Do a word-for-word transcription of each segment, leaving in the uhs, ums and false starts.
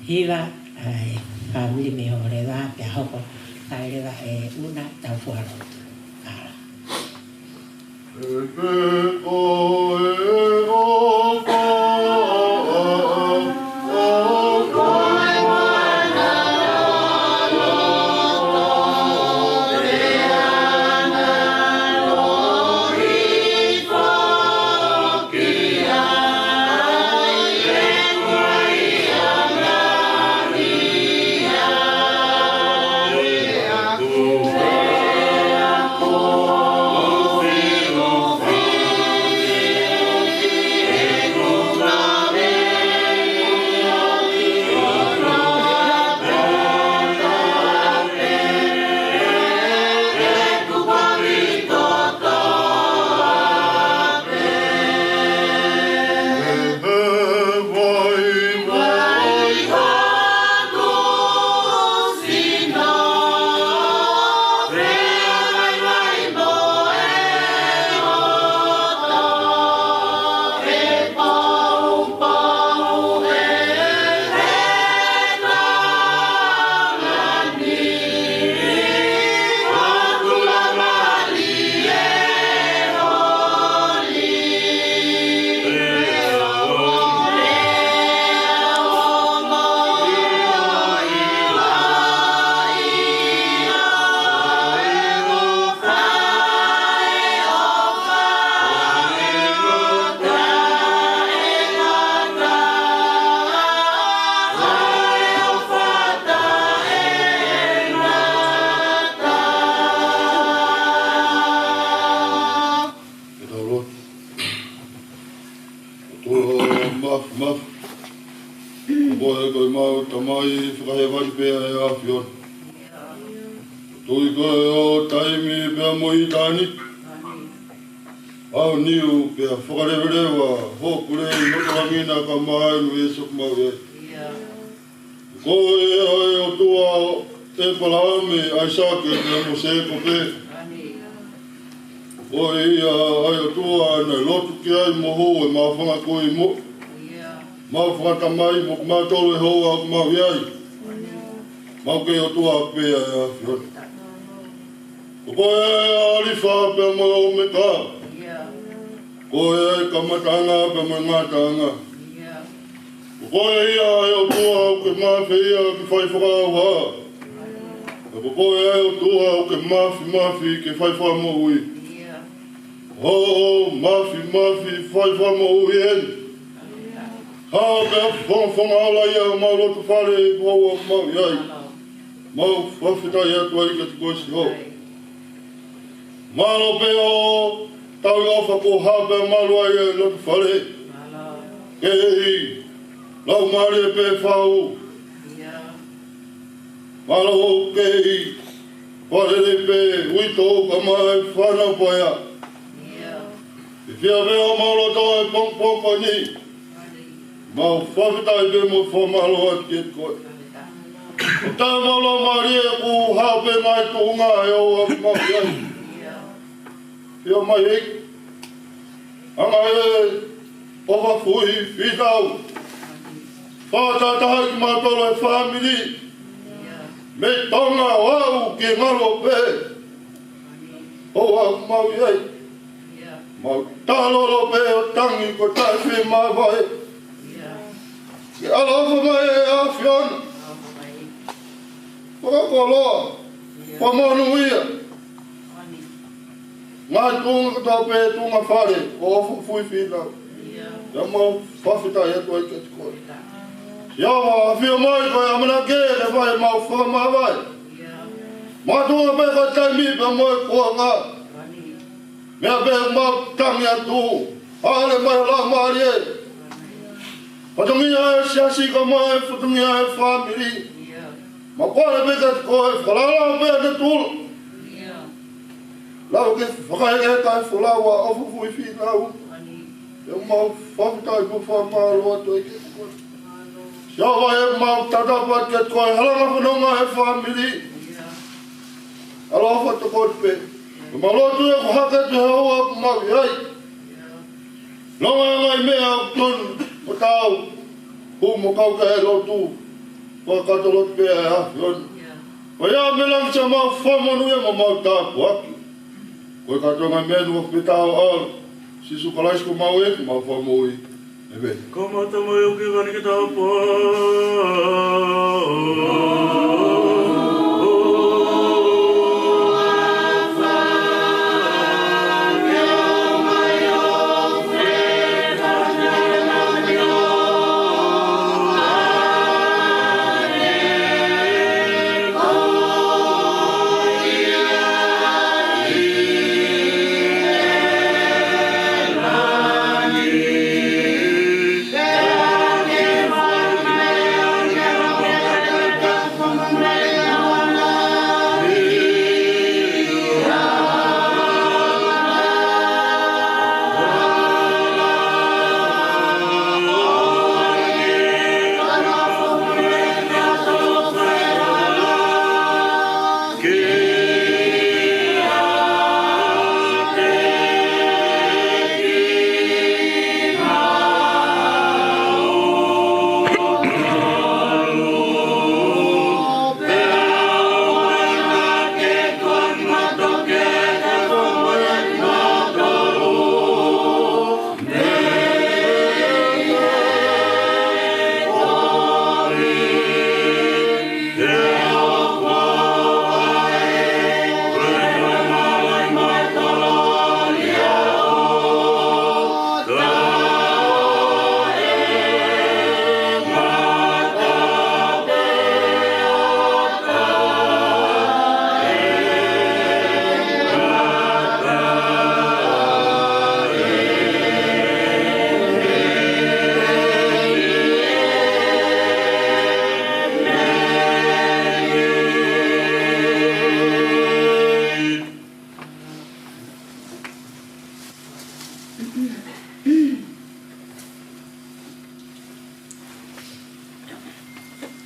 Hiva, ʻa e fāmili mei Holeva, pea hoko, kae leva ʻe ʻUna tau fualotu. ʻAla. Ke tau lotu. ʻOtua mafimafi, ko koe ko ʻemau Tamai fakahēvani pē ʻa e ʻAfiona. Tui ko e ʻo taimi pea mo ʻitāniti. ʻAho niu pea fakaleveleva, hoʻo pule ʻi loto langi na ka mai nu e soku mau e. Ko koe ʻa e ʻOtua ʻo ʻĒpalahame, ʻAisake, pea mo Sēkope. Ko ia ʻa e ʻOtua naʻe lotu ki ai mo hū e maʻu fanga kui mo maʻu fanga tamai mo kimautolu ʻe hou ʻoku mau ʻi ai. Mau kei ʻOtua pē ʻa e ʻAfiona. Ko koe ʻa e ʻAlifa pea mo e ʻOmeka. Ko koe ʻa e kamataʻanga pea mo e ngataʻanga. Ko koe ia ʻa e ʻOtua ʻoku ke mafe ia ke fai fakaʻauha. Ko koe ʻa e ʻOtua ʻoku ke mafimafi ke fai fakamoʻui. Hoʻo mafimafi fai fakamoʻui eni. Hā pea fongafonga ala ia ʻemau loto fale ʻi he ʻaho ʻoku mau ʻi ai. Mau fakafetaʻi atu ai kiate koe Sihova. Mālō pē ʻo tau ʻofa ko hā pea malu ai e loto fale. Kei laumālie pē fau. Mālō kei fakalele pē uitou ka mai fānau paea. ʻI he fiefia ʻo mau loto ʻi he pongipongi ko eni. Mau fakafetaʻi pē mo fakamālō atu kiate koe. ʻOku tau mau laumālie ʻoku hao pē mai tuʻunga ʻe ʻoua ʻoku mau ʻi ai. ʻIo mai ʻEiki. Anga e ʻofa fui fītau. Fakatahataha kimautolu e fāmili. Mei Tonga ʻo aʻu ki he ngaluope. ʻOua ʻoku mau ʻi ai. Mau talolo pē ʻo tangi ko taʻe fie māvae. Ke ʻaloʻofa mai e ʻAfiona. Fakakoloa. Fakamonūʻia. Ngaahi tuʻunga kotoa pē tuʻunga fale ʻo ʻofa fui fītau. Pea mau fakafetaʻi atu ai kiate koe. Sihova, ʻafio mai ko e ʻamanaki ke fai ʻemau fakamāvae. Makatuʻunga pē ko e taimi pea mo e kuonga. Meʻa pē mau tangi atu. Hāʻele mai ho Laumālie. Fatongia e siasi ka mai fatongia e fāmili. Mau kole pē kiate koe, fakalala pē ʻa e tula. Lau ke fakaeʻeta e folau ʻa e ʻofa fui fītau. Pea mau fakafetaʻi mo fakamālō atu ai kiate koe. Sihova, ʻoku mau tatapa kiate koe, halanga fononga e fāmili. ʻAloʻofa tokoni pē. Mau lotu ʻoku hake atu he ʻaho ʻoku mau ʻi ai. Longa e ngaahi meʻa ʻoku tonu mo tau. Hū mo kau ki he lotu. Fakakātolotu pē ʻa e ʻAfiona. Ko ia mei langi ʻoku mau fakamonūʻia mo mau tāpuaki. Ko e kātoanga meʻa ni ʻoku mau fetaʻo ʻia Sīsū Kalaisi ko homau ʻEiki mo e Fakamoʻui. ʻĒmeni. Ko e mata mai o ke kani ke tāpuaki.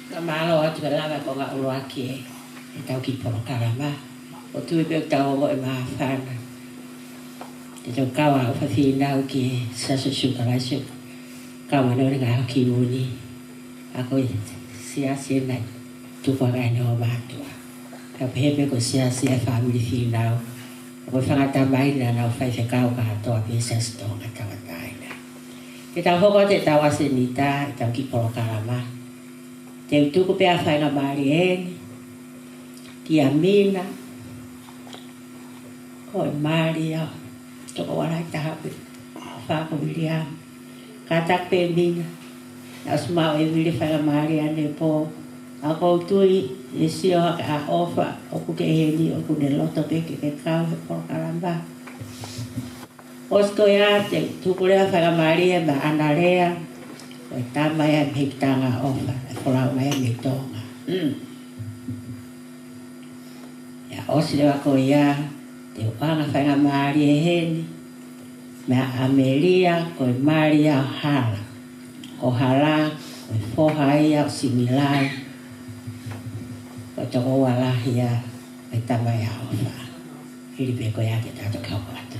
Ka mālō atu e lava ko e ngaahi ʻuluaki ʻetau kiʻi polokalama. ʻOku ou tui pē ʻoku tau ongoʻi māfana. Te tau kau ʻa e ʻofa fānau ki he Siasi ʻo Sīsū Kalaisi ʻo e Kau Māʻoniʻoni ʻi he Ngaahi ʻAho Kimui Ni. ʻA ia ko e siasi eni naʻe tupu hake ai ʻene ō mātuʻa. Ka pehē pē ko e siasi ʻa e fāmili fānau. Ko e fanga tamai naʻa nau faifekau kātoa pē he Siasi Tonga Tauʻatāina. Te tau hoko atu ʻetau ʻasenita, ʻetau kiʻi polokalama. Te u tuku pē ʻa e faingamālie eni kia Mina, ko e Malia, toko ua lahi taha pē, fā ko Viliami. Kātaki pē Mina, naʻe ʻosi maʻu ʻe Vili e faingamālie ʻanepō. ʻOku ou tui ʻe sio hake ʻa ʻOfa, ʻoku ke ʻi heni, ʻoku ne loto pē ke ke kau he polokalama. ʻOsi ko ia te u tuku leva e faingamālie maʻa ʻAnalea, ko e tama ia mei he tangata ʻOfa, ʻe folau mai ia mei Tonga. Mm. ʻIo, ʻosi leva ko ia, te u ʻoange e faingamālie heni, maʻa ʻAmelia, ko e Malia ʻo Hala. Ko Hala, ko e foha ia ʻo Similai, ko e toko ua lahi ia ʻo e tama ia ʻa ʻOfa. Hili pē ko ia te tau toki hoko atu.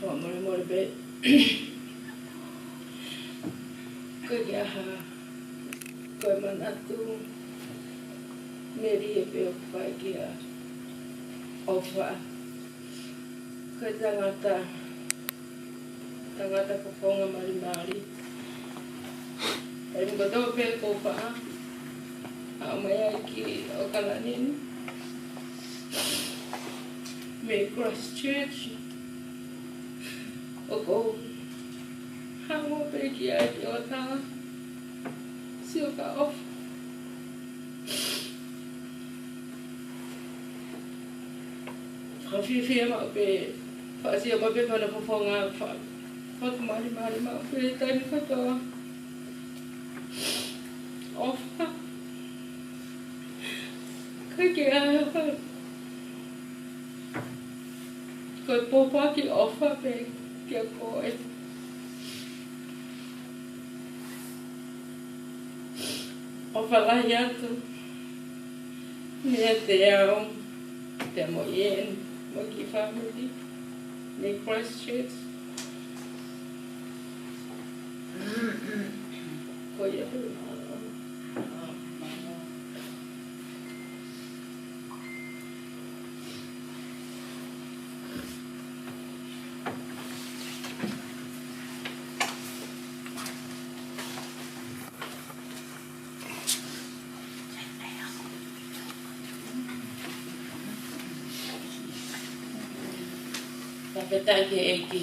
Fakamolemole pē. Ko e kiʻi ʻaho, ko e manatu melie pē ʻoku fai kia ʻOfa. Ko e tangata, tangata fofonga malimali. Taimi kotoa pē ʻoku ou faʻa haʻu mai ai ki ʻAokalani ni mei Christchurch, ʻoku ou hanga pē ki ai ki ʻOfa, sio kia ʻOfa. Ka fiefia maʻu pē Faʻa sio mai pē ki hono fofonga, fa-, fakamalimali maʻu pē taimi kotoa. ʻOfa. Ka ke ʻai ha, ko e pōpoaki ʻofa pē kia koe. ʻOfa lahi atu meiate au, pea mo Ieni, mo e kiʻi fāmili mei Christchurch. Ko ia pē. Fakafetaʻi ki he ʻEiki.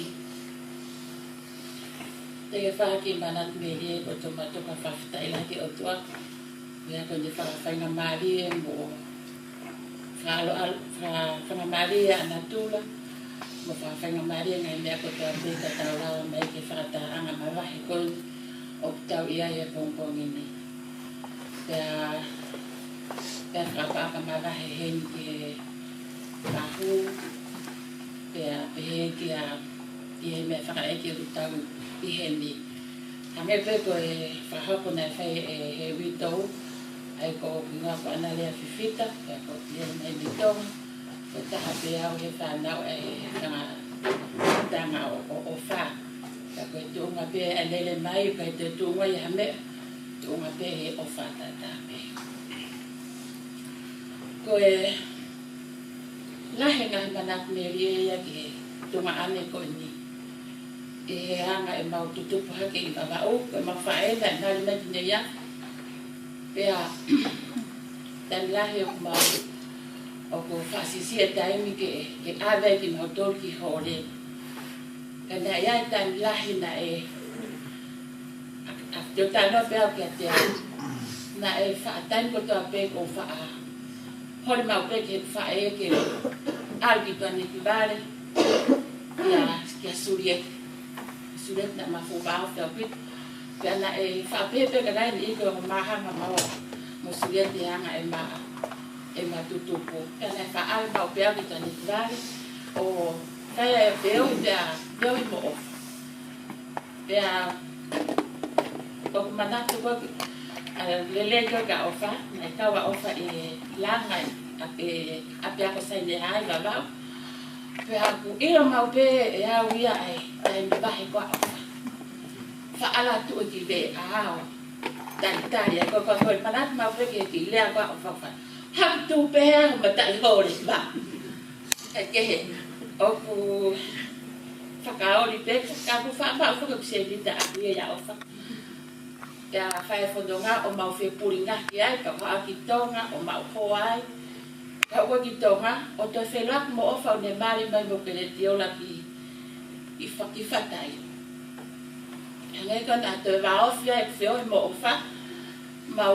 Te ke fai ha kiʻi manatu melie, ko e toʻo mai ha fakafetaʻi lahi ki he ʻOtua. Pea ko ʻene fakafaingamālie mo fakaʻaloʻalo, faka-, faingamālie ʻa natula, mo fakafaingamālie ngaahi meʻa kotoa pē ka tau lava mai ki he fakatahaʻanga mavahe ko eni ʻoku tau ʻi ai he pongipongi ni. Pea, pea fakaʻapaʻapa mavahe heni ki he kahu, pea pehē ki ha, ki he meʻa fakaʻeiki ʻoku tau ʻi heni. Hangē pē ko e fakahoko naʻe fai ʻe he uitou, ʻa ia ko e hingoa ko ʻAnalea Fifita, pea ko e lele mai mei Tonga, ko e taha pē au he fānau ʻa e fanga tanga ʻo, ʻo, ʻofa. Pea ko e tuʻunga pē ʻa e lele mai, ʻikai ke tuʻunga ʻi ha meʻa, tuʻunga pē he ʻofa tatau pē. Ko e lahi e ngaahi manatu melie ia ki he tuongaʻane ko eni. ʻI he anga ʻemau tutupu hake ʻi Vavaʻu, ko ʻemau faʻē naʻe mali mai ki Neiafu. Pea, taimi lahi ʻoku mau, ʻoku faʻa siʻisiʻi e taimi ke, ke ʻave ai kimautolu ki hole. Ka naʻe ʻi ai e taimi lahi naʻe, ʻa, ʻa, te u talanoa pē au kiate au. Naʻe faʻa taimi kotoa pē ʻoku ou faʻa holi maʻu pē ki he faʻē ke ʻalu ki Tuʻanekivale. Kia, kia Sulieti. Sulieti naʻa ma fuʻu vāofi ʻaupito. Pea naʻe faʻa pehē pē ka naʻe ʻi ai e ongo māhanga maua mo Sulieti he anga ʻema, ʻema tutupu. Pea naʻe faʻa ʻalu maʻu pē au ki Tuʻanekivale ʻo fai e feohi pea, feohi mo ʻOfa. Pea, ʻoku ou manatu ko ē, ʻa, lele ko ē kia ʻOfa, naʻe kau ʻa ʻOfa ʻi Langai, ʻa e, ʻapiako Sainehā ʻi Vavaʻu. Pea ʻoku ʻilo maʻu pē ʻe au ia ʻa e taimi vahe ko ē ʻa ʻOfa. Faʻa ʻalu atu ʻo ki lea ʻo talitali, ʻa ia ko, ko, ko e manatu maʻu pē ki he kiʻi lea ko ē ʻa ʻOfa. Haku tuʻu pē he ʻaho mataʻi hole ma. Kae kehe, ʻoku fakaoli pē, ka ʻoku faʻa maʻu foki ʻeku seniti ʻaʻaku ia ʻia ʻOfa. Pea fai e fononga ʻo mau fepulingaki ai, pea u haʻu ki Tonga, ʻo mau hoa ai. Ka u haʻu ki Tonga, ʻo toe feʻiloaki mo ʻOfa ʻo ne mali mai mo Keletiola ki, ki Fa-, ki Fatai. Hangē ko ē naʻa toe vāofi ai ʻeku feohi mo ʻOfa, mau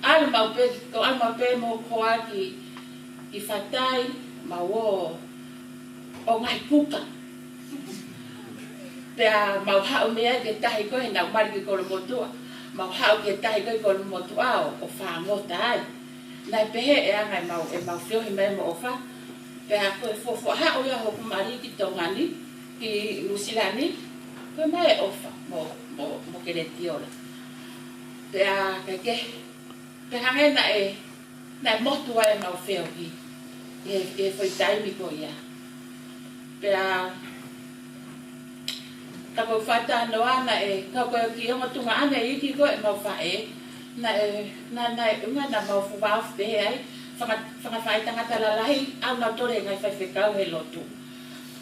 ʻalu maʻu pē, ko e ʻalu maʻu pē mo hoku hoa ki, ki Fatai, mau ō ʻo ngaahi kuka. Pea mau haʻu mei ai ki he tahi ko ē heʻenau mali ki Kolomotuʻa. Mau haʻu ki he tahi ko ē ʻi Kolomotuʻa ʻo, ʻo fāngota ai. Naʻe pehē e anga ʻemau, ʻemau feohi mai mo ʻOfa. Pea ko e fuofua haʻu ia hoku mali ki Tonga ni, ki Nuʻusila ni, ko e mai ʻa ʻOfa mo, mo, mo Keletiola. Pea kae kehe, pea hangē naʻe, naʻe motu ai ʻemau feohi ʻi he, ʻi he foʻi taimi ko ia. Pea, ka ʻoku ou faʻa talanoa naʻe, ka ko e kiʻi ongo tuongaʻane iiki ko ē ʻemau faʻē, naʻe, na, naʻe, ʻuhinga naʻa mau fuʻu vāofi pehē ai, fanga, fanga faʻētangata lalahi, ʻa nautolu he ngaahi faifekau he lotu.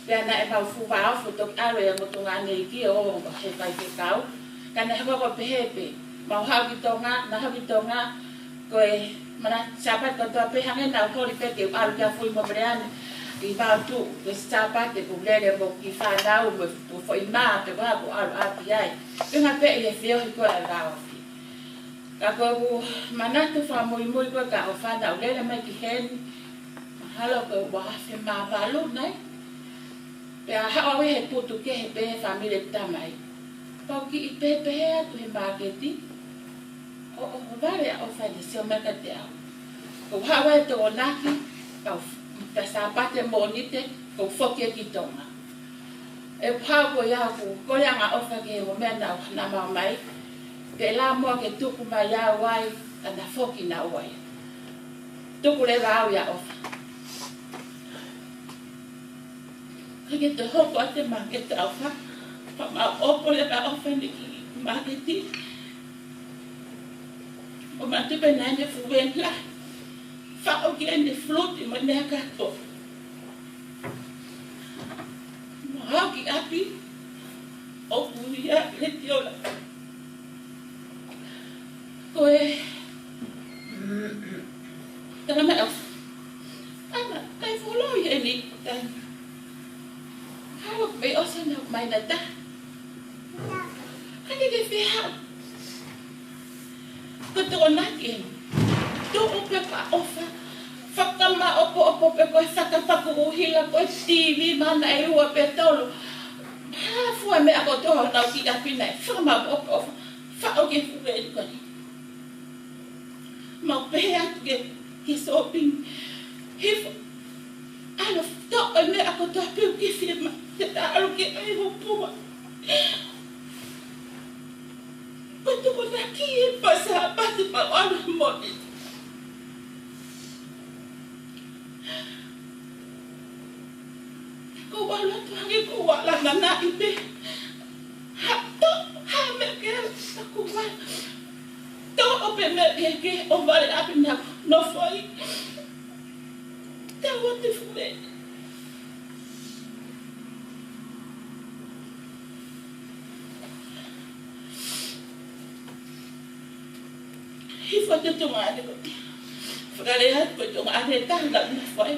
Pea naʻa mau fuʻu vāofi ʻo toki ʻalu e ongo tuongaʻane iiki ʻo, ʻo he faifekau. Ka naʻe hoko ko ē pehē pē, mau haʻu ki Tonga, naʻa haʻu ki Tonga, ko e mana Sāpate kotoa pē hangē naʻa ku holi pē ke u ʻalu ki Fuimoleane, ʻi Vaotu, ko e Sāpate ko e lele mo e kiʻi fānau, mo e foʻi mā, pe ko e hā ʻoku ʻalu ʻapi ai. Pea ngā pē ʻi he feohi ko ē ʻa e vāofi. Ka ko ʻeku manatu fakamuimui ko ē kia ʻOfa naʻa ku lele mai ki heni, mahalo ko e uaafe mā valu nai. Pea haʻu au he putu kehe pē he fāmili ʻeku tamai. Pea u kiʻi pehē atu he māketi, ʻo, ʻo, ʻo vale ʻa ʻOfa ʻene sio mai kiate au. Ko e haʻu ʻa e Tokonaki, kau f-, pea Sāpate Mōnite, ko e foki ia ki Tonga. ʻE haʻu ko ia ʻoku kole ange ʻa ʻOfa ke ʻomai ʻa e meʻa naʻa, naʻa ma ʻomai. Pea lava muʻa ke tuku mai ʻa e vai, ʻa ʻene foki naʻa ʻomai. Tuku leva au ia ʻOfa. Kae ke toe hoko atu e māketi ʻa ʻOfa. Pea ma ʻopo leva ʻa ʻOfa ʻene kiʻi māketi. ʻO ma tupe naʻa ne fuenla. Faʻo ki heʻene fuluti mo e meʻa kātoa. Ma hao ki ʻapi. ʻOku ʻi ai e letiola. Ko e tala mai ʻOfa. ʻAna, kai folo i eni, kai. Halo, mei ʻosi na mai na ta. Kai ke ke fie haʻu. Ko e Tokonaki eni. Tuʻu pē pea ʻOfa. Fakamaʻopoʻopo pē ko e fakapaku ʻuhila ko e T V mana ʻe ua pe tolu. Hā fua meʻa kotoa naʻa nau ki ʻapi nai. Fakamaʻopoʻopo. Faʻo ki he fuenla ko eni. Mau pehē atu ke, ke shopping. Hifo. ʻAlu ʻo toʻo e meʻa kotoa pē ʻoku ke fiemaʻu. Te ta ʻalu ke ʻai ho pua. Ko e Tokonaki ē pea Sāpate mau ʻalu he Mōnite. Ko ʻeku ʻalu atu hangē ko ʻeku ʻalu ʻananaʻi pē. Ha, toʻo, ha meʻa ke ala, ha ko ʻeku ʻalu. Toʻo pē meʻa ke, ke ʻo vale ʻapi naʻa ku nofo ai. Tau atu fue. Hifo atu tuongaʻane ko ē. Fakalea atu ko e tuongaʻane ʻe taha naʻa ku nofo ai.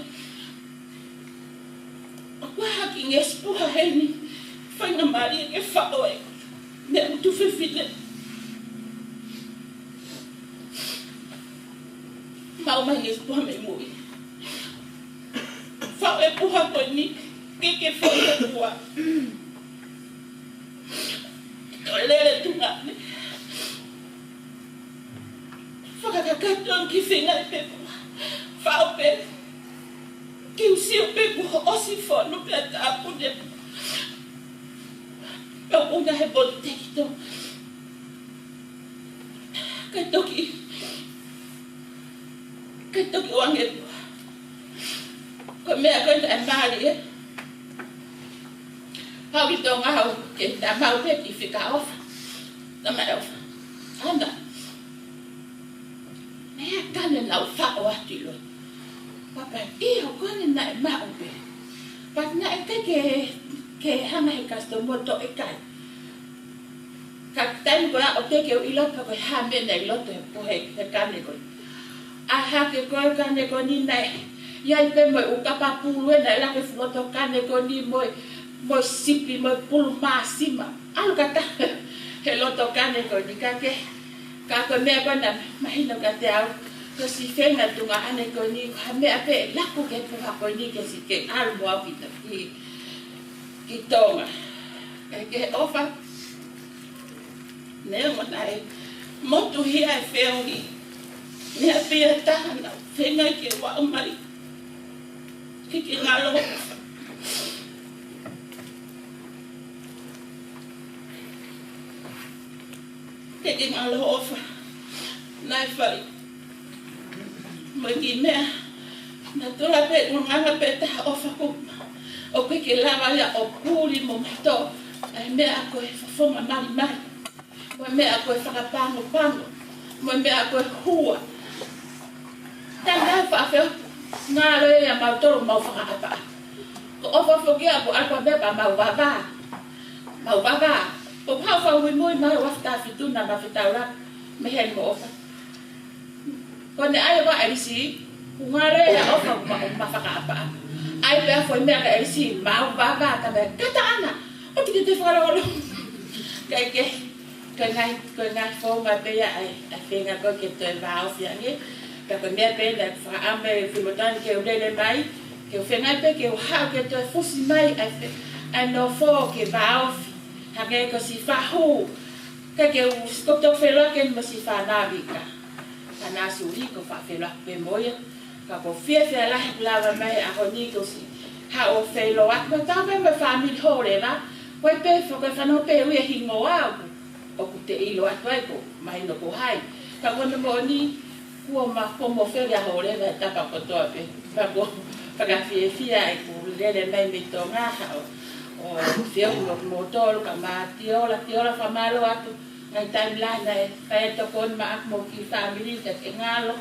ʻOku ʻi ai ha kiʻi ngesi puha heni. Faingamālie ke faʻo e meʻa ʻutu fefine. Maʻu mai ngesi puha mei mui. Faʻo e puha ko eni, ke ke faʻo e puha. Ko e lele tuongaʻane. Fakakakato ki he feinga pē puha. Faʻo pē. Ke u sio pē kuo ʻosi fonu pē ʻa e tāpuni. Pea u ʻunu he potu teki tō. Kae toki, kae toki ʻoange. Ko e meʻa ko ē naʻe mali ē. Haʻu ki Tonga haʻu ke ta maʻu pē ki fika ʻOfa. Tala mai ʻOfa. ʻAna. Meʻa kane naʻa ku faʻo atu ʻi loto. Pea pehē ʻe au ko eni naʻe maʻu pē. Pea naʻe ʻikai ke, ke hanga he customer ʻo toʻo ʻikai. Ka taimi ko ia ʻoku teʻeki ke u ʻilo pe ko e hā e meʻa naʻe ʻi loto he, ko e, he kane ko ē. ʻAi hake ko e kane ko eni naʻe ʻi ai pē mo e ʻū kapa pulu ē naʻe laka he fuʻu loto kane ko eni mo e, mo e sipi mo e pulu māsima. ʻAlu kātoa he loto kane ko eni ka ke, ka ko e meʻa ko ē naʻe mahino kiate au. Ko e siʻi feinga tuongaʻane ko eni, ko ha meʻa pē ʻe laku ki he puha ko eni ke siʻi ke ʻalu mo au ki, ki, ki Tonga. Kae kehe ʻOfa. Neongo naʻe motuhia e feohi. Meʻa pē ia ʻe taha naʻa ku feinga ke u ʻomai. Ke ke ngalo. Ke ke ngalo ʻOfa. Naʻe fai. Mo e kiʻi meʻa. Naʻa tula pē, ʻulungaanga pē taha ʻOfa ko ē. ʻOku ʻikai ke lava ia ʻo puli mo mato. ʻAi meʻa ko e fofonga malimali. Mo e meʻa ko e fakapangopango. Mo e meʻa ko e hua. Tala faʻa feo. Ngalo ia mautolu mau fakaʻapaʻapa. Ko ʻOfa foki ia ko ʻalu pē pea mau vavā. Mau vavā. Ko e hau fau muimui mau afi taha fitu naʻa ma fetaulaki. Mei heni mo ʻOfa. Ko ʻene ʻai ʻa ʻElisi, ʻoku ngalo ia ʻOfa ma, ma fakaʻapaʻapa. ʻAi pē ha foʻi meʻa kia ʻElisi, mau vavā tala mai, kata ʻAna, ʻoua te ke toe fakalongolongo. Kae kehe, ko e ngaahi, ko e ngaahi founga pē ia ʻa e, ʻa e feinga ko ē ke toe vāofi ange. Ka ko e meʻa pē naʻe fakaʻamu ʻe Fimotani ke u lele mai, ke u feinga pē ke u haʻu ke toe fusi mai, ʻa e fe-, ʻA e nofo ke vāofi, hangē ko siʻi fahu, ka ke u sikoto feʻiloaki mo siʻi fānau ika. Ka naʻa suli ko faʻa feʻiloaki pē mo ia. Ka ʻoku ou fiefia lahi ʻeku lava mai he ʻaho ni ko siʻi haʻu ʻo feʻiloaki atu pē mo e fāmili Hōleva, ko e pē foki e fānau pē ʻoku ʻi ai e hingoa ʻoku ʻoku te ʻilo atu ai ko mahino ko hai. Ka ko hono moʻoni, kuo ma ko mo feli a Hōleva he tapa kotoa pē. Ka ko fakafiefia ʻeku lele mai mei Tonga ʻo, ʻo feʻiloaki mo kimoutolu, ka ma tiola, tiola fakamālō atu. Ngaahi taimi lahi naʻe fai e tokoni maʻaku mo e kiʻi fāmili ka ke ngalo.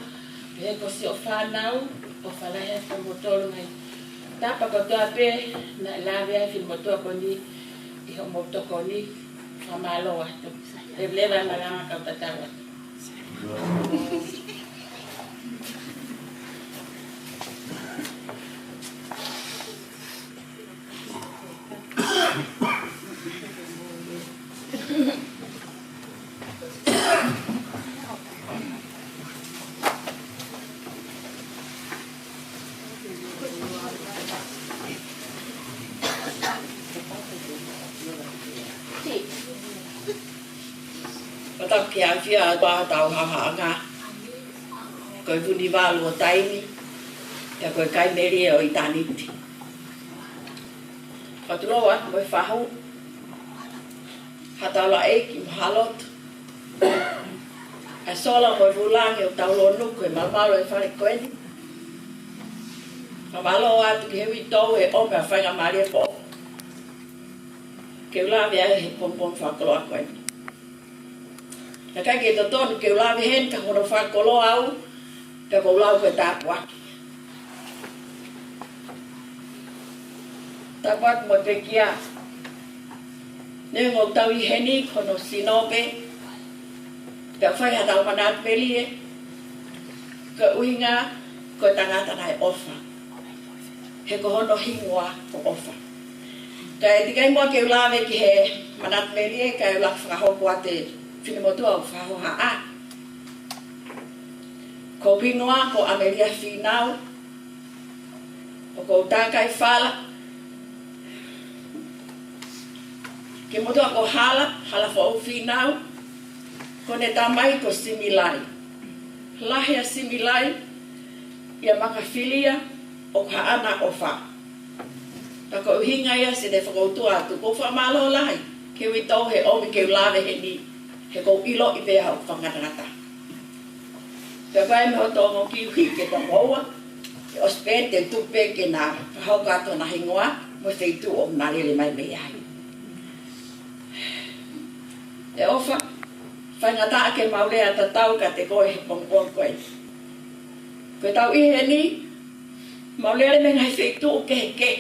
Pehē ko siʻo fānau, ʻofa lahi atu kimoutolu ngaahi tapa kotoa pē naʻe lave ai e finemotuʻa ko eni ʻi hoʻomou tokoni. Fakamālō atu. Leveleva e malanga kau tatau atu. ʻOku tau kiʻi ʻafio atu ʻa hotau haʻahaʻanga. Ko e vunivalu ʻo taimi, pea ko e kai melie ʻo ʻitāniti. Fakatulou atu mo e fahu, ha taulaʻeiki mo ha lotu. ʻA e sola mo e vūlangi ʻoku tau lōnuku he malumalu ʻo e fale ko eni. Fakamālō atu ki he uitou he ʻomi ʻa e faingamālie foʻou ke u lave ai he pongipongi fakakoloa ko eni. Naʻe ʻikai ke totonu ke u lave heni ka hono fakakoloa au, pea ʻoku ou lau ko e tāpuaki. Tāpuaki mo e pekia. Neongo ʻoku tau ʻi heni ko hono sino pē, pea fai haʻatau manatu melie, ko e ʻuhinga ko e tangata naʻe ʻofa. He ko hono hingoa ko ʻOfa. Kae ʻikai muʻa ke u lave ki he manatu melie, kae u laka fakahoko atu e finemotuʻa ʻoku fakahohaʻa. Ko hoku hingoa ko ʻAmelia Fīnau, ʻoku ou tākai Fala. Kiʻi motuʻa ko Hala, Halafoʻou Fīnau, ko ʻene tamai ko Similai. Lahi ʻa Similai ʻia Makafilia, ʻoku haʻana ʻOfa. Ka ko e ʻuhinga ia siʻene fakautu atu, ʻoku ou fakamālō lahi ki he uitou he ʻomi ke u lave heni, he ʻoku ou ʻiloʻi pē haʻaku fakangatangata. Pea ko e meʻa ʻoku tau ongoʻi ʻoku ʻikai ke tau moua, ʻe ʻosi pē te u tuku pē ke na fakahoko atu hona hingoa mo e feituʻu ʻoku na lele mai mei ai. ʻE ʻOfa, faingataʻa ke mau lea tatau kiate koe he pongipongi ko eni. Ko ʻetau ʻi heni, mau lele mei he ngaahi feituʻu kehekehe.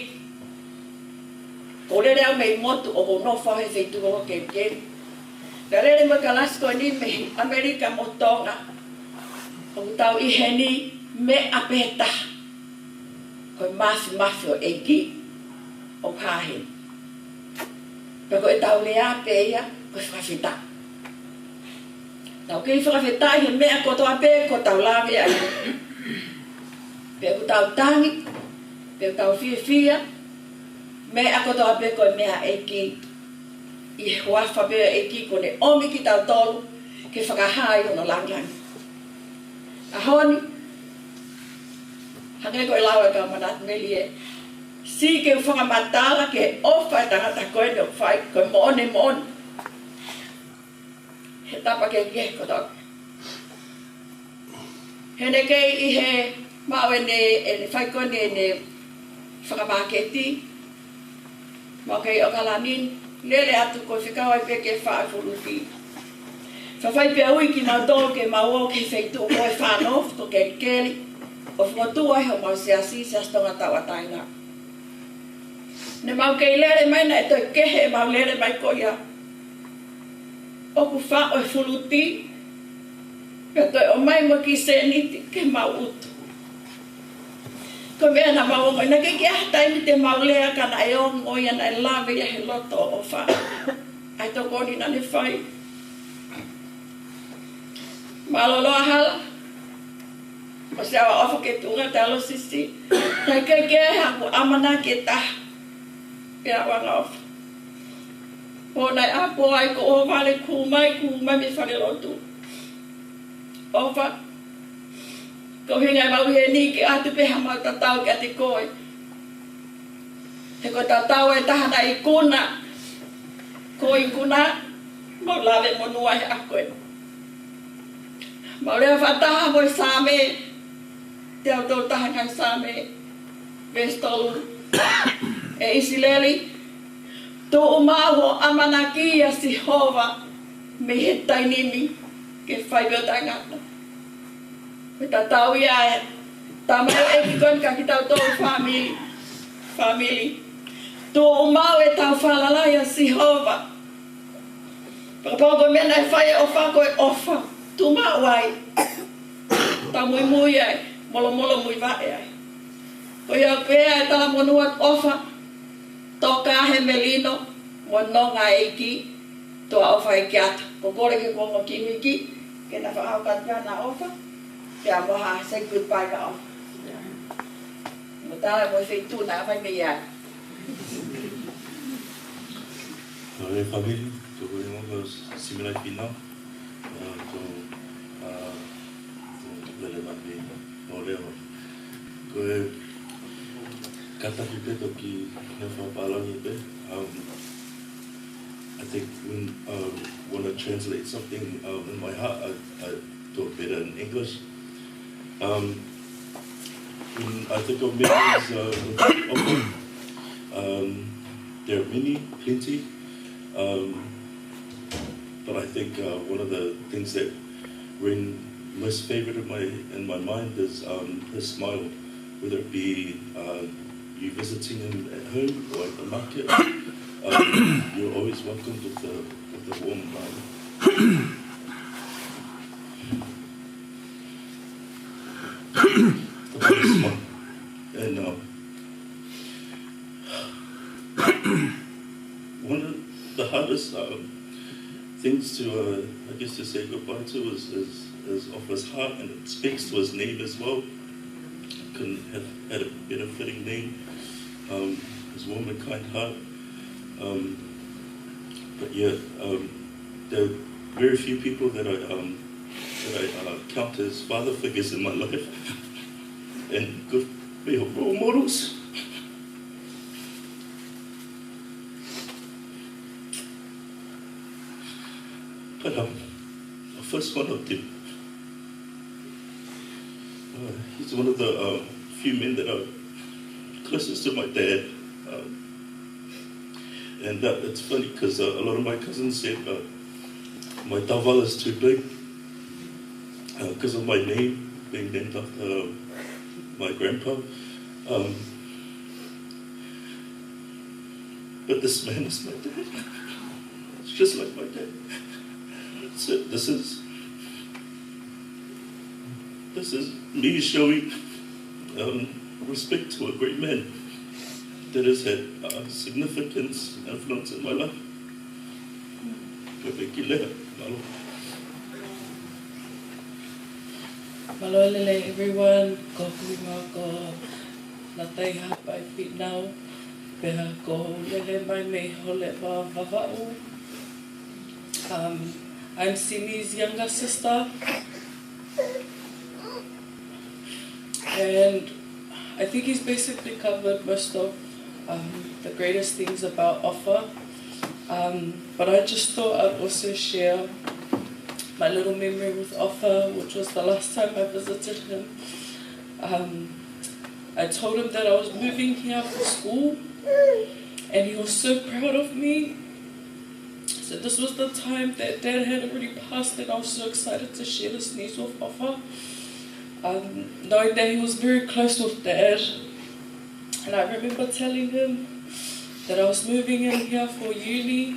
ʻOku ou lele au mei motu ʻoku ou nofo au he feituʻu kehekehe. Pea lele mo e kalasi ko eni mei ʻAmelika mo Tonga. ʻOku tau ʻi heni meʻa pē taha. Ko e māfimafi ʻo e ʻEiki ʻoku hā heni. Pea ko ʻetau lea pē ia, ko e fakafetaʻi. Tau kei fakafetaʻi he meʻa kotoa pē ʻoku tau lave ai. Pe ʻoku tau tangi, pe ʻoku tau fiefia, meʻa kotoa pē ko e meʻa ʻa e ʻEiki. ʻI he huafa pē ʻo e ʻEiki kuo ne ʻomi kitautolu ke fakahā ʻi hono langilangi. ʻAho ni, hangē ko e lau ʻa e kau manatu melie, siʻi ke u fakamatala ki he ʻofa ʻa e tangata ko eni ʻoku fai, ko e moʻoni moʻoni. He tapa kehekehe kotoa. He naʻe kei ʻi he maʻu ʻene, ʻene fai ko eni ʻene fakamāketi. Mau kei ʻAokalani, lele atu ko e fekau ai pē ke faʻa fuluti. Faifai pē ui kimautolu ke mau ō ki he feituʻu ko e fānau, ko Kelikeli, ʻo fokotuʻu ai homau siasi, Siasi Tonga Tauʻatāina. Ne mau kei lele mai naʻe toe kehe ʻemau lele mai ko ia. ʻOku faʻo e fuluti, pea toe ʻomai mo e kiʻi sēniti ke mau ʻutu. Ko e meʻa naʻa mau ongoʻi, naʻe ʻikai ke ʻi ai ha taimi te mau lea ka naʻe ongo ia, naʻe lave ia he loto ʻofa. ʻA e tokoni naʻa ne fai. Mālō Hala. ʻOsi ʻalu ʻo ʻofa ki he tuʻunga talosisi. Naʻe ʻikai ke ʻi ai haku ʻamanaki ʻe taha. Ke ʻaonga ʻOfa. Mo naʻe ʻapo ai ko ʻOfa le kū mai, kū mai mei falelotu. ʻOfa. Ko e ʻuhinga ʻemau ʻi heni ke ʻatu pē haʻamau tatau kiate koe. He ko e tatau ʻe taha naʻe ikuna. Ko e ikuna, mau lave monū ai ʻa koe. Mau lea fakataha mo e Saame, teau tolu taha ngaahi Saame, veesi tolu. ʻE ʻIsileli, tuʻu maʻu hoʻo ʻamanaki ʻia Sihova mei he taimi ni ke fai pē ʻo taʻengata. Ko e tatau ia ʻa e tamaioʻeiki ko eni kia kitautolu fāmili. Fāmili. Tuʻu maʻu ʻetau falala ʻia Sihova. Fakapapau ko e meʻa naʻe fai ʻe ʻOfa ko e ʻofa. Tuʻu maʻu ai. Tau muimui ai. Molomolo muivaʻe ai. Ko ia pē ʻa e talamonū ʻa ʻOfa. Toka he melino, mo nonga ʻEiki, toa ʻofa ʻEiki atu. Ko e kole ke u ongo ki he ʻEiki, ke na fakahoko atu pē ʻa ʻOfa, pea mo ha say goodbye kia ʻOfa. Mo tala mo e feituʻu naʻa fai mei ai. Ko e fāmili, ko e ongo similar fino. Uh, so, uh, so, lele mai mei ʻoleva. Ko e kātaki pē toki ne fakapālangi pē. Um, I think when I want to translate something, um, in my heart, I, I talk better in English. Um, when I think of memories, uh, of, um, there are many, plenty. Um, But I think, uh, one of the things that ring most favorite in my, in my mind is, um, his smile, whether it be, uh, you visiting him at home or at the market. Um, you're always welcomed with a, with a warm smile. And, um, one of the hardest, um, things to, uh, I guess, to say goodbye to is, is, is ʻOfa's heart, and it speaks to his name as well. Couldn't have had a better fitting name. Um, his warm and kind heart. Um, but yeah, um, there are very few people that I, um, that I, uh, count as father figures in my life. And good, they are role models. But, um, the first one of them, uh, he's one of the, um, few men that are closest to my dad. Um, and that, it's funny 'cause, uh, a lot of my cousins said, uh, my tauvala is too big, uh, 'cause of my name being named after my grandpa. Um, but this man is my dad. It's just like my dad. So this is, this is me showing, um, respect to a great man that has had, uh, significant influence in my life. Ko e kiʻi lea, mālō. Mālō e lelei, everyone. Ko hoku hingoa ko Nataiha Paipinau. Pea ko e lele mai mei Hōloa, Vavaʻu. Um, I'm Simi's younger sister. And I think he's basically covered most of, um, the greatest things about ʻOfa. Um, but I just thought I'd also share my little memory with ʻOfa, which was the last time I visited him. Um, I told him that I was moving here for school, and he was so proud of me. So this was the time that Dad had already passed, and I was so excited to share this news with ʻOfa, um, knowing that he was very close with Dad. And I remember telling him that I was moving in here for uni,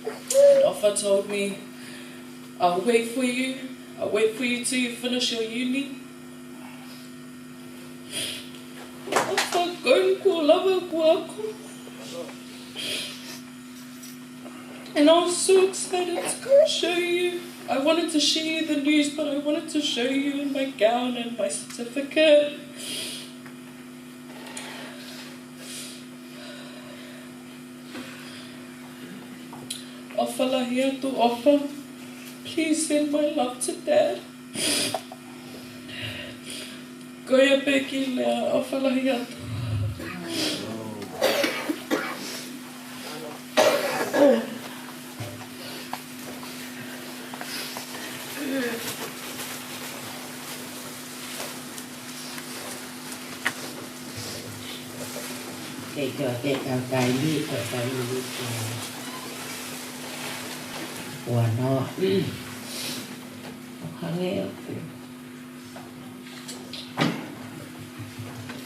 and ʻOfa told me, "I'll wait for you. I'll wait for you till you finish your uni." ʻOfa, ko eni kuo lava kuo ako. And I was so excited to come show you. I wanted to share you the news, but I wanted to show you my gown and my certificate. ʻOfa lahi atu, ʻOfa. Please send my love to Dad. Ko ia pē ki lea, ʻofa lahi atu. Kei kau ke kau taimi, kau taimi ni ke ua noa. ʻO hangē ʻoku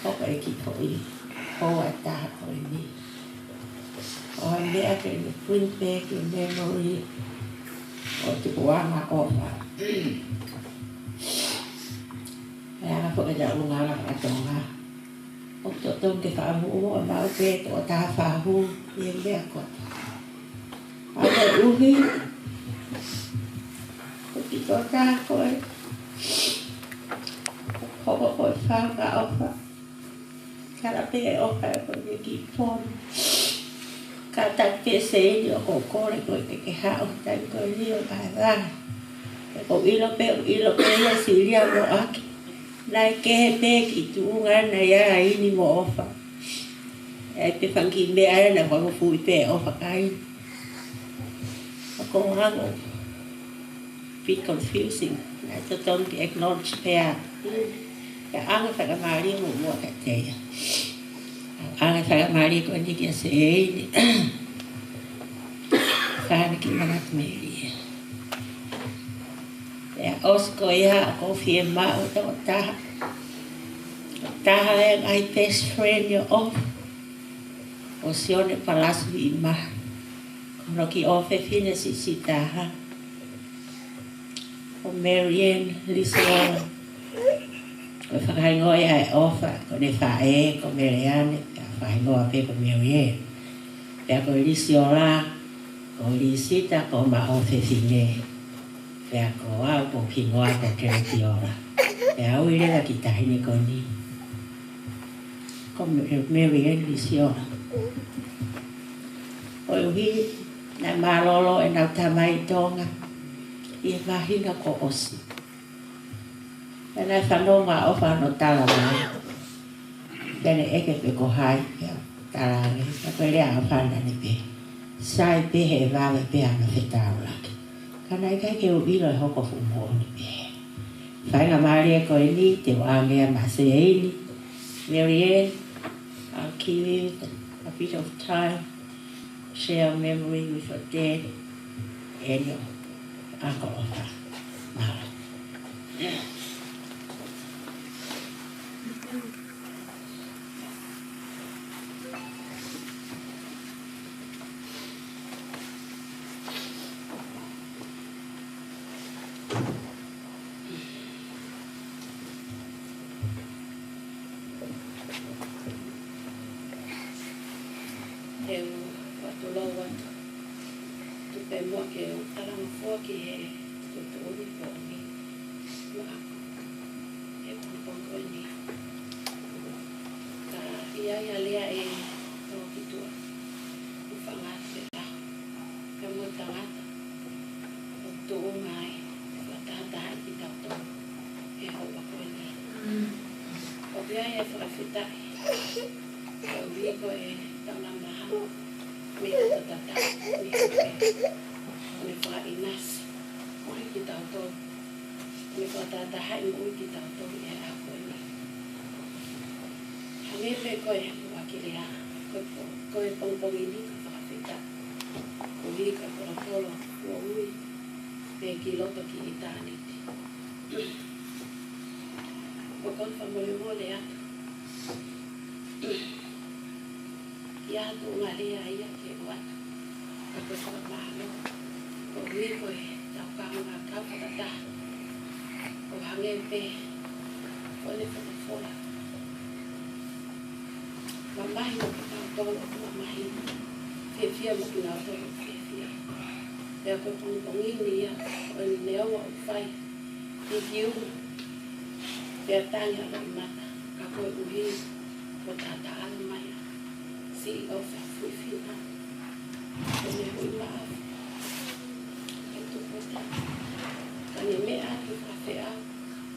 hoko e kiʻi foʻi houa ʻe taha ko eni. ʻO hangē ʻa e bring back e memory ʻo e tupuʻanga ʻofa. ʻE anga foki ʻetau ngaahi laka ʻa Tonga. ʻOku totonu ke fakamuʻomuʻa maʻu pē tokotaha fahu ʻi he meʻa kotoa. ʻA e ʻuhi, ko e kiʻi tokotaha ko ē, hoko ko e fanga ʻofa. Kala pē ʻofa ē ko e kiʻi fono. Kātaki pē Seini ʻoku ou kole ko e ke ke haʻu he taimi ko eni ʻo vaevae. He ʻoku ou ʻilo pē, ʻoku ou ʻilo pē ia Silia mo ʻAki. Naʻe kehe pē kiʻi tuʻunga naʻe ʻi ai ʻa ʻIni mo ʻOfa. ʻE ʻi ai pē fanga kiʻi meʻa ia naʻe fakafuʻi pē ʻOfa kai. ʻOku ou hanga ʻo bit confusing. Naʻe totonu ke acknowledge pē ʻa ʻIni. Ka ʻoange faingamālie muʻomuʻa kiate ia. ʻOange faingamālie ko eni kia Seini. Fānau ki manatu melie. Pea ʻosi ko ia ʻoku ou fiemaʻu tokotaha. Taha e ngaahi best friend ʻo ʻOfa. ʻO Sione Palasi Viʻimahe. Ko hono kiʻi ʻofefine siʻisiʻi taha. Ko Mary Ann Lisiola. Ko e fakahingoa ia ʻe ʻOfa, ko ʻene faʻē, ko Meleane, pea fakahingoa pē ko Mary Ann. Pea ko Lisiola, ko Lisita, ko ʻema ʻofefine. Pea ko au, ko e hingoa ko Keletiola. Pea ui leva kiʻi taʻahine ko eni ko Me-, Mary Ann Lisiola. Koeʻuhi, naʻe mālōlō ʻenau tamai ʻi Tonga ʻi he māhina kuo ʻosi. Pea naʻe fanongo ʻa ʻOfa hono tala mai. Pea ne ʻeke pe ko hai, pea tala ange. Pea ko e lea ʻa ʻOfa naʻa ne pehē: Sai pē he vave pē ʻa e fetaulaki. Ka naʻe ʻikai ke u ʻilo ʻe hoko fuʻu moʻoni pē. Faingamālie ko eni te u ʻoange ia maʻa Seini. Mary Ann, I'll give you a bit of time. Share memory with your dad and your uncle ʻOfa. Mālō. Te u faʻa tulou atu. Tuku pē muʻa ke u talangofua ki he tuʻutuʻuni ko eni maʻaku he pongipongi ko eni. Ka ʻi ai ha lea ʻe tō ki tuʻa, ʻoku ou fakaʻamu ke lau. Pea mo e tangata ʻoku tuʻunga ai ʻo fakatahatahaʻi kitautolu he houa ko eni. ʻOku ʻi ai e fakafetaʻi koeʻuhi ko e taʻu nima maha mei he totata ni, ʻo ne fakaʻinasi moʻui kitautolu, ʻo ne fakatahatahaʻi moʻui kitautolu ʻi he ʻaho ko eni. Hangē pē ko e ʻuluaki lea, ko e po-, ko e pongipongi ni ko e fakafetaʻi. Koeʻuhi ko e polopolo kuo ui pē ki loto ki ʻitāniti. ʻOku ou fakamolemole atu ki ha tuʻunga lea ia ke u ʻoatu. Ka ko e fakamālō koeʻuhi ko ʻetau kaungā kau fakataha. ʻO hangē pē ko ʻene folofola. Mamahi mo kinautolu ʻoku mamahi, fiefia mo kinautolu ʻoku fiefia. Pea ko e pongipongi ni ia, ʻo neongo ʻoku fai hiki uma, pea tangi ʻa loʻimata, ka koeʻuhi kuo taʻataʻalo mai ʻa siʻi ʻOfa Fuifina, ko ʻene hui maʻa Ka ne meʻa atu ʻo fakafeʻao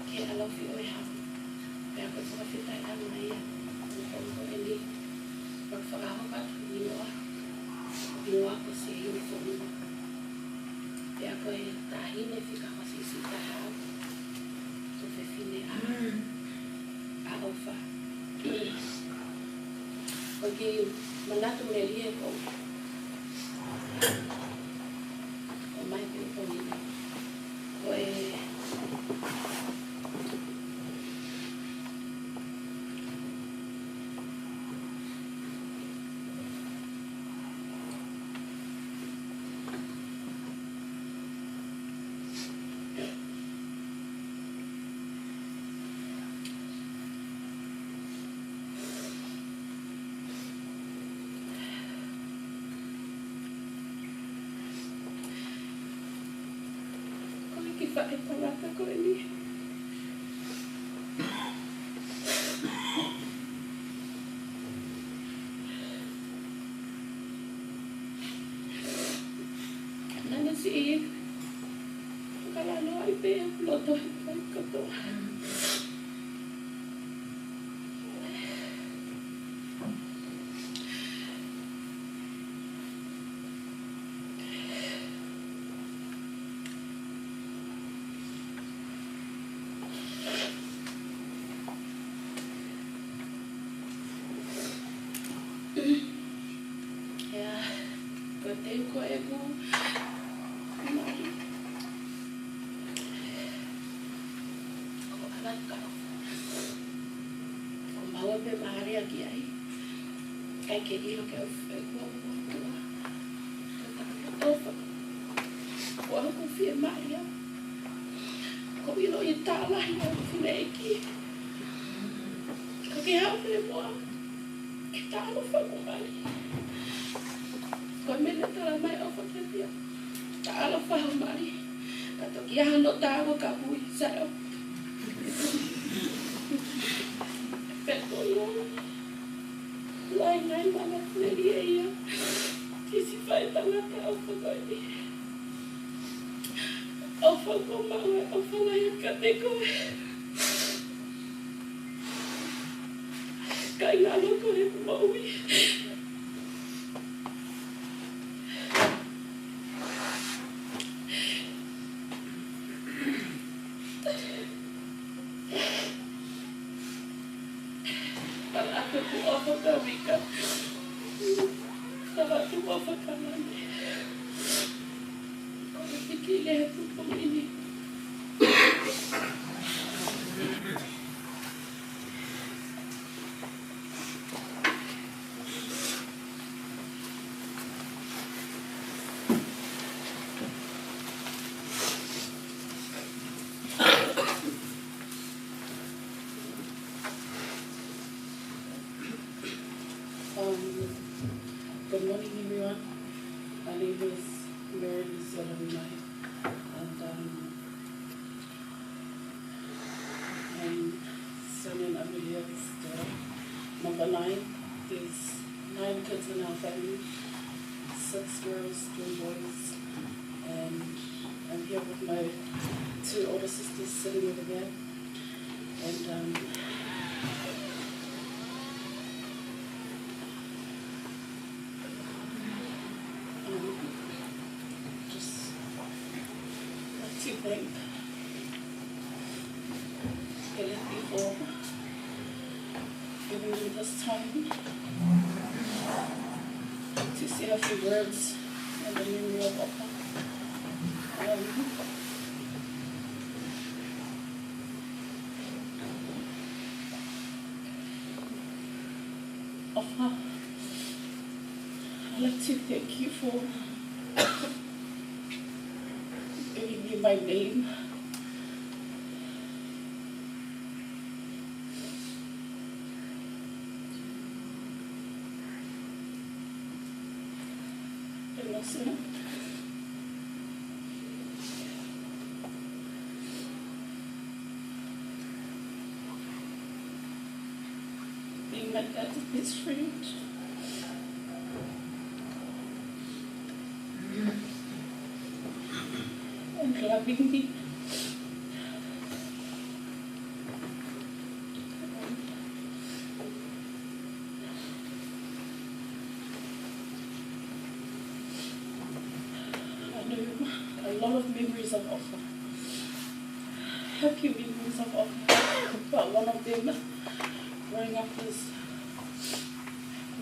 ki he ʻaloʻofa ʻo e hau. Pea ko e fakafetaʻi ʻa ia, ʻo ko eni, ʻo fakahoko atu ʻi muʻa, ʻi muʻa ko Sehini Fonua. Pea ko e taʻahine fika hosi si taha, ko e fefine ʻa, ʻa ʻOfa. Ko e kiʻi manatu melie ko, ko mai pē ko eni. Ko e Ko e kiʻi faʻē tangata ko eni. Naʻá ne siʻi fakalanoaʻi pē loto he kai kotoa. ʻIo, ko e teu ko ē ʻeku mali. Ko e ʻalā ka. Ko maua pē mālie ki ai. ʻIkai ke ʻilo ke u fekua mo tua. Ko e tangata ʻofa. Ko au ko fie mālie. Ko ʻilo ʻi tālahi ʻo e fineʻeiki. Ka ke haʻu pē muʻa. Ke taʻalo faku mali. Ko e meʻa naʻe tala mai ʻOfa ke fie. Taʻalo faku mali. Ka toki ʻi ai hano tāua ka hui sai ʻo. Pea ko ia. Laingainga melie ia. Kiʻi faʻē tangata ʻofa ko eni. ʻOfa ko maua, ʻofa lahi kiate koe. Kae ngalo ko e moʻui. Tala atu ʻoku ʻofa ka vika. Tala atu ʻofa ka mane. Ko e tiki le tupu mini. Um, good morning, everyone. My name is Mary Lucille Lunai, and, um, I'm standing over here as the number nine. There's nine kids in our family, six girls, three boys, and I'm here with my two older sisters sitting over there. And, um, um, just like to thank Keleti for giving me this time to say a few words in the memory of ʻOfa. Um, ʻOfa, I'd like to thank you for giving me my name. Emotional. Being my dad's best friend. And Mingi. I know a lot of memories of Ofa. Happy memories of Ofa. But one of them, growing up, is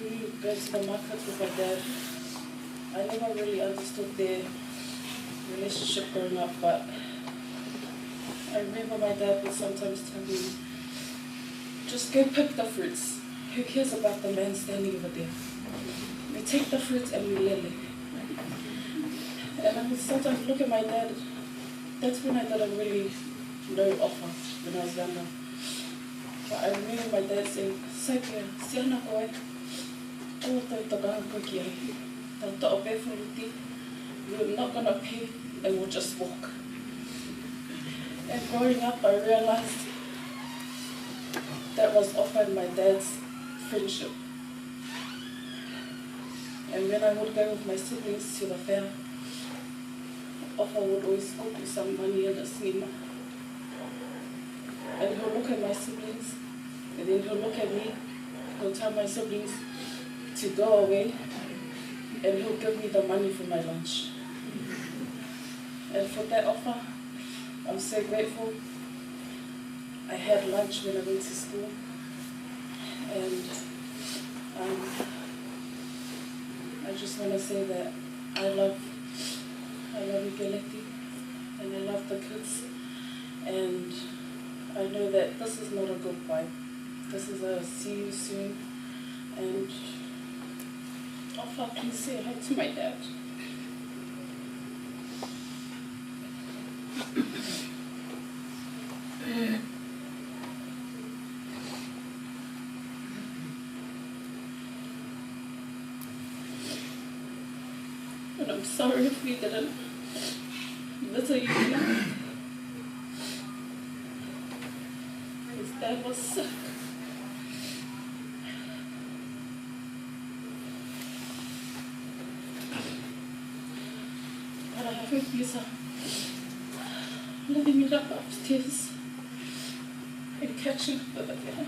we would go to the market with my dad. I never really understood their relationship growing up, but I remember my dad would sometimes tell me, "Just go pick the fruits. Who cares about the man standing over there? We take the fruits and we lele." And I would sometimes look at my dad. That's when I didn't really know Ofa, when I was younger. But I remember my dad saying, "Saikea, siana koe, ʻoua ʻe tokanga koe ki ai. Tau toʻo pē fuluti. We're not gonna pay and we'll just walk." And growing up, I realized that was Ofa and my dad's friendship. And when I would go with my siblings to the fair, Ofa would always cook with some money in the steamer. And he'll look at my siblings, and then he'll look at me. He'll tell my siblings to go away, and he'll give me the money for my lunch. And for that Ofa, I'm so grateful. I had lunch when I went to school, and, um, I just wanna say that I love, I love Ikeleti, and I love the kids, and I know that this is not a goodbye. This is a see you soon, and Ofa, please say hi to my dad. And I'm sorry if we didn't visit you. His dad was sick. But I have a visa living it up upstairs and catching up with it.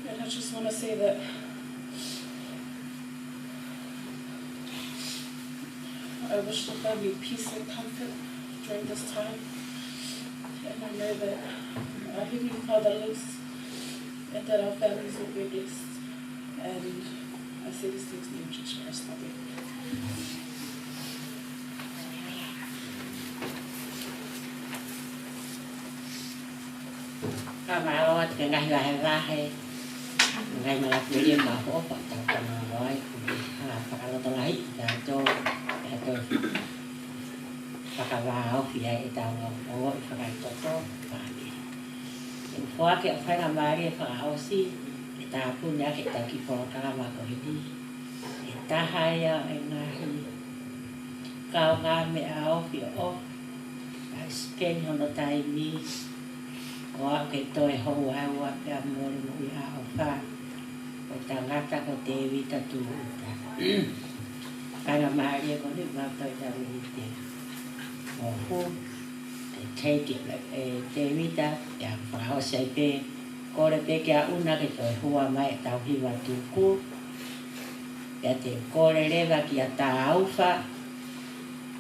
And I just wanna say that I wish the family peace and comfort during this time. And I know that our Heavenly Father lives and that our families will be blessed. And I say these things in the name of Jesus Christ. Amen. Ka mālō atu ki he ngaahi vahevahe, ngaahi malanga pule ma ho, pa tau ka mālō ai, ku ha fakalotolahi, tau tō, e tō, fakavā ofi ai e tau ngau, o, i fakaitoto, pāke. E u foaki ʻa e faingamālie fakaʻosi, e tāpuni ake e tau kiʻi polokalama ko eni. E taha ia e ngaahi kaungāmeʻa ofi ʻo Ofa, ʻa e spend hono taimi, ʻo aʻu ke toe houa ʻe ua pea mole moʻui ʻa Ofa. Ko e tangata ko Tēvita Tūʻuta. Faingamālie ko eni mau toe tau i te. ʻO hu, e take it, e Tēvita, ia fakaʻosi ai pē, kole pē ke ʻaʻuna ke toe hua mai e tau hiva tuku. Pea te u kole leva kia Tāufa,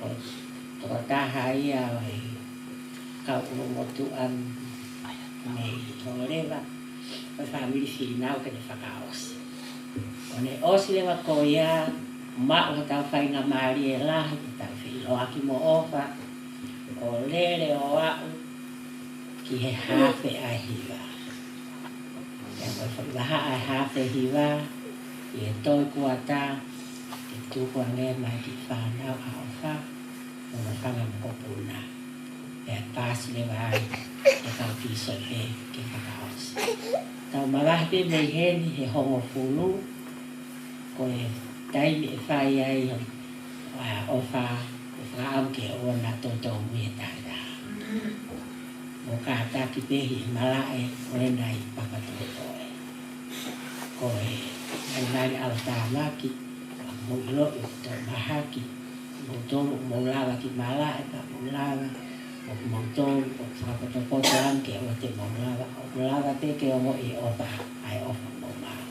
ko e tokotaha ia ʻo e kau ʻulumotuʻa mei Toleva, ko e fāmili Fīnau ke ne fakaʻosi. ʻO ne ʻosi leva ko ia, maʻu ha tau faingamālie lahi ke tau feʻiloaki mo Ofa, ʻo lele ʻo aʻu ki he hafe ʻa e hiva. Pea ko e foʻi vahaʻa e hafe hiva, ʻi he toe kuata, ke tuku ange mai ki he fānau ʻa Ofa, mo hono fanga mokopuna. Pea paasi leva ai, e kau pīsope ke fakaʻosi. Tau mavahe pē mei heni he hongofulu, ko e taimi ʻe fai ai ʻa Ofa, ʻe fakaʻau ke ʻoua naʻa toutou mui e taha. Mo kātaki pē he malaʻe ʻo ena ʻi Papatoetoe. Ko Tali ʻalotāmaki, mou ʻiloʻi ʻoku tau mahaki, moutolu ʻoku mou lava ki malaʻe, ka mou lava, ʻoku moutolu ʻoku fakapotopoto ange ke ʻoua te mou lava, ʻoku lava pē ke ongoʻi ʻofa, ʻa e ʻofa mou maʻu.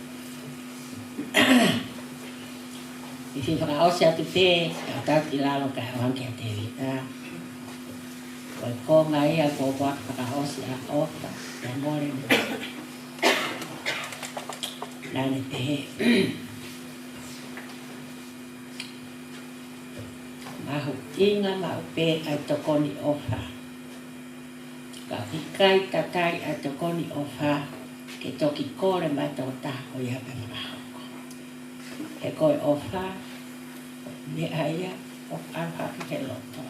ʻI he fakaʻosi atu pē, ka tau ki lalo kae ʻoange ʻa Tēvita. Ko e konga ia ko ʻoku fakaʻosi ʻa ʻofa, ʻia mole mo. Naʻa ne pehē. Mahuʻinga maʻu pē ʻa e tokoni ʻofa. Ka ʻikai tatali ʻa e tokoni ʻofa, ke toki kole mai tokotaha ko ia pē fakahoko. He ko e ʻofa, meʻa ia ʻoku ʻalu hake he loto.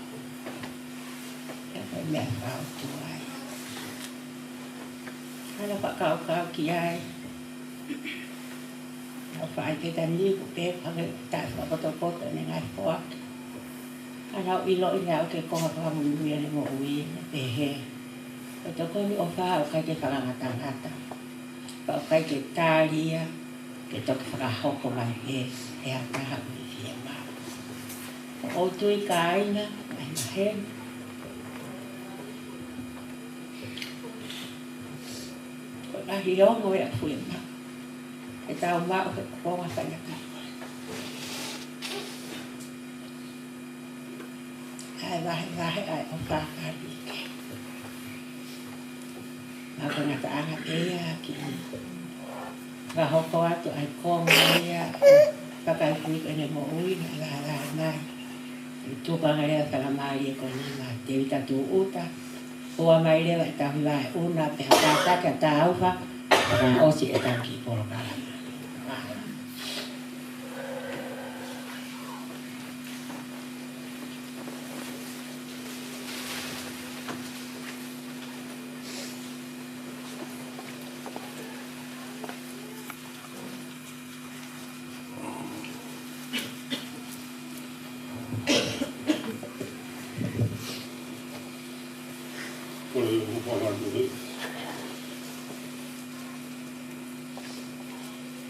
He ko e meʻa fakaʻotua ia. Hana fakakaukau ki ai. Naʻa ku fai ke tani ku pē pange taʻe fakapotopoto ne ngai foaki. Ka naʻa ku ʻiloʻi naʻa ku ke konga fakamonū ia ne moʻui ne pehē. Ko e tokoni ʻofa ʻoku ʻikai ke fakangatangata. Ka ʻoku ʻikai ke tali ia, ke toki fakahoko mai pē, ʻe ha taha ʻoku fiemaʻu. ʻOku ou tui kāinga, ʻai maheni. Ko e ngaahi ongo ia ʻoku fiemaʻu. Ke tau maʻu he konga faingataʻa. ʻA e vahevahe ʻa e ʻofa ʻa e ʻEiki. Maʻu ko e ngataʻanga pē ia ki he fakahoko atu ʻa e konga ia, fakaikuiku ʻene moʻui naʻe lālā mai. ʻI he tuʻunga lea fakamālie ko eni maʻa Tēvita Tūʻuta, ʻoua mai leva e tauhi vaeua pea kātaki ʻa Tāufa, fakaʻosi ʻetau kiʻi polokalama. Kole ʻo hūfanga atu he.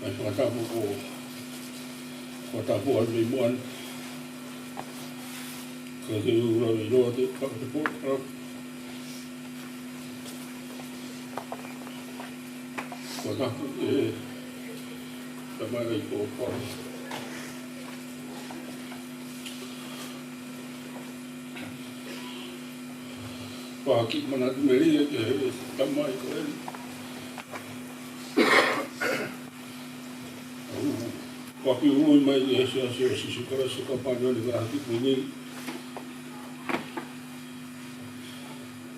ʻAi fakatapu ko, fakatapu atu mei muʻa ni. Ka ke ula mei loa te, ka te po, ka. Ko naku e tamaiki ko pa. Paki manatu mei he tamaiki ko eni. Paki ului mai e se ase o Sīsū Kalaisi ka pano ni ka haki mini.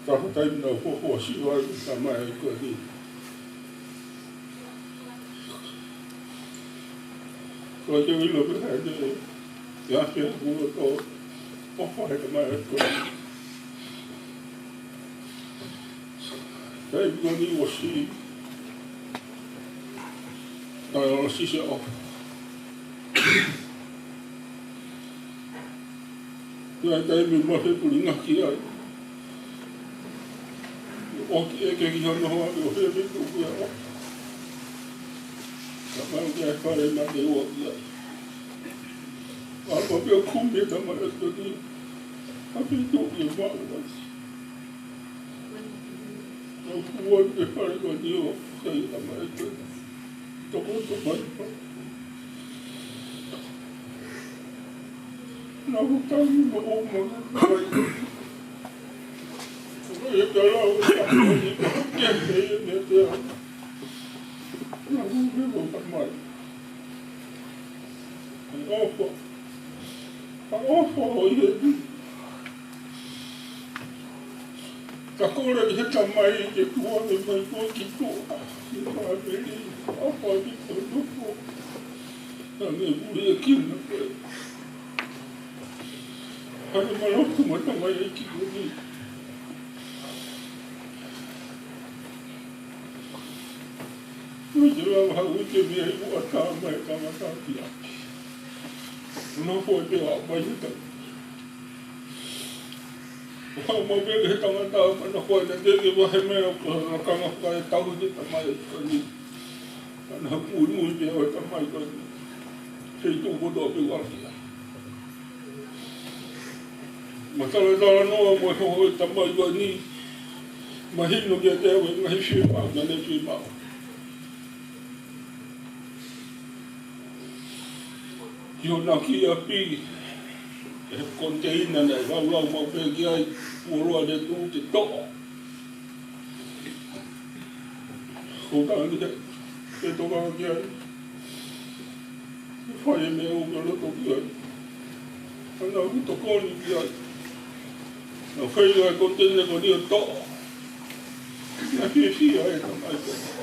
Ka ko taimi naʻa ku fuofua siva ai tamaiki ko eni. Ko e ʻilo pē ʻa e, ʻa e ʻafe ʻa e kuo tō, ʻofa he tamaiki ko eni. Taimi ko eni ʻosi, taʻe ʻosi se ʻofa. Ko e taimi mo e kulingaki ai. ʻOku ʻikai ke kiʻi hano hoa ʻo he meʻa ko ia. Ka mau ke fale ma te ua ia. ʻA ko pē ʻoku kumi e tamaiki ko eni. ʻA pē ʻoku ia maʻu ai. ʻOku ua ke fale ko eni ʻo kai tamaiki ko eni. Toko toko mai. Naʻa ku tau ni ma o ma kai. Ko e ka lau e ka ni ke he ne te a. Naʻa ku ke mo ka mai. ʻOfa. ʻOfa ʻo ʻi he ni. Ka kole ki he tamaiki ke tuʻu mai ko ki tuʻa, ki tuʻa meli, ʻofa ki tuʻa nofo. Ka me muli e kina koe. Hane maloku ma tamaiki ko eni. Ui ke lava ha ui ke mea i ua tā mai ka ngata ki aki. Nofo e te a mai he tau. ʻO hau mau pē he tangata, mana koe na te ke vahe mea, ko na kanga fakae tau he tamaiki ko eni. Naʻa ku muimui pē ʻa e tamai ko eni. Feituʻu kotoa pē ʻoku ʻi ai. Matalatala noa mo e hoho ʻo e tamai ko eni. Mahino kiate au e ngaahi fiemaʻu naʻa ne fiemaʻu. Ki hona kiʻi ʻapi, ʻi he koniteina naʻe laulau maʻu pē ki ai, fuoloa ne tuʻu ke toʻo. Ko e tangata ke tokanga ki ai. Fai e meʻa ʻoku ke loto ki ai. Naʻa ku tokoni ki ai. Naʻe fai e koniteina ko eni ʻo toʻo. Naʻe fiefia e tamai ko eni.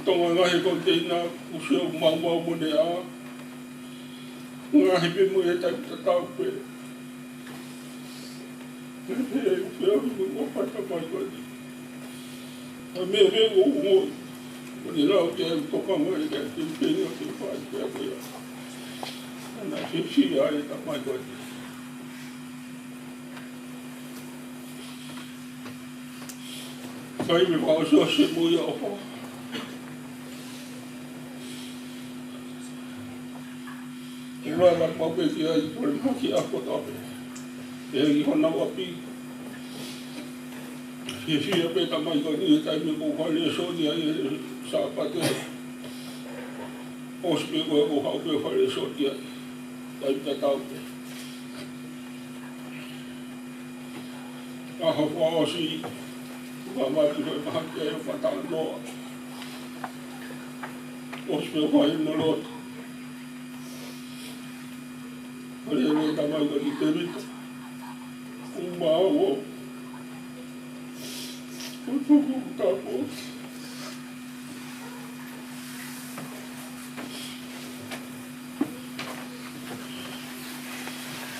Tonga ngaahi koniteina, ʻosi ʻo maumau mo ne ʻā. Ngaahi pē mo e taimi tatau pē. He, he, he, he, ʻoku fai e tamai ko eni. ʻA e meʻa pē ʻoku ou ongoʻi. Ko e lau ke u tokanga ai ke, ke, ke, ke fai, ke, ke. Naʻe fiefia e tamai ko eni. Sai me fakaʻosiʻosi mo ia ʻofa. Ko e lau ʻa e pau pē ki ai, ko e mahaki ʻa kotoa pē. ʻI hona ʻapi. Fiefia pē tamai ko eni he taimi ko ē ʻoku fai lēsoni ai he Sāpate. ʻOsi pē ko ē ʻoku haʻu pē ʻo fai lēsoni ai. Taimi tatau pē. ʻAho fakaʻosi, ʻoku māmātu ko e mahaki ai ʻo fata noa. ʻOsi pē ʻo fai hono lotu. Hale hale tamai ko eni Tēvita. Kuo mau ō. Kuo tuku tapu.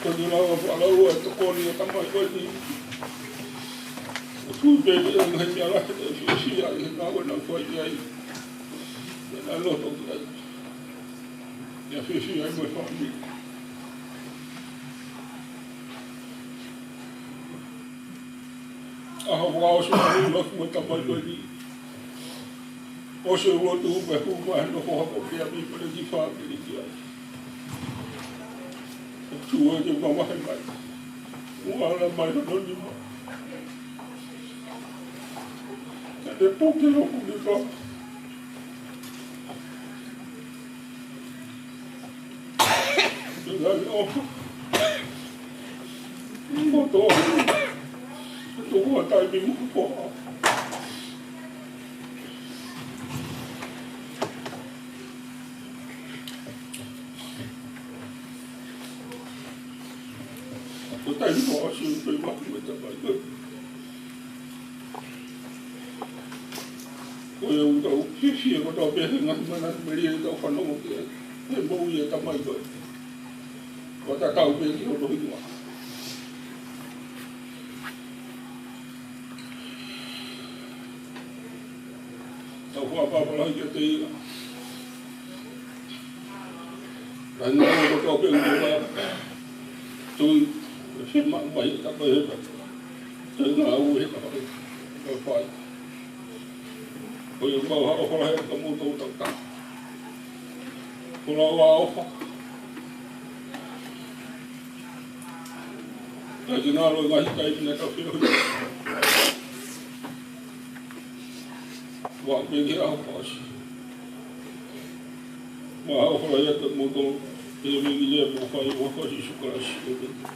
Ko e lau ʻa e faʻa lau ʻa e tokoni ʻa e tamai ko eni. ʻOku pehē ʻa e ngaahi meʻa lahi ʻe fiefia ai he ngāue naʻa ku fai ai. Naʻa ku loto ki ai. ʻIa fiefia ai mo e fāmili. ʻAho fakaʻosi ʻo e lau ʻa e tamai ko eni. ʻOsi ʻo lotu pea hū mai hono foha ko Pea mi pale ki fāmili ki ai. ʻOku tuʻu ʻo mavahe mai. ʻOku ala mai hono nima. Ka ne puke hoku nima. Ngaahi ʻofa. Moto. Tuku ʻa e taimi mo e pō. Ko e taimi mo ʻosi pē maku me tapai ko. Ko ia ʻoku tau fiefia kotoa pē he ngaahi mana melie ʻoku tau fanongo ki ai. He moʻui ʻa e tamai ko ē. Ko e tatau pē ki hono hingoa. Tau fakapapālangi kiate ia. Ka ʻi he ngaahi ʻaho kotoa pē ʻoku tau tui, ʻe fiemaʻu mai, ka ko e heka. Tui ngāue he ka fai. Ka fai. Ko ia mau ha ʻofa lahi atu kia moutolu tau tā. Ko e lau ʻa e ʻofa. Ka ʻi he ngaahi ʻaho ngaahi taimi naʻa tau feohi. Ua pē ki he ʻaho fakaʻosi. Mau ʻofa lahi atu kia moutolu, ʻi he meʻa ni ʻoku fai, ʻofa ʻa Sīsū Kalaisi. ʻĒmeni.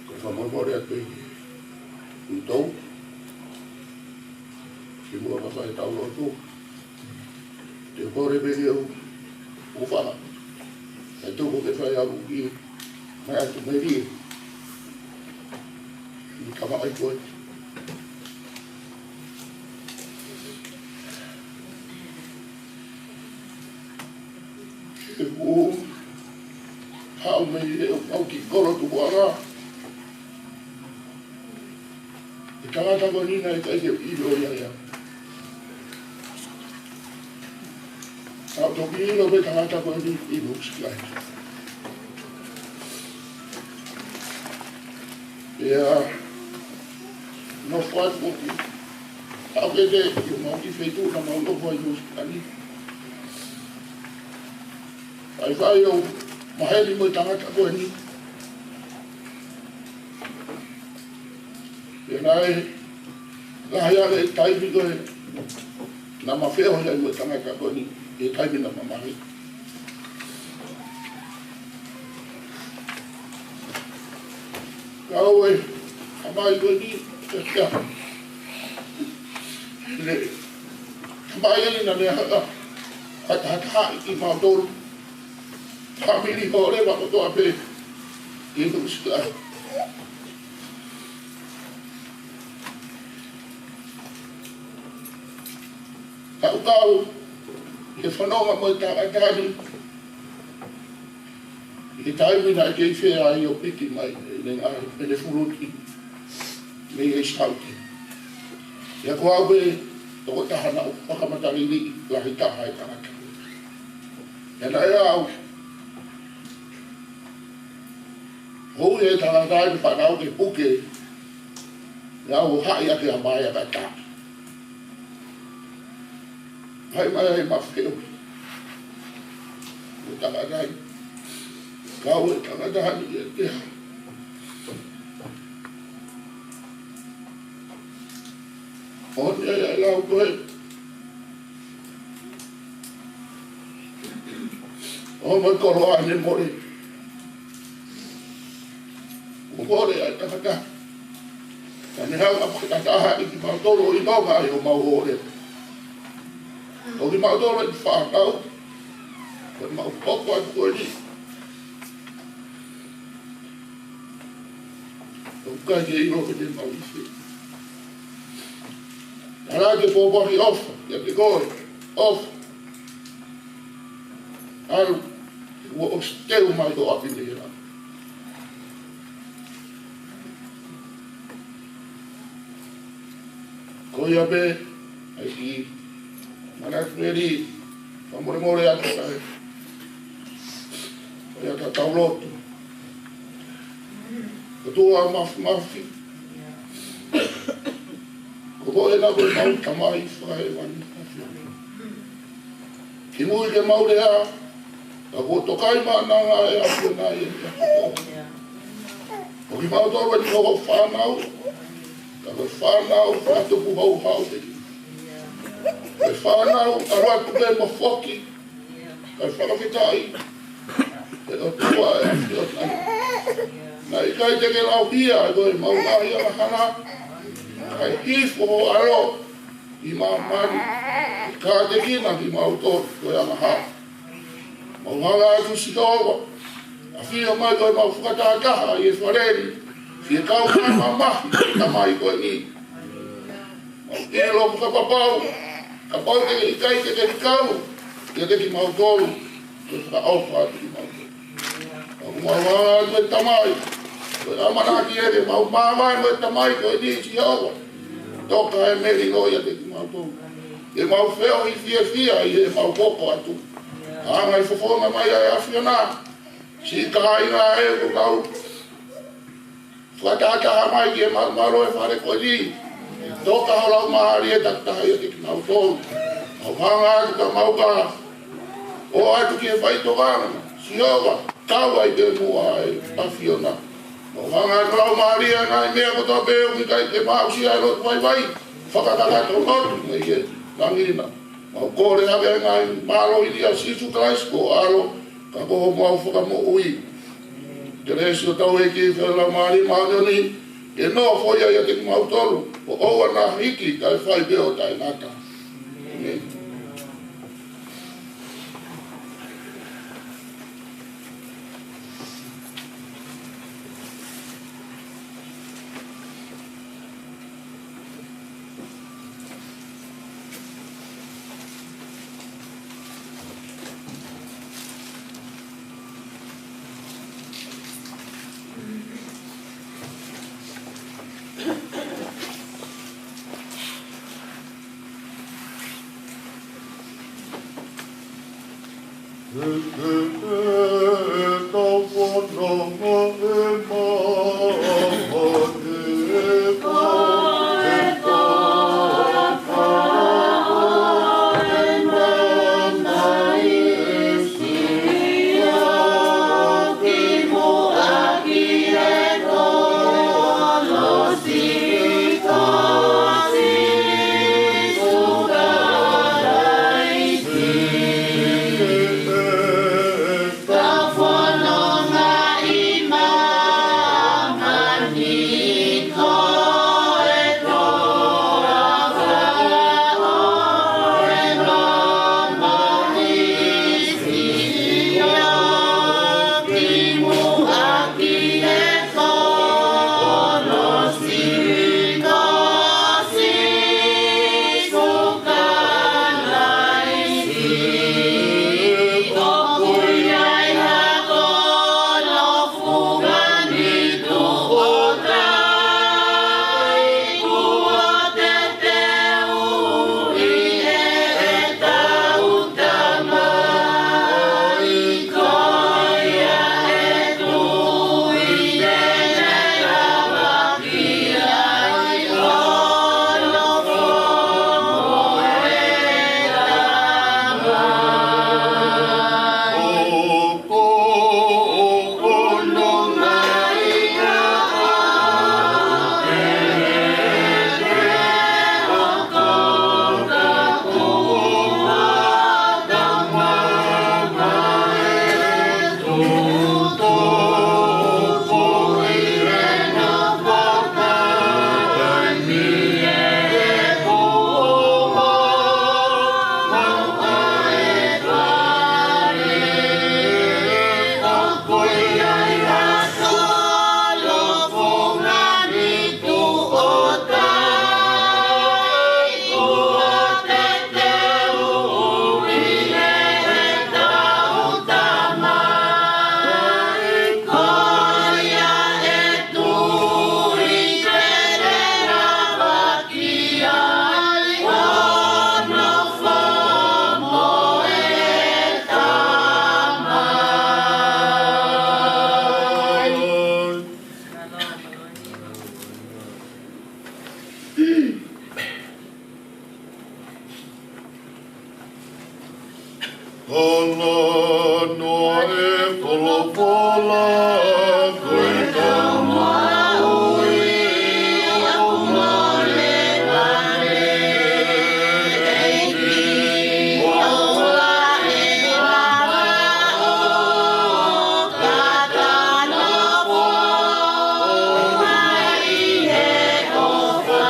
Ko e fakamolemole atu ʻi he ʻutou, kimuʻa ka fai ʻetau lotu, te u kole pē ke u ʻofa, ʻe tuku ke fai ʻaku kiʻi meʻatokoni ʻi he tamaiki ko ē. He kuo haʻu mei he ʻoku mau kiʻi kolo tukuʻanga. ʻE tangata ko eni naʻe ʻikai ke u ʻilo ia ia. Ka u toki ʻilo pē tangata ko eni ʻi he ʻusi kai. Pea nofo atu ʻo ki, ʻa ke te, ʻi homau kiʻi feituʻu naʻa mau nofo ai ʻi ʻusi kai. Faifai ʻo maheni mo e tangata ko eni. Pea naʻe lahi ange e taimi ko ē naʻa ma feohi ai mo e tangata ko eni, e taimi naʻa ma maheni. Ka ʻoku ʻi ai e tamai ko eni, ʻe kia. Le, tamai eni naʻa ne haka, haka, haka, ʻi mautolu. Fāmili ko ē leva kotoa pē ʻi he ʻusi kai. Ka u kau he fononga mo e tangata ni, ʻi he taimi naʻe kei fai ai ʻo piki mai ʻene ngaahi, ʻene fuluti mei he sāuti. Pea ko au pē tokotaha naʻa ku fakamatala lahi taha e tangata. Pea naʻe ʻalu hou e tangata ni, fānau ke puke, pea u haʻi ʻaki ʻa e maea ka ta. Hai mai ai ma feohi. Ko e tangata ni. Kau e tangata ni ia te ha. ʻO ne ai lau ko ē. ʻO mo e koloa ne mole. Kuo mole ʻa e tangata. Ka ne hanga ʻo fakataha ʻaki kimautolu ʻi he nonga ʻo homau ʻofa. ʻO kimautolu ʻi he fānau. Ko ʻemau hoko atu ko eni. ʻOku ʻikai ke ʻilo pe te mau ʻi fē. Tala ke pōpoaki ʻofa, kiate koe, ʻofa. ʻAlu, kuo ʻosi teu mai ho ʻapi ni he langi. Ko ia pē, ʻai ki, manatu meli, fakamolemole atu kae. Ko ia ka tau lotu. ʻOtua Māfimafi. Ko koe ena ko ʻemau Tamai fakahēvani. Kimui ke mau lea, ka kuo tokai maʻananga ʻe ʻAfiona ʻi he ʻaho ko eni. Ko kimautolu eni ko ho fānau, ka ko e fānau fakatupu houhau pē. Ko e fānau ʻalu atu pē mo foki, kae fakafetaʻi ki he ʻOtua ʻa e ʻAfiona. Naʻe ʻikai te ke lau ia ʻe koe ʻemau ngaahi angahala, kae hifo ho ʻAlo ʻi māmani, kātekina kimautolu ko e angahala. Mau hanga atu Sihova, ʻafio mai ko ʻemau fakatahataha ʻi he fale ni, fie kau mai mamahi e tamai ko eni. Mau ʻilo fakapapau, kapau te ke ʻikai te ke kau kiate kimautolu, ke fakaʻofa atu kimautolu. ʻOku mau hanga atu e tamai, ko e ʻamanaki ē ke mau māvae mo e tamai ko eni Sihova. Toka e melino ʻiate kimautolu. Ke mau feohi fiefia ʻi heʻemau hoko atu. Hanga ʻo fofonga mai ʻa e ʻAfiona. Siʻi kāinga ē ʻoku kau fakatahataha mai ki he malumalu e fale ko eni. Toka ho Laumālie takitaha ʻiate kimautolu. Mau hanga atu ka mau ka ō atu ki he faitokanga. Sihova, kau ai pē muʻa e ʻAfiona. Mau hanga atu Laumālie ʻa e ngaahi meʻa kotoa pē ʻoku ʻikai te mau aʻusia e lotu vaivai. Fakakakato lotu mei he langi na. Mau kole ʻaki ʻa e ngaahi mālohi ni ʻia Sīsū Kalaisi ko ho ʻAlo, ka ko homau Fakamoʻui. Kelesi ʻa hotau ʻEiki, feohi ʻa e Laumālie Māʻoniʻoni, ke nofoʻia ʻiate kimautolu, ʻo ʻoua naʻa hiki, kae fai pē ʻo taʻengata. ʻĒmeni. Hono noa e folofola, ko e kau maʻu ʻi hoʻo mole vale, ʻEiki, ʻo aʻu ʻo kakano foʻou ʻi he ʻofa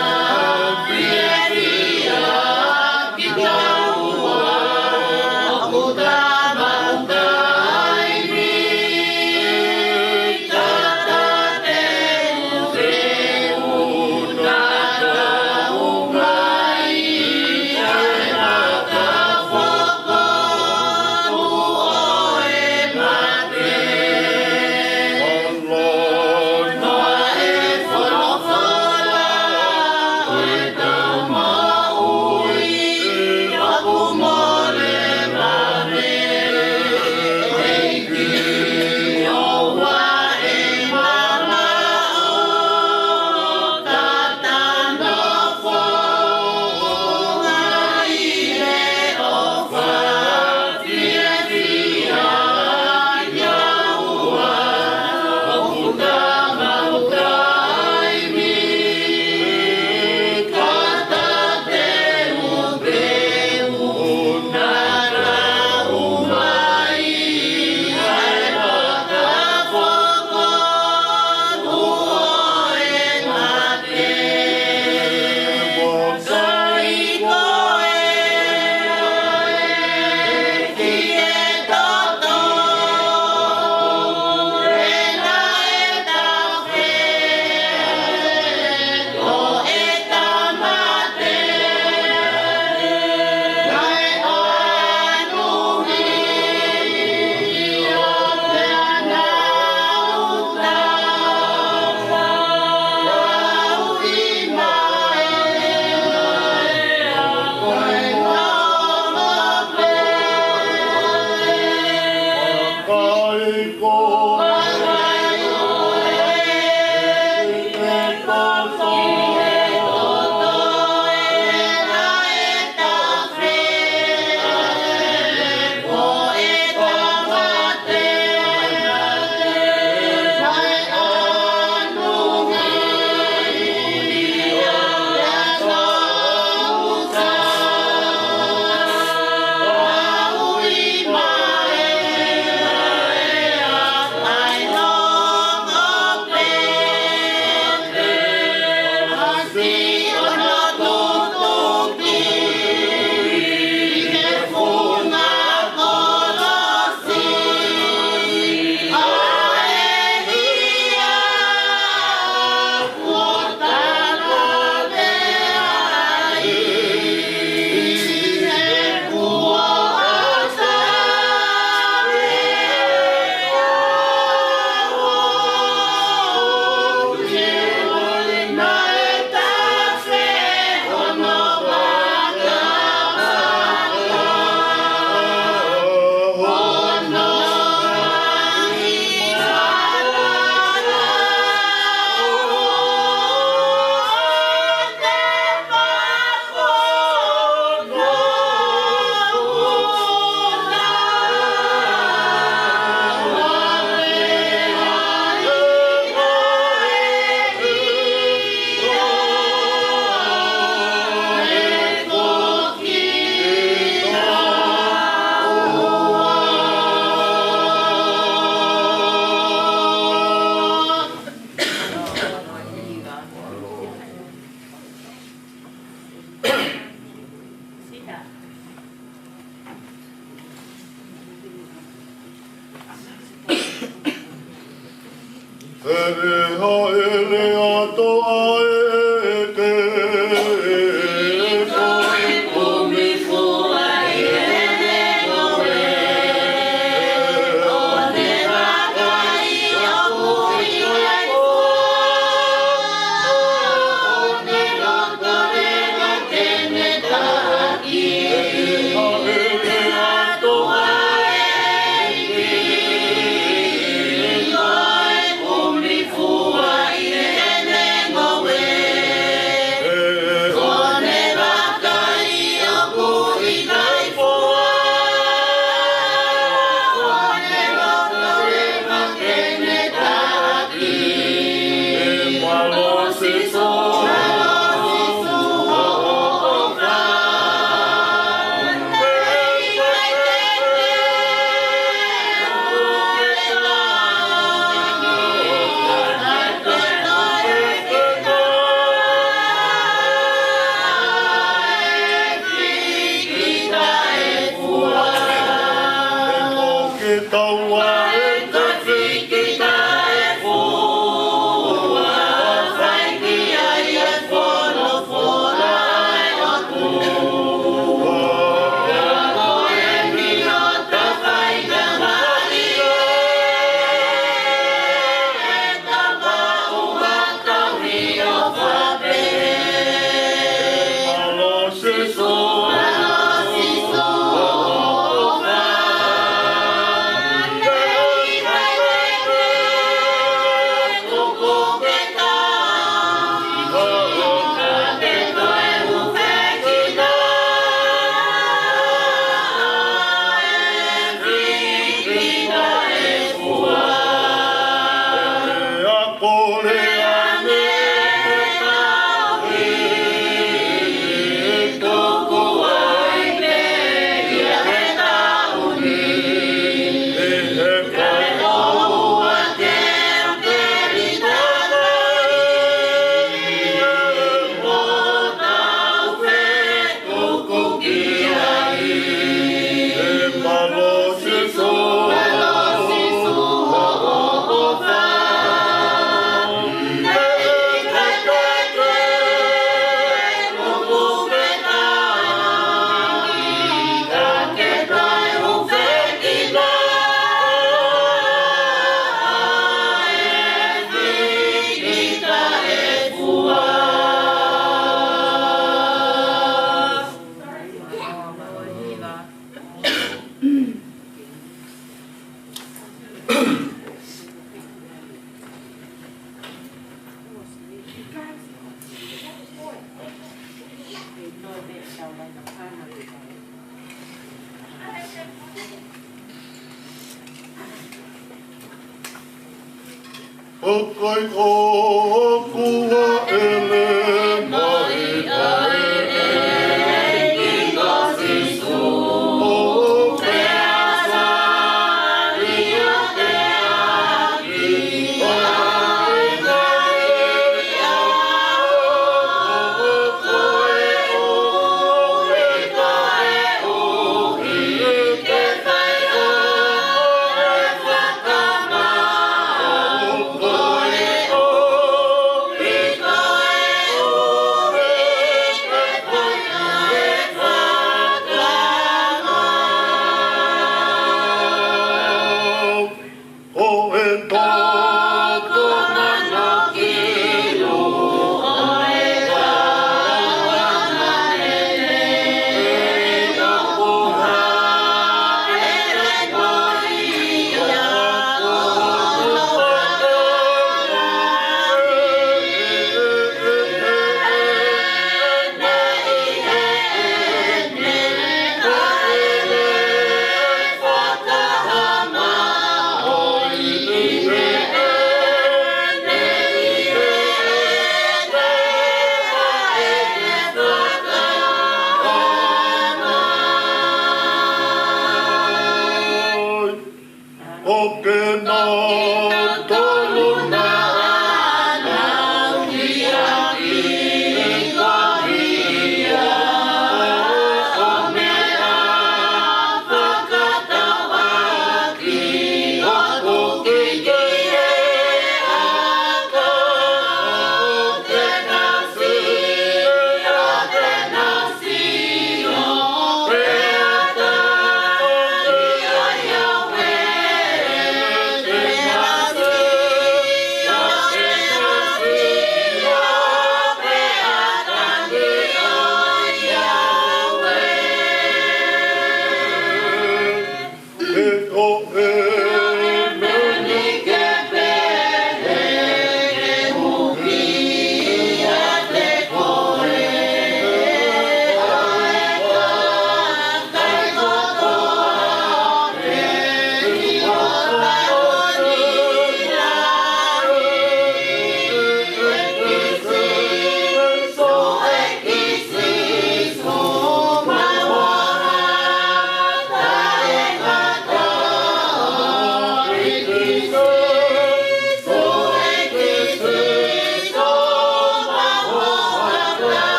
fiefia. Fele ha'ele ʻa toʻa ʻeke, ko e kumi fua ʻi heʻene ngoue, ʻo ne vakai ʻoku ʻikai fua, ʻo ne loto leva ke ne taʻaki. ʻOku ʻikai ko ʻeku ʻele mai ʻa e ʻEiki ko Sīsū. ʻO pea sali ʻo teʻaki ʻa e ngaahi ʻaho ko e ʻuhi ko e ʻuhi ke fai ʻa e fakamaau ko e ʻuhi ko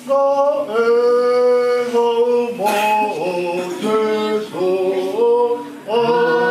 Naʻe haʻu mai ʻa Sīsū, ʻa e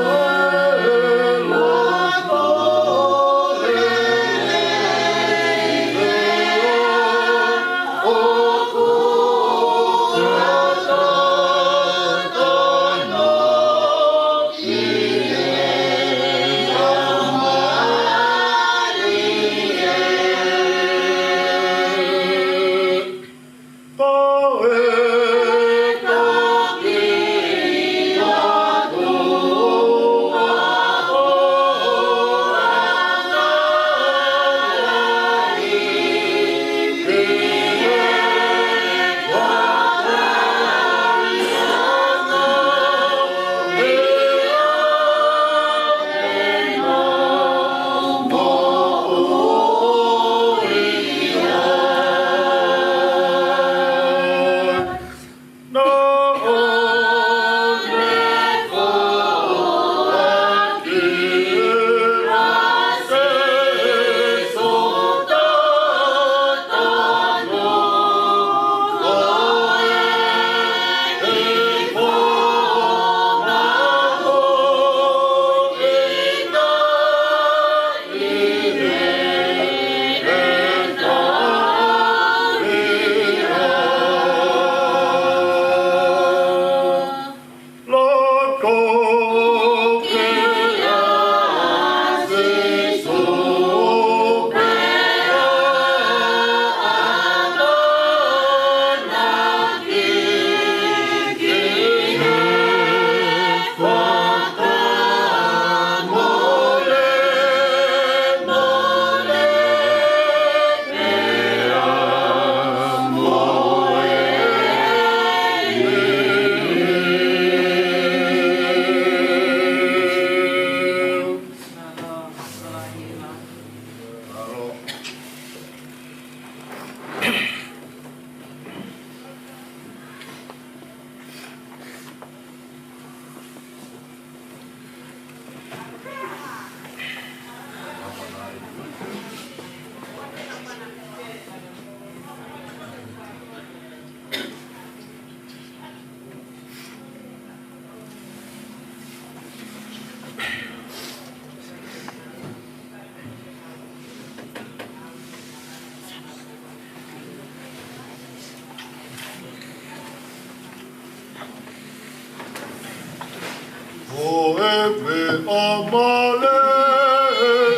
ʻo e meʻa mālie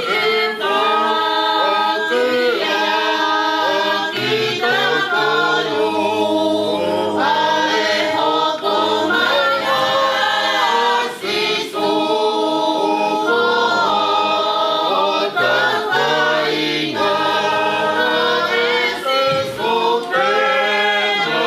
ʻe fai ʻe ia kiate kitautolu, ʻa e hoko mai ʻa Sīsū ko hotau kāinga. ʻE Sīsū, ke mau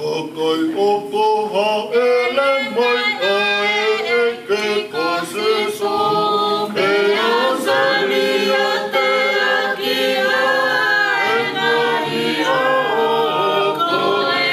Ka kai ʻoku hāʻele mai ʻa e ʻEiki ko Sīsū, pea ʻoku sani ʻa e teʻeki ai ʻa e ngaahi ʻaho ko e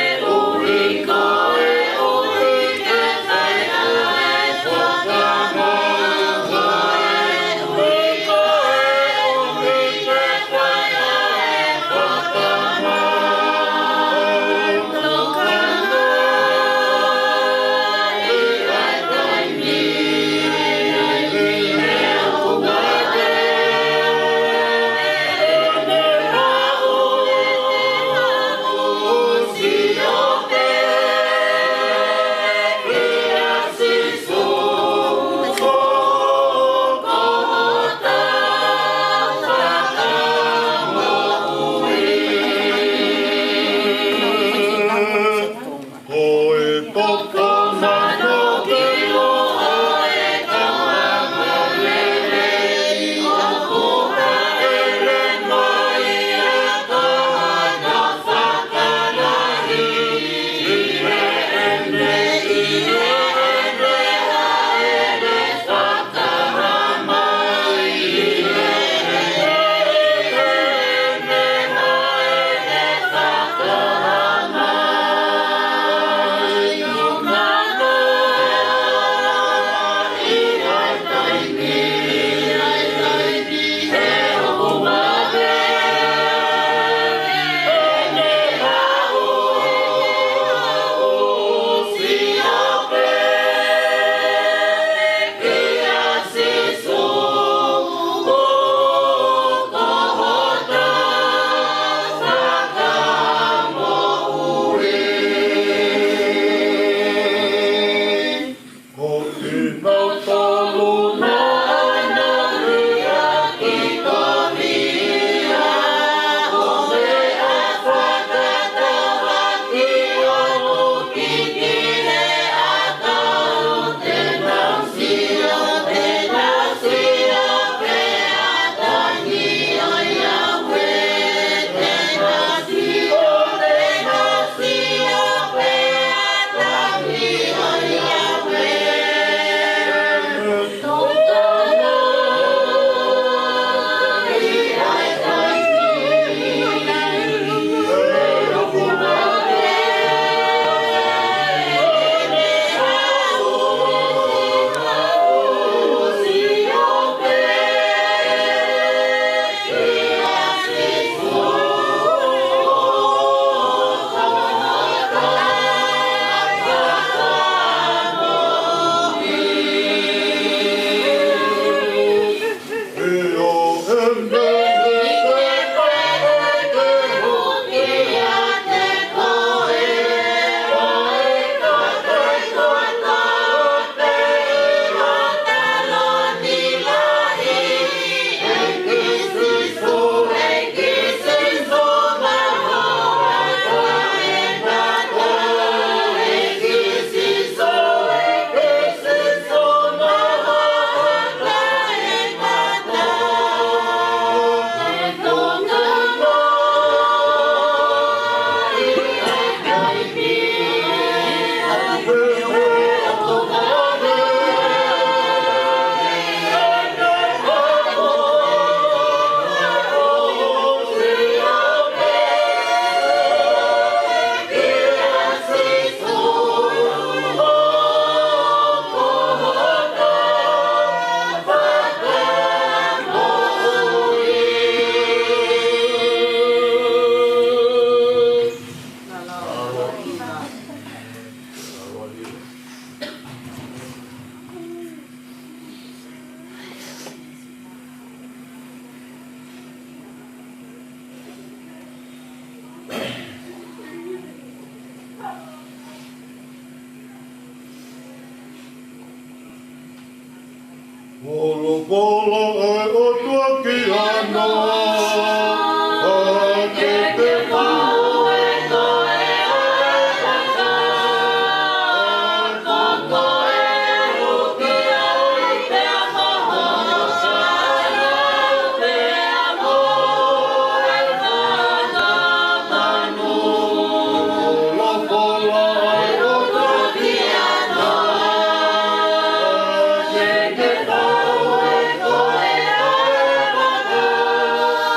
Polo polo e ʻOtua ki ana, ʻa ke ke pau e koe ʻa e ʻOtua, ko koe ʻoku ke ʻai pea ko ho ʻofa, pea mo e fakamanū. Polo polo e ʻOtua ki ana, ʻa ke ke pau e koe ʻa e ʻOtua,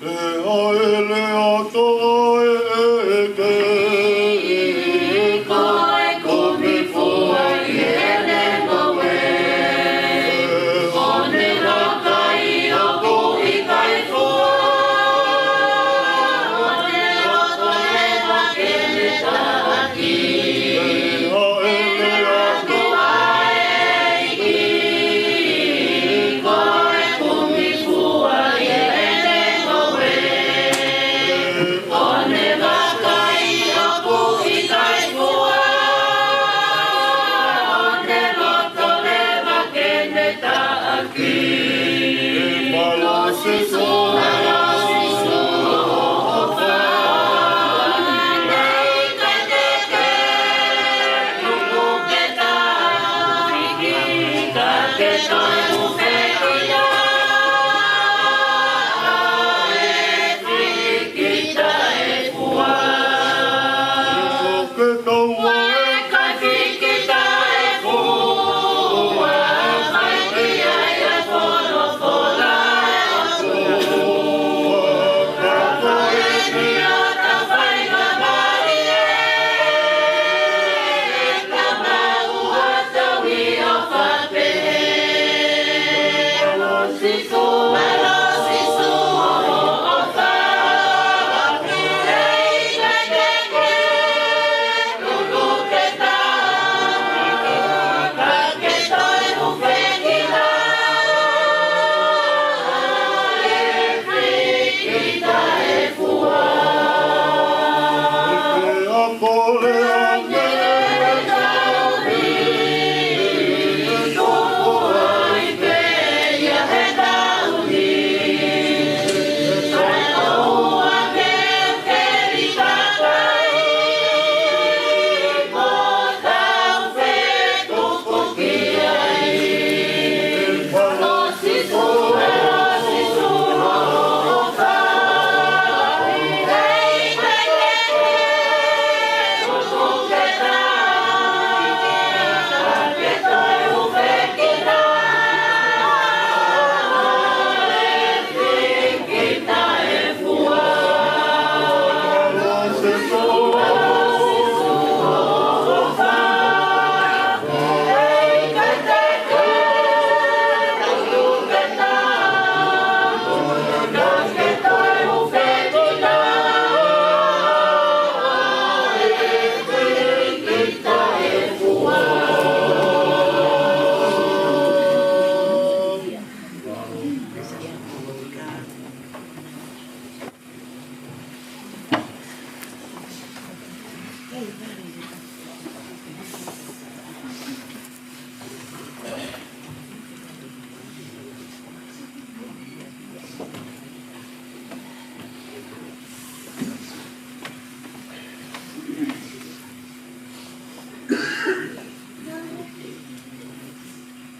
ʻE haʻele atu ʻa e ʻEiki, ko e kumi fua ʻi heʻene ngoue. ʻO ne vakai ʻoku ʻikai fua, ʻo ne loto leva ke ne taʻaki. ʻE haʻele atu ʻa e ʻEiki, ko e kumi fua ʻi heʻene ngoue. ʻO ne vakai ʻoku ʻikai fua, ʻo ne loto leva ke ne taʻaki. Mālō Sīsū, mālō Sīsū, ʻofa.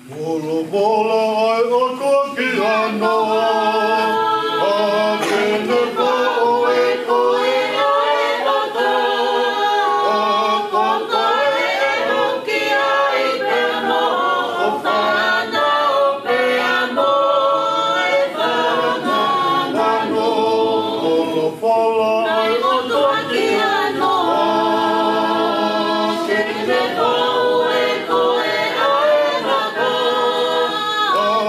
Folofola ʻa e ʻOtua ki Noa, ʻa ke ne faʻo e koe ʻa e loto, ʻa ko koe ʻe huki ai pea mo ho fānau pea mo e fanga ngano. Folofola ʻa e ʻOtua ki Noa, ke ne faʻo e koe ʻa e loto, ʻa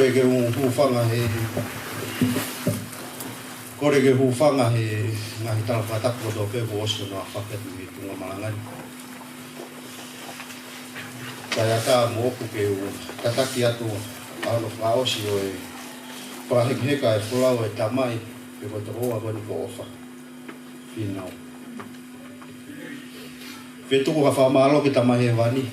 Ke u hūfanga he, kole ke u hūfanga he ngaahi tala fakatapu kotoa pē kuo ʻosi ʻo fakahoko atu ʻi he tuʻunga malanga ni. Kae ʻatā moʻoku ke u tataki atu ʻa hono fakaʻosi ʻo e fakahekeheka e folau ʻa e tamai pe ko e tokoua ko eni ko ʻOfa Fīnau. Pea tuku ha fakamālō ki he Tamai Hēvani.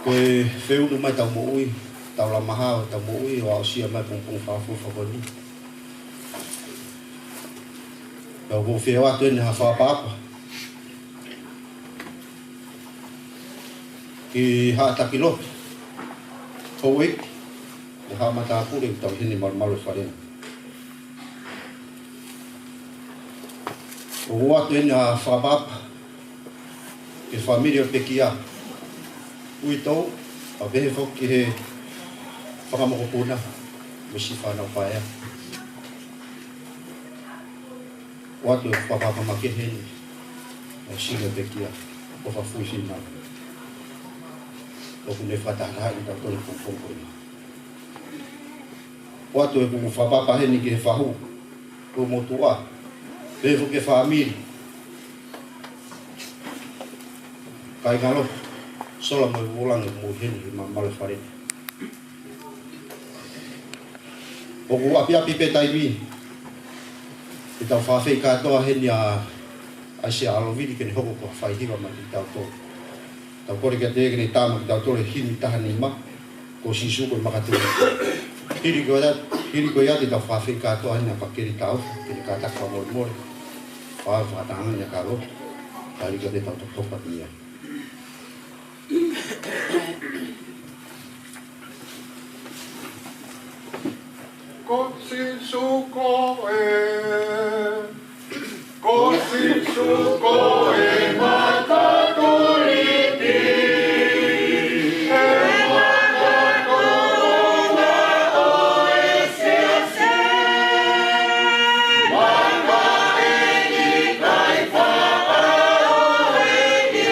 Ko e feʻunu mai ʻetau moʻui, tau lama hao ʻetau moʻui, ʻo aʻusia mai e pongipongi fakaʻofoʻofa ko eni. Pea ʻoku ou fie ʻoatu eni ha fakaʻapaʻapa ki Haʻa Taki Lotu, houʻeiki, mo e haʻa matāpule ʻoku tau ʻi heni malumalu he fale ni. ʻOku ou ʻoatu eni ha fakaʻapaʻapa ki he fāmili ʻo Pekia, uitou, pea pehē foki ki he fanga mokopuna mo e siʻi fānau paea. ʻOatu e fakaʻapaʻapa makehe eni ʻa e sino ʻo Pekia, ʻOfa Fui Fīnau, ʻoku ne fakatahatahaʻi kitautolu he pongipongi ko eni. ʻOatu e fakaʻapaʻapa heni ki he fahu, ko e motuʻa, pehē foki ki he fāmili, kāingalotu, sola mo e vūlangi ʻoku mou ʻi heni he malumalu he fale ni. ʻOku ʻapiʻapi pē taimi ke tau fakaafeʻi kātoa heni ʻa ʻAisea ʻAlovili ke ne hoko ko ha faihiva maʻa kitautolu. Tau kole kiate ia ke ne tā maʻa kitautolu e himi taha nima, Ko Sīsū ko e Makatuʻunga. Hili ko ia, hili ko ia te tau fakaafeʻi kātoa heni ʻa Pakeli Taufa, ke ne kātaki fakamolemole, fai e fakatahatahaʻi ʻa e kalo, kae hili ko ia te tau tokoto atu ia. Ko Sīsū ko e, ko Sīsū ko e Makatuliki, e Makatuʻunga ʻo e Siasi, maka ʻeni kae fakaʻosi ʻi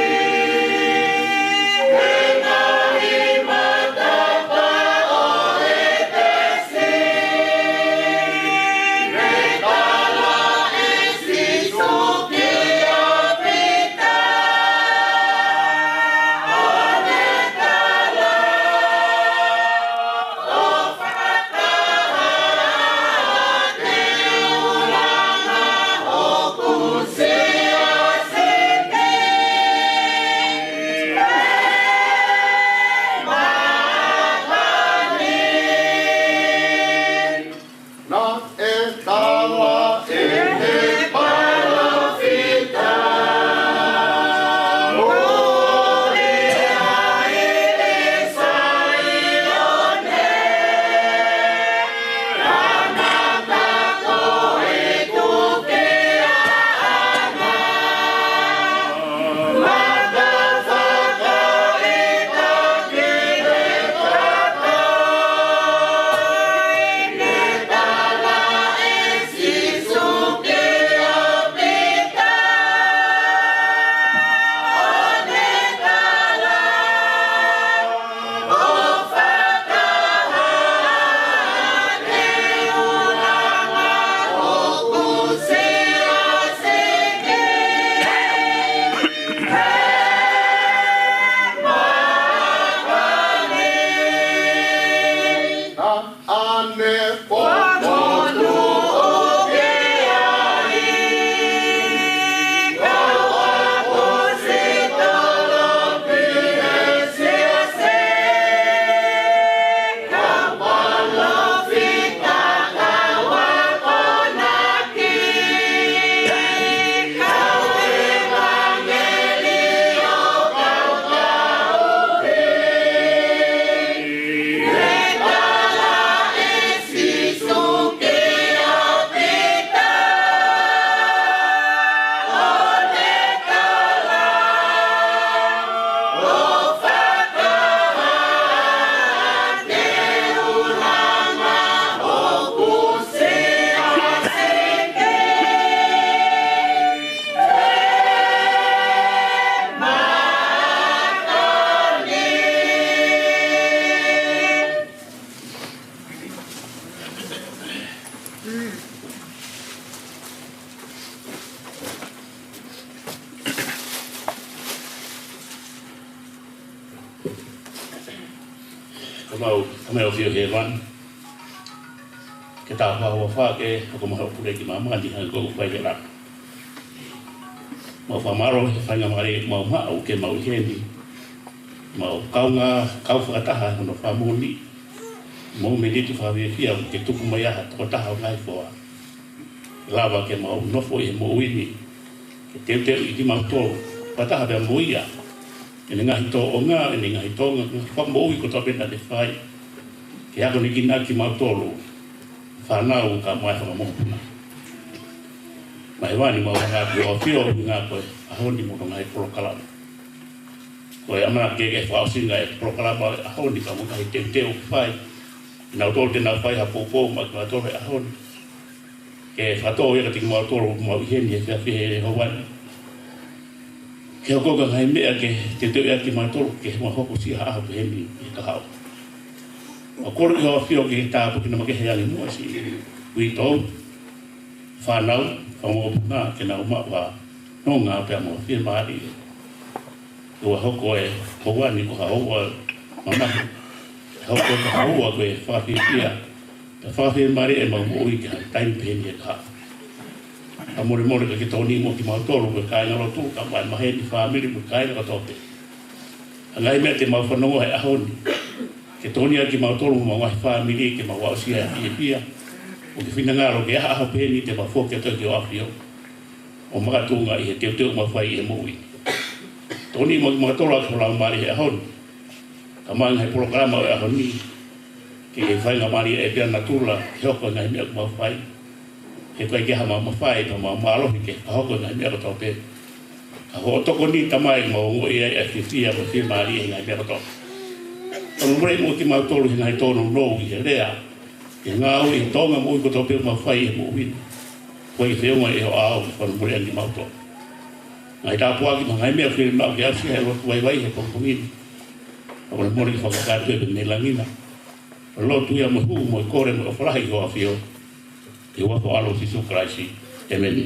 he ngaahi matapā ʻo e tesi. Naʻe tala ʻe he palōfita ko ia ʻi Saione, kamata ko e tukiaʻanga, maka fakaʻita ki he kakai, ne tala ʻe Sīsū kia Pita, ʻo ne tala, ʻo fakahā ʻa e ʻulungaanga ʻoku Siasi ki he māmani. Naʻa ne fakamoʻoni ʻo ki ai, kau ʻaposetolo ki he siasi, kau palōfita, kau akonaki, kau ʻevangeliō, kau tauhi. Ne tala ʻe Sīsū Au, Tamai ʻofeina ʻi hēvani, ke tau fakaʻofoʻofa ke hoko mai hoʻo pule ki māmani hangē ko hoʻo fai ʻi he langi. Mau fakamālō he faingamālie ʻoku mau maʻu ke mau ʻi heni, mau kaungā kau fakataha hono fakamoʻoni, mou mei tuʻu fakafiefia ke tuku mai ai ha tokotaha ʻo e ngaahi foha lava ke mau nofo ʻi he moʻui ni, ke teuteuʻi kimautolu fakataha pea mo ia, ʻene ngaahi tōʻonga, ʻene ngaahi tōʻonga, ngaahi fakamoʻui kotoa pē naʻa ne fai, ke akonekina kimautolu fānau kae ʻumaʻā e fanga mokopuna. Mei hēvani mau hanga atu ʻo ʻafio ʻi he ngaahi ʻaho ni mo e ngaahi polokalama. Ko e ʻamanaki ke fakaʻosinga e polokalama ʻo e ʻaho ni kae ʻumaʻā e ngaahi teuteu ʻoku fai, nautolu te nau fai ha poupou maʻa kimautolu he ʻaho ni, ke fakatō ia kiate kimautolu ʻoku mau ʻi heni he efiafi he houa ni, ke hoko ko e ngaahi meʻa ke teuteuʻi ʻaki kimautolu ke mau hoko ʻo sio ha ʻaho pehē ni he kahaʻu. ʻOku ou kole ki hoʻo ʻafio ke tāpuekina makehe ange muʻa siʻi uitou, fānau, fanga mokopuna, ke nau maʻu ha nonga pea mo e fiemālie. ʻOua ʻe hoko e houa ni ko ha houa mamahi. Ke hoko ko ha houa ko e fakafiefia, pea fakafiemālie ʻemau moʻui ki ha taimi pehē ni he kahaʻu. Kae molemole ke ke tokoni mo kimautolu ko e kāingalotu, kae ʻumaʻā e maheni, fāmili mo e kāinga kotoa pē. ʻA e ngaahi meʻa te mau fanongo he ʻaho ni, ke tokoni ʻaki kimautolu mo e ngaahi fāmili ke mau aʻusia e fiefia. ʻOku ke finangalo ke ʻi ha ʻaho pehē ni te mau foki atu ki hoʻo ʻafio ʻo makatuʻunga ʻi he teuteu ʻoku mau fai ʻi he moʻui. Tokoni mo kimautolu ʻaki ho Laumālie he ʻaho ni, kae ʻumaʻā e ngaahi polokalama ʻo e ʻaho ni, ke ke faingamālieʻi pea natula ke hoko e ngaahi meʻa ʻoku mau fai. He ʻoku ʻikai ke ʻi ai haʻamau mafai pe haʻamau mālohi ke fakahoko e ngaahi meʻa kotoa pē. Ka ko hoʻo tokoni Tamai ʻoku mau ongoʻi ai ʻa e fiefia mo e fiemālie he ngaahi meʻa kotoa. Fakamolemole mo kimautolu he ngaahi tōnounou ʻi he lea, ʻi he ngāue, ʻi he tōʻonga moʻui kotoa pē ʻoku mau fai he moʻui ni. Ko e feʻunga ʻi ho ʻao ke fakamolemoleʻi kimautolu. Ngaahi tāpuaki mo e ngaahi meʻa ʻoku fiemaʻu ke aʻusia he lotu vaivai he pongipongi ni, fakamolemole ke fakakakato pē mei langi na. Lotu ia mo e hū mo e kole mo e ʻofa lahi ki hoʻo ʻafio. ʻI he huafa ho ʻAlo Sīsū Kalaisi. ʻĒmeni.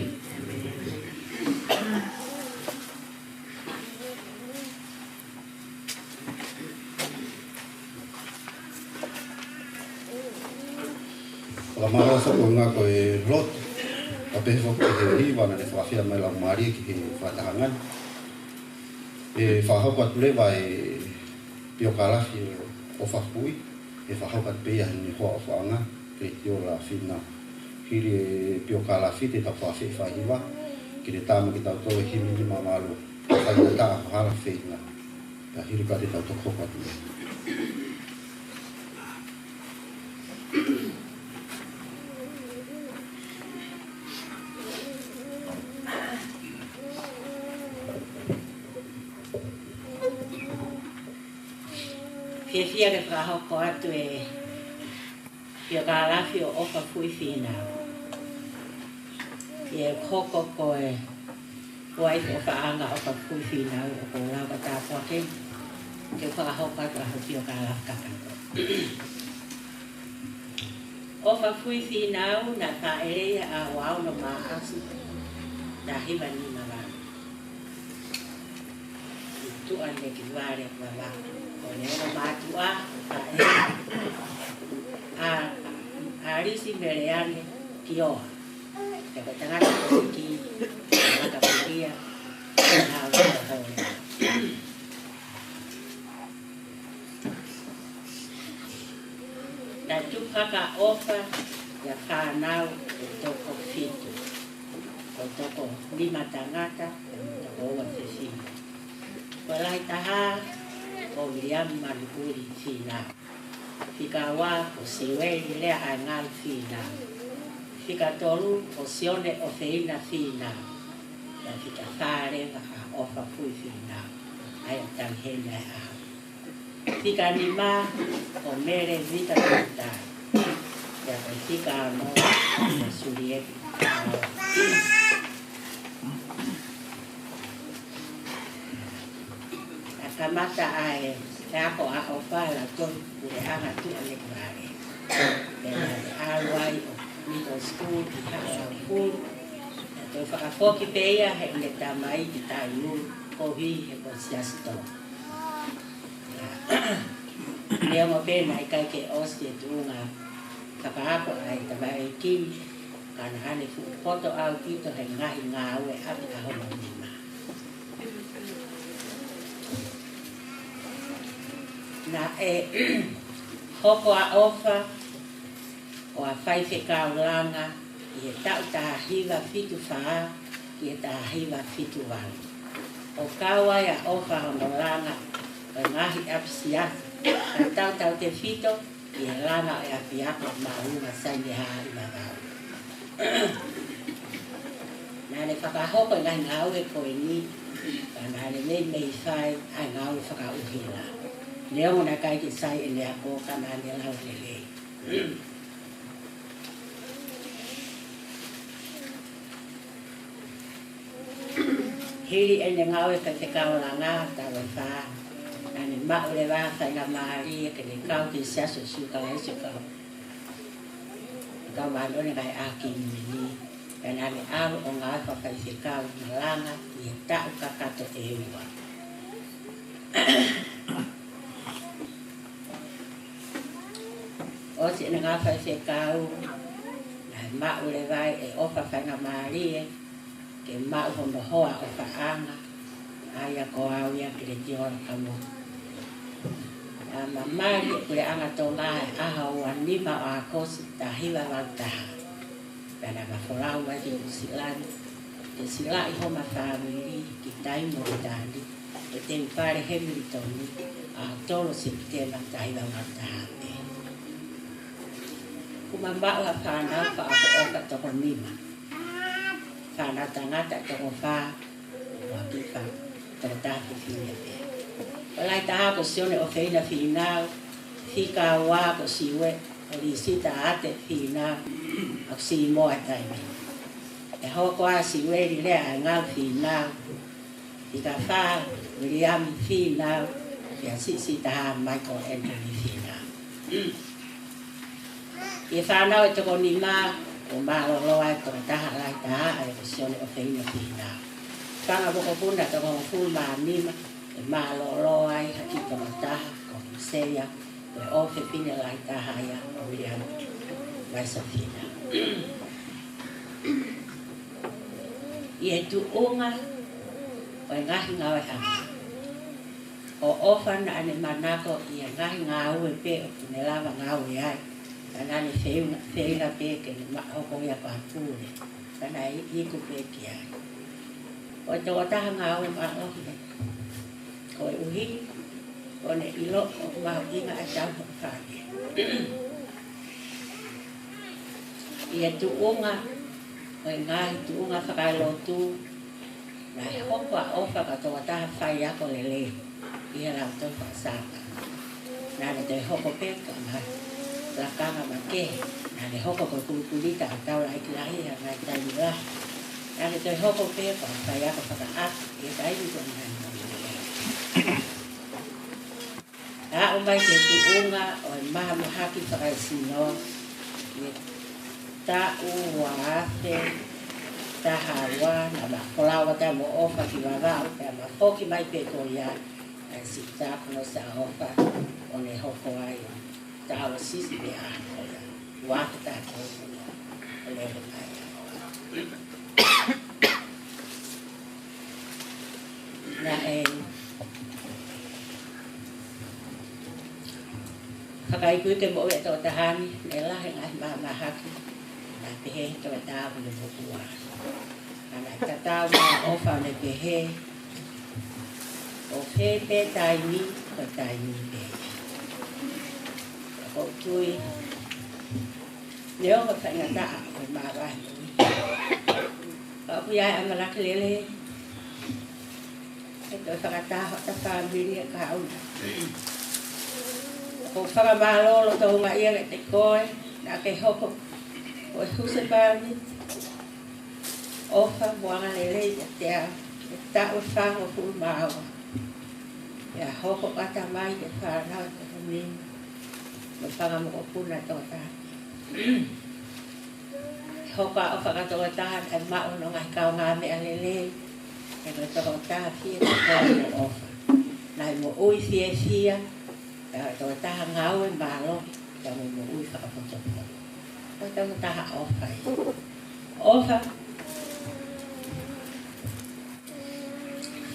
Fakamālō ʻaupito ko e lotu, kae pehē foki ki he hiva naʻe fakafeʻao mai ʻe he Laumālie ki he fakataha ni. ʻE fakahoko atu leva e piokālafi ʻo ʻOfa Fui, ʻe fakahoko atu pē ia ʻe he hoa ʻofaʻanga, Letiō Lāfina. Hili e piokālafi te tau fakaafeʻi e faihiva ke ne tā maʻa kitautolu e himi nima valu, Faingataʻa Hala Feinga. Pea hili pea te tau toki hoko atu. Fiefia ke fakahoko atu e piokālafi ʻo ʻOfa Fui Fīnau. ʻI heʻeku hoko ko e uaifi ʻofaʻanga ʻo ʻOfa Fui Fīnau, ʻoku ou lau ka tāpuaki ke fakahoko atu ʻa e piokālafi kakato. ʻOfa Fui Fīnau naʻe fāʻeleʻi ʻi he ʻaho ua ono Māʻasi, taha hiva nima valu. Tuʻanekivale Vavaʻu. Ko ʻene ongo mātuʻa, ʻa e, ʻa, ʻa ʻAlisi Meleane Kioa. Pea ko e tangata ko ē ki, tangata pulia, ʻa e ʻaho ko ē. Naʻe tupu hake ʻa ʻOfa ʻi he fānau ʻe toko fitu. Ko e toko nima tangata, ko e toko ua fefine. Ko e lahi taha ko Viliami Manuʻuli Fīnau. Fika ua ko Siueli Leaʻaengalu Fīnau. Fika tolu ko Sione ʻOfeina Fīnau. Pea fika fā leva ʻa ʻOfa Fui Fīnau. ʻA ia ʻoku tali heni ʻa e ʻaho. Fika nima ko Mele Vita Tautai. Pea ko e fika ono ko Sulieti. Naʻe kamata ʻa e ako ʻa ʻOfa ʻi he Lautohi Puleʻanga Tuʻanekivale. Pea naʻe ʻalu ai ʻo middle school ki Haʻalaupulu. Naʻe toe fakafoki pē ia heʻene tamai ki Tainulu, koeʻuhi he ko e siasi tō. Neongo pē naʻe ʻikai ke ʻosi e tuʻunga fakaako ʻa e tamaioʻeiki ni, ka naʻa ne fuʻu poto ʻaupito he ngaahi ngāue ʻapi ʻa hono nima. Naʻe hoko ʻa ʻOfa ko ha faifekau langa ʻi he taʻu taha hiva fitu fā ki he taha hiva fitu valu. ʻO kau ai ʻa ʻOfa hono langa ʻo e ngaahi ʻapisiasi ʻa e tautautefito ʻi he langa ʻo e ʻapiako Māʻunga Saineha ʻi Vavaʻu. Naʻa ne fakahoko e ngaahi ngāue ko eni, ka naʻa ne meimei fai ʻa e ngāue fakaʻuhila. Neongo naʻe ʻikai ke sai ʻene ako, ka naʻa ne lau lelei. Hili ʻene ngāue faifekau langa taʻu ʻe fā, naʻa ne maʻu leva ha faingamālie ke ne kau ki he Siasi ʻo Sīsū Kalaisi ʻo e Kau, Kau Māʻoniʻoni ʻi he Ngaahi ʻAho Kimui ni, pea naʻa ne ʻalu ʻo ngāue fakafaifekau ʻi Malanga ʻi he taʻu kakato ʻe ua. ʻOsi ʻene ngāue fakafaifekau, naʻe maʻu leva ʻe ʻOfa faingamālie ke maʻu hono hoa ʻofaʻanga, ʻa ia ko au ia ki he Letiō Lakamotu. Naʻa ma mali ʻi he puleʻanga Tonga he ʻaho ua nima ʻo ʻAokosi taha hiva valu taha. Pea naʻa ma folau mai ki Nuʻusila ni, ke silaʻi homa fāmili ki Taimi Moritani, ʻi he temipale Hemilitoni, ʻaho tolu Sepitema taha hiva valu taha pē. Kuo ma maʻu ha fānau fakaʻofoʻofa toko nima. Fānau tangata toko fā, ʻo ha kiʻi fā, toko taha fefine pē. Ko e lahi taha ko Sione ʻOfeina Fīnau, fika ua ko Siueli Lisita Ate Fīnau, ʻa Sīmoa taimi. ʻE hoko ʻa Siueli leva ʻa e ngaahi fīnau, fika fā Viliami Fīnau, pea siʻisiʻi taha Michael Anthony Fīnau. ʻI he fānau ʻe toko nima, ʻoku mālōlō ai e tokotaha lahi taha, ʻa ia ko Sione ʻOfeina Fīnau. Fanga mokopuna toko hongofulu mā nima, ʻe mālōlō ai ha kiʻi tokotaha, ko Hosea, ko e ʻofefine lahi taha ia ʻo Viliami Vaisa Fīnau. ʻI he tuʻunga ʻo e ngaahi ngāue ʻanga, ko ʻOfa naʻa ne manako ʻi he ngaahi ngāue pē ʻoku ne lava ngāue ai, ka naʻa ne feinga, feinga pē ke ne ma-, hoko ia ko ha pule, ka naʻe iku pē ki ai. Ko e tokotaha ngāue mālohi ia, koeʻuhi ko ʻene ʻilo ʻoku mahuʻinga ʻa e tauhi ʻo e fāmili. ʻI he tuʻunga ʻo e ngaahi tuʻunga fakaelotu, naʻe hoko ʻa ʻOfa ko ha tokotaha faiako lelei ʻi he lautohi faka-Sāpate. Naʻa ne toe hoko pē ko ha ngaahi lakanga makehe. Naʻa ne hoko ko e kulukulita ʻo e taulaʻeiki lahi ʻi ha ngaahi taimi lahi. Naʻa ne toe hoko pē ko ha faiako fakaʻapi ʻi he taimi ko ē naʻa ne moʻui lelei. Aʻu mai ki he tuʻunga ʻo e mahamahaki fakaesino, ʻi he taʻu ua afe taha ua, naʻa ma folau atu mo ʻOfa ki Vavaʻu, pea ma foki mai pē ko ia, ʻa e siʻi tāpuaki ʻa ʻOfa, ʻo ne hoko ai ʻo taʻosisi pē ʻa ko ia, ua afe taha tolu ko ia, ʻo lele mai ʻa ʻOfa. Naʻe fakaikuiku e moʻui ʻa e tokotaha ni, naʻe lahi e ngaahi mahamahaki, naʻe pehē ʻe he tokotaha ko ʻene moʻua. Ka naʻe tatau mai ʻa ʻOfa ʻo ne pehē, ʻoku fēfē taimi, ko e taimi pē. Ka ʻoku ou tui, neongo e faingataʻa ʻo e māvaheʻi, ka ʻoku ʻi ai e ʻamanaki lelei ke toe fakataha hota fāmili ʻa e kahaʻu na. ʻOku ou fakamālō loto houngaʻia kiate koe, naʻa ke hoko ko e husepāniti ʻofa mo angalelei kiate au, he taʻu ʻe fāngofulu mā ua. Pea hoko ʻo ʻatamai ki he fānau ʻe toko nima, mo e fanga mokopuna ʻe toko taha. Hoko ʻa ʻOfa ko ha tokotaha naʻe maʻu hono ngaahi kaungāmeʻa lelei, he ko e tokotaha fiefia ko ʻOfa. Naʻe moʻui fiefia, Ka ko e taha ngāue mālohi, ka mo moʻui fakapotopoto. Ko e taha ʻofa ia. ʻOfa.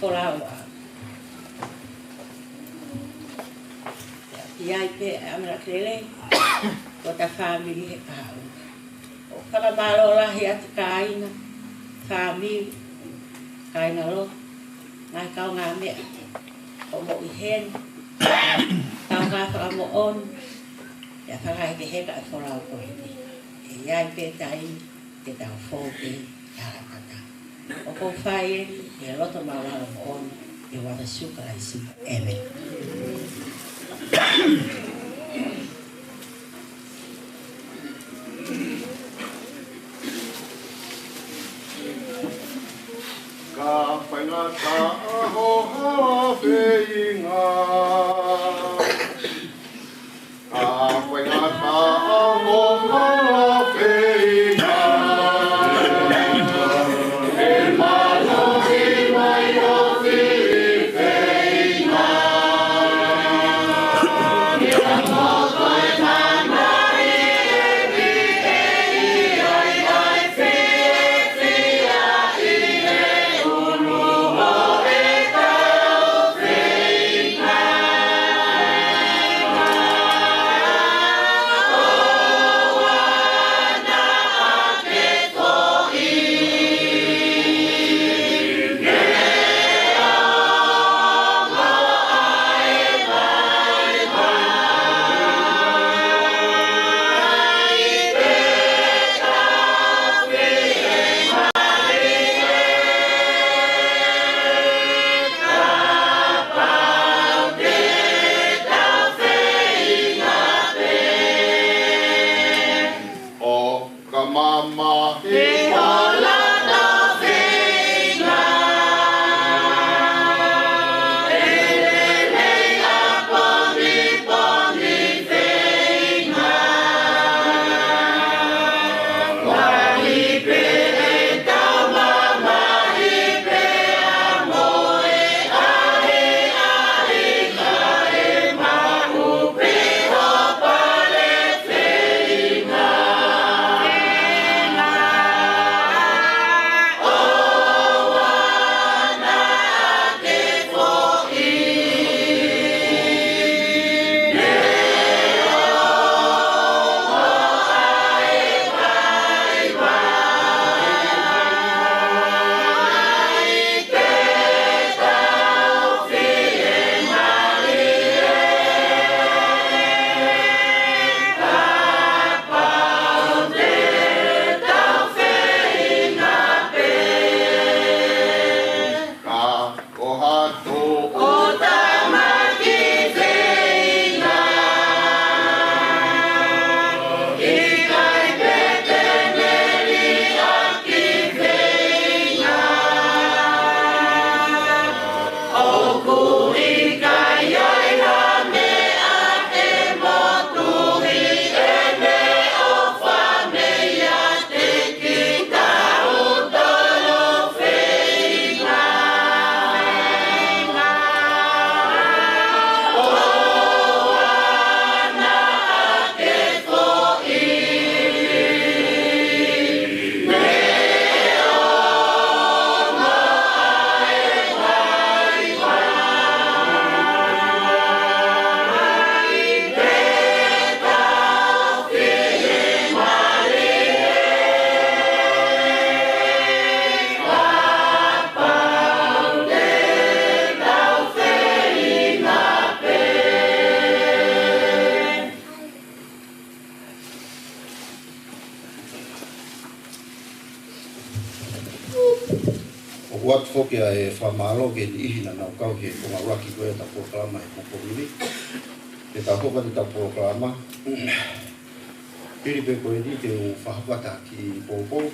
Folau ā. ʻI ai pē ʻa e ʻamanaki lelei, ko ʻeta fāmili he kahaʻu. ʻOku fakamālō lahi atu kāinga, fāmili, kāingalotu, ngaahi kaungāmeʻa, ʻoku mou ʻi heni, kaungā fakamoʻoni, ʻi he fakahekeheka ʻa e folau ko eni. ʻE ʻi ai pē taimi, te tau fou pē, ʻi he hala tatau. ʻOku ou fai eni, ʻi he loto māʻulalo moʻoni, ʻi he huafa ʻo Sīsū Kalaisi. ʻĒmeni. Ka faingataʻa ho hala feinga. Ka faingataʻa ho hala feinga. E mālohi mai ho fili feinga. ʻO ka mamahi. He hala feinga. E lelei ʻa e pongipongi feinga. Mamahi pē ʻetau mamahi pē ʻa mo e ʻahiʻahi kae maʻu pē ho pale feinga. Ka ko hato ʻo tamaki feinga. ʻIkai pē te ne liʻaki feinga. ʻOku ʻikai ai ha meʻa ʻe motuhi ʻene ʻofa meiate kitautolu feinga. ʻOua naʻa ke foʻi. ʻOku ʻoatu foki ʻa e fakamālō ki he niʻihi naʻa nau kau he konga ʻuluaki ko ia ʻeta polokalama he pongipongi ni. Pea tau hoko atu ʻetau polokalama. Hili pē ko eni te u fakahoko atu ha kiʻi poupou.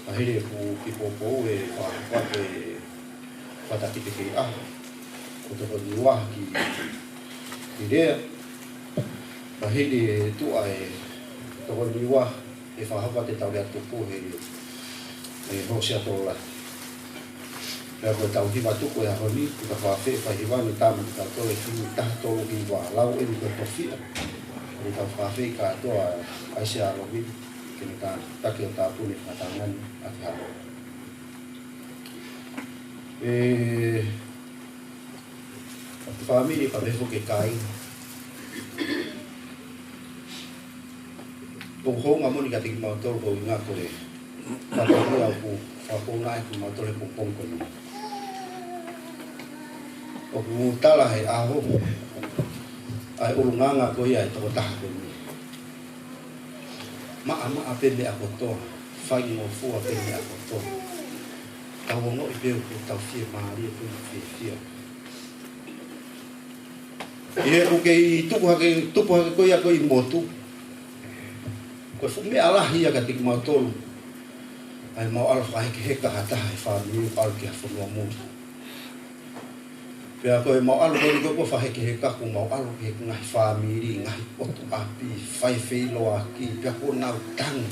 Pea hili ʻeku kiʻi poupou ʻe fakahoko atu ʻe Fatakite Keiʻaho, ko Tokoni Uaha ki, ki Lea. Pea hili ʻe tuʻa ʻe Tokoni Uaha ʻe fakahoko atu ʻetau lea tuku he, ʻe Hōsea Tololaki. Pea ko ʻetau hiva tuku ʻo e ʻaho ni, ko e fakaafeʻi ʻe he hiva ni ʻa e Tamai ʻo kitautolu ʻi he himi taha tolu hiva, lau eni ko e tofiʻa. Ko ʻetau fakaafeʻi kātoa ʻa ʻAisea Lovi, ke ne kātaki ʻo tāpuni e fakatātā ni ʻaki ha lotu. ʻE, fāmili, pea pehē foki ki he kāinga. ʻOku hounga moʻoni kiate kimautolu ko e ʻuhinga ko e fakatātā ʻoku fakahoungaʻi kimautolu he pongipongi ko eni. ʻOku tala he ʻaho ʻa e ʻulungaanga ko ia ʻa e tokotaha ko eni. Maʻamaʻa pē meʻa kotoa, faingofua pē meʻa kotoa. Tau ongoʻi pē ʻoku tau fiemālie pē mo fiefia. ʻI heʻeku kei tupu hake, tupu hake ko ia ko ē ʻi motu, ko e fuʻu meʻa lahi ia kiate kimautolu ʻa e mau ʻalu fakahekeheka ha taha he fāmili ʻo ʻalu ki ha fonua muli. Pea ko e mau ʻalu ko eni ko ē ʻo fakahekeheka, ko e mau ʻalu ki he ngaahi fāmili, ngaahi ʻotu ʻapi, fai feʻiloaki, pea ko ʻenau tangi.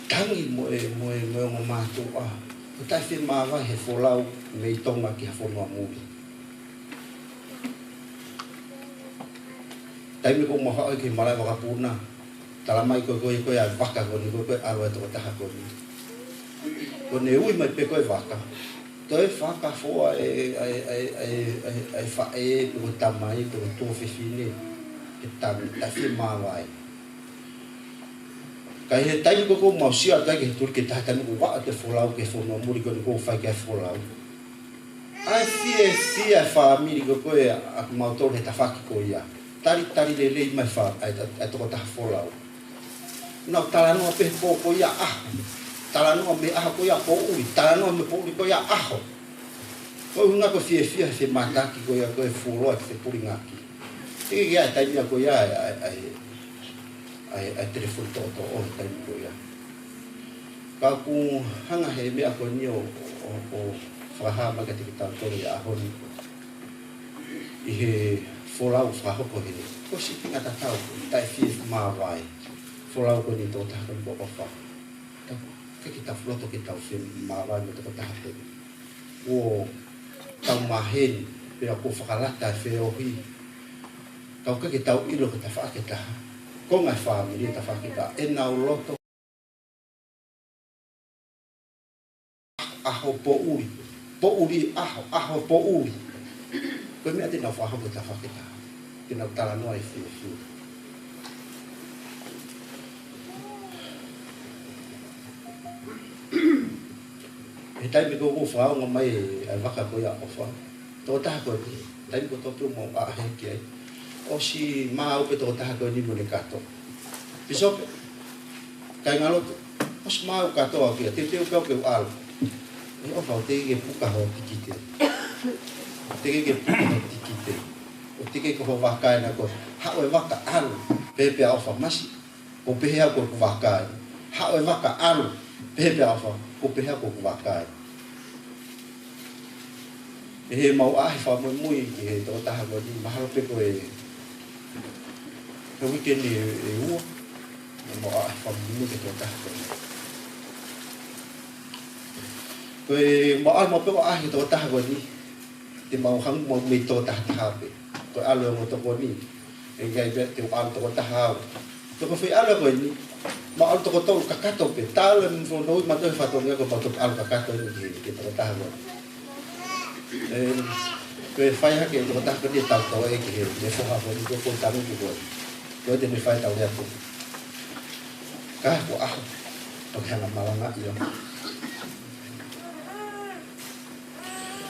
Tangi mo e, mo e, mo e ongo mātuʻa. ʻO taʻefiemāvae he folau mei Tonga ki ha fonua muli. Taimi ko ē ʻoku mau haʻu ai ki he malaʻe vakapuna, talamai ko e, ko e, ko e ʻa e vaka ko eni, ko e, ko e ʻalu ʻa e tokotaha ko eni. Ko ʻene ui mai pē ko e vaka, toe fakafoʻou ʻa e, ʻa e, ʻa e faʻē, pe ko e tamai, pe ko e tuofefine, he tangi, taʻefiemāvae. Ka ʻi he taimi ko ē ʻoku mau sio atu ai ki he tuli ke taha taimi ʻoku vaʻa atu e folau ki he fonua muli ko eni ʻoku fai ki ai e folau. ʻA e fiefia e fāmili ko ē ʻa kimautolu he tafaʻaki ko ia. Talitali lelei mai fa-, ʻa e, ʻa e tokotaha folau. Nau talanoa pē he pō ko ia ʻaho. Talanoa mei he ʻaho ko ia poʻuli. Talanoa mei he poʻuli ko ia ʻaho. Ko e ʻuhinga ko e fiefia he femataki ko ia ko e fuoloa ki he pulingaki. Teʻeki ke ʻi ai e taimi ia ko ia ʻa e, ʻa e, ʻa e, ʻa e, ʻa e telefoni toʻotoʻo he taimi ko ia. Ka ʻoku hanga he meʻa ko eni ʻo, ʻo, ʻo fakahā mai kiate kitautolu he ʻaho ni. ʻI he folau fakahoko he, ko e sīpinga tatau, taʻefiemāvae. Folau ko eni ʻa e tokotaha ko eni ko ʻOfa. Tau, ke ke tau loto ke tau fiemāvae mo e tokotaha ko eni. Kuo tau maheni, pea kuo fakalata e feohi. Tau ke ke tau ʻilo ko e tafaʻaki ʻe taha. Ko e ngaahi fāmili ʻe tafaʻaki ʻe taha. ʻEnau loto ʻaho poʻuli. Poʻuli ʻaho, ʻaho poʻuli. Ko e meʻa te nau fakahoko e tafaʻaki ʻe taha. Te nau talanoa ʻi he fiefia. He taimi ko ē ʻoku fakaongo mai ʻa e vaka ko ia ʻa ʻOfa. Tokotaha ko eni, taimi ko ē ʻoku tau pehē ʻoku mau ʻaʻahi ki ai. ʻOsi maau pē tokotaha ko eni mo ʻene kato. Pīsope, kāingalotu, ʻosi maau kātoa ki ai, teuteu pē au ke u ʻalu. ʻE ʻOfa, ʻoku teʻeki ke puka ho tikite. Teʻeki ke puka ho tikite. ʻOku teʻeki ke ko ho vaka ena ko ē. Haʻu e vaka ʻalu. Pehē pē ʻa ʻOfa, masiʻi, ʻoku pehē au ko ʻeku vaka ē. Haʻu e vaka ʻalu. Pehē pē ʻa ʻOfa, ʻoku pehē au ko ʻeku vaka ē. ʻI heʻemau ʻaʻahi fakamuimui ki he tokotaha ko eni, mahalo pē ko e, ko e uike ni ʻe, ʻe ua, ʻemau ʻaʻahi fakamuimui ki he tokotaha ko eni. Ko ʻemau ʻalu maʻu pē ʻo ʻaʻahi ki he tokotaha ko eni, te mau hangē ʻoku mau mei tō tahataha pē. Ko e ʻalu ʻa e ongo tokoni, ʻe ʻikai pē te u ʻalu tokotaha au. Ko e foʻi ʻalu ko eni, mau ʻalu toko tolu kakato pē. Talu e mou fanongo mai he fatongia ko ʻemau toe ʻalu kakato eni ki he, ki he tokotaha ko eni. ʻE, ko e fai hake ʻe he tokotaha ko eni ʻetau toe ki he, ki he foha ko eni, ko e ko tanu ki ko eni. Ko e te ne fai ʻetau lea ko. Ka ko e ʻaho, ʻoku hanga malangaʻi ia.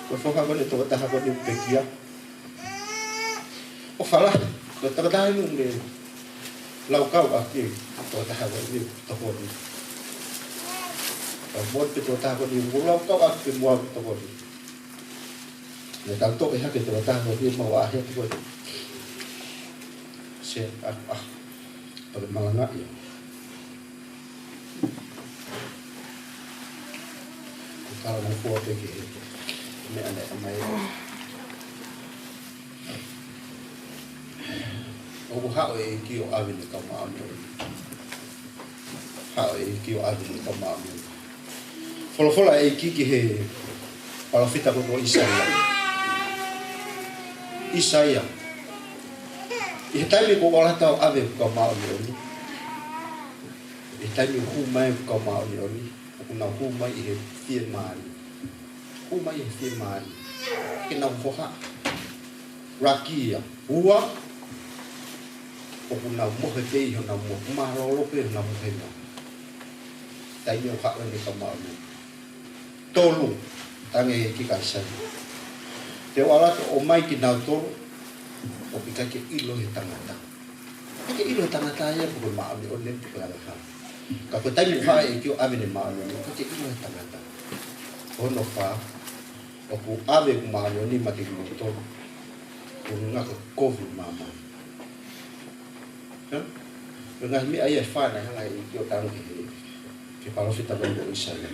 Ko e foha ko eni ʻa e tokotaha ko eni ʻoku pekia. ʻOfa lahi, ko e tokotaha eni ʻoku ne laukau ʻaki e tokotaha ko eni ʻoku tokoni. Ka moʻoni pē tokotaha ko eni ʻoku laukau ʻaki pē muʻa ʻoku tokoni. Ne tau toʻo hake tokotaha ko eni ʻemau ʻaʻahi atu ko eni. Se, ʻa, ʻa, ʻoku malangaʻi ia. Ko e talangofua pē ki he meʻa naʻe ʻomai. ʻOku haʻu e ʻEiki ʻo ʻave ʻene kau māʻoniʻoni. Haʻu e ʻEiki ʻo ʻave ʻene kau māʻoniʻoni. Folofola ʻa e ʻEiki ki he palōfita ko ʻIsaia. ʻIsaia. ʻI he taimi kuo ʻalu atu ʻo ʻave ʻeku kau māʻoniʻoni. ʻI he taimi ʻoku hū mai ʻeku kau māʻoniʻoni, ʻoku nau hū mai ʻi he fiemālie. Hū mai ʻi he fiemālie. Ke nau hohaʻa. Lakia. Ua, ʻoku nau mohe pē ʻi honau mohe. Mālōlō pē ʻi honau mohenga. Taimi ʻoku haʻu ai ʻene kau māʻoniʻoni. Tolu, talaange ʻe he ʻEiki kia ʻIsaia. Te u ʻalu atu ʻo ʻomai kinautolu, ʻoku ʻikai ke ʻilo ʻe he tangata. ʻIkai ke ʻilo ʻe he tangata ia pe ko e māʻoniʻoni pe ko e angahala. Ka ko e taimi ʻoku haʻu ai e ʻEiki ʻo ʻave ʻene māʻoniʻoni, ʻikai ke ʻilo ʻe he tangata. Hono fā, ʻoku ʻave ʻeku māʻoniʻoni maʻa kimoutolu, ko e ʻuhinga ko e kovi ʻo māmani. Hā? Ko e ngaahi meʻa ia ʻe fā naʻe hanga ʻe he ʻEiki ʻo talaange ki he, ki he palōfita ko ʻIsaia.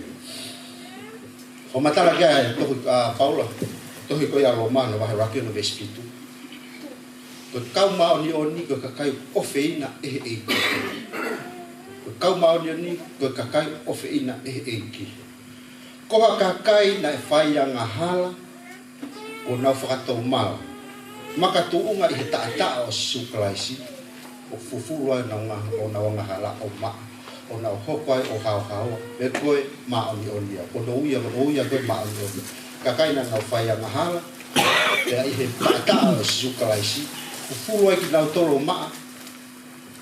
Fakamatala ki ai ʻa e tohi ʻa Paula, tohi ko ia Loma, hono vahe ʻuluaki hono veesi fitu. Ko e kau māʻoniʻoni ko e kakai ʻoku ʻofeina ʻe he ʻEiki. Ko e kau māʻoniʻoni ko e kakai ʻoku ʻofeina ʻe he ʻEiki. Ko ha kakai naʻe fai angahala, kuo nau fakatomala. Makatuʻunga ʻi he taʻataʻa ʻo Sīsū Kalaisi, ʻo fufulu ai ʻenau nga-, ʻenau angahala ʻo maʻa, ʻo nau hoko ai ʻo haohaoa, pe ko e māʻoniʻoni ia, ʻo nau ui ia, ʻo nau ui ia ko e māʻoniʻoni. Kakai naʻa nau fai angahala, pea ʻi he taʻataʻa ʻo Sīsū Kalaisi, fufulu ai kinautolu ʻo maʻa,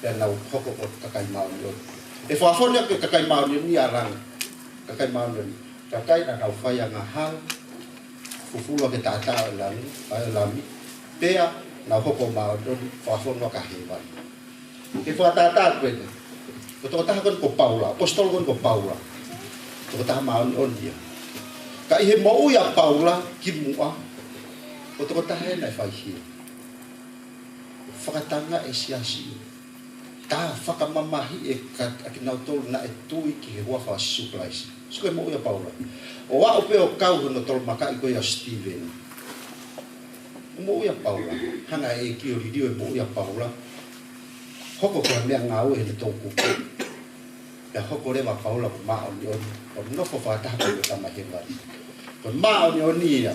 pea nau hoko ko e kakai māʻoniʻoni. ʻE fakafonu ia ko e kakai māʻoniʻoni ʻa langi. Kakai māʻoniʻoni. Kakai naʻa nau fai angahala, fufulu ʻaki e taʻataʻa ʻo e Lami, ʻa e Lami. Pea nau hoko māʻoniʻoni, fakafonu ʻaki ʻa hēvani. Ke fakatātā ko eni. Ko e tokotaha ko eni ko Paula, ʻaposetolo ko eni ko Paula. Tokotaha māʻoniʻoni ia. Ka ʻi he moʻui ʻa Paula kimuʻa, ko e tokotaha ena ʻe faihia. Fakatanga e siasi. Tā fakamamahiʻi ʻe ka-, ʻa kinautolu naʻe tui ki he huafa ʻo Sīsū Kalaisi. Sio ki he moʻui ʻa Paula. ʻO aʻu pē ʻo kau hono tolomakaʻi ko ia ʻo Sitīveni. Moʻui ʻa Paula. Hanga ʻe he ʻEiki ʻo liliu e moʻui ʻa Paula. Hoko ko e meʻangāue heʻene toʻukupu. Pea hoko leva ʻa Paula ko e māʻoniʻoni. ʻO nofo fakataha pē mo e Tamai Hēvani. Ko e māʻoniʻoni ia.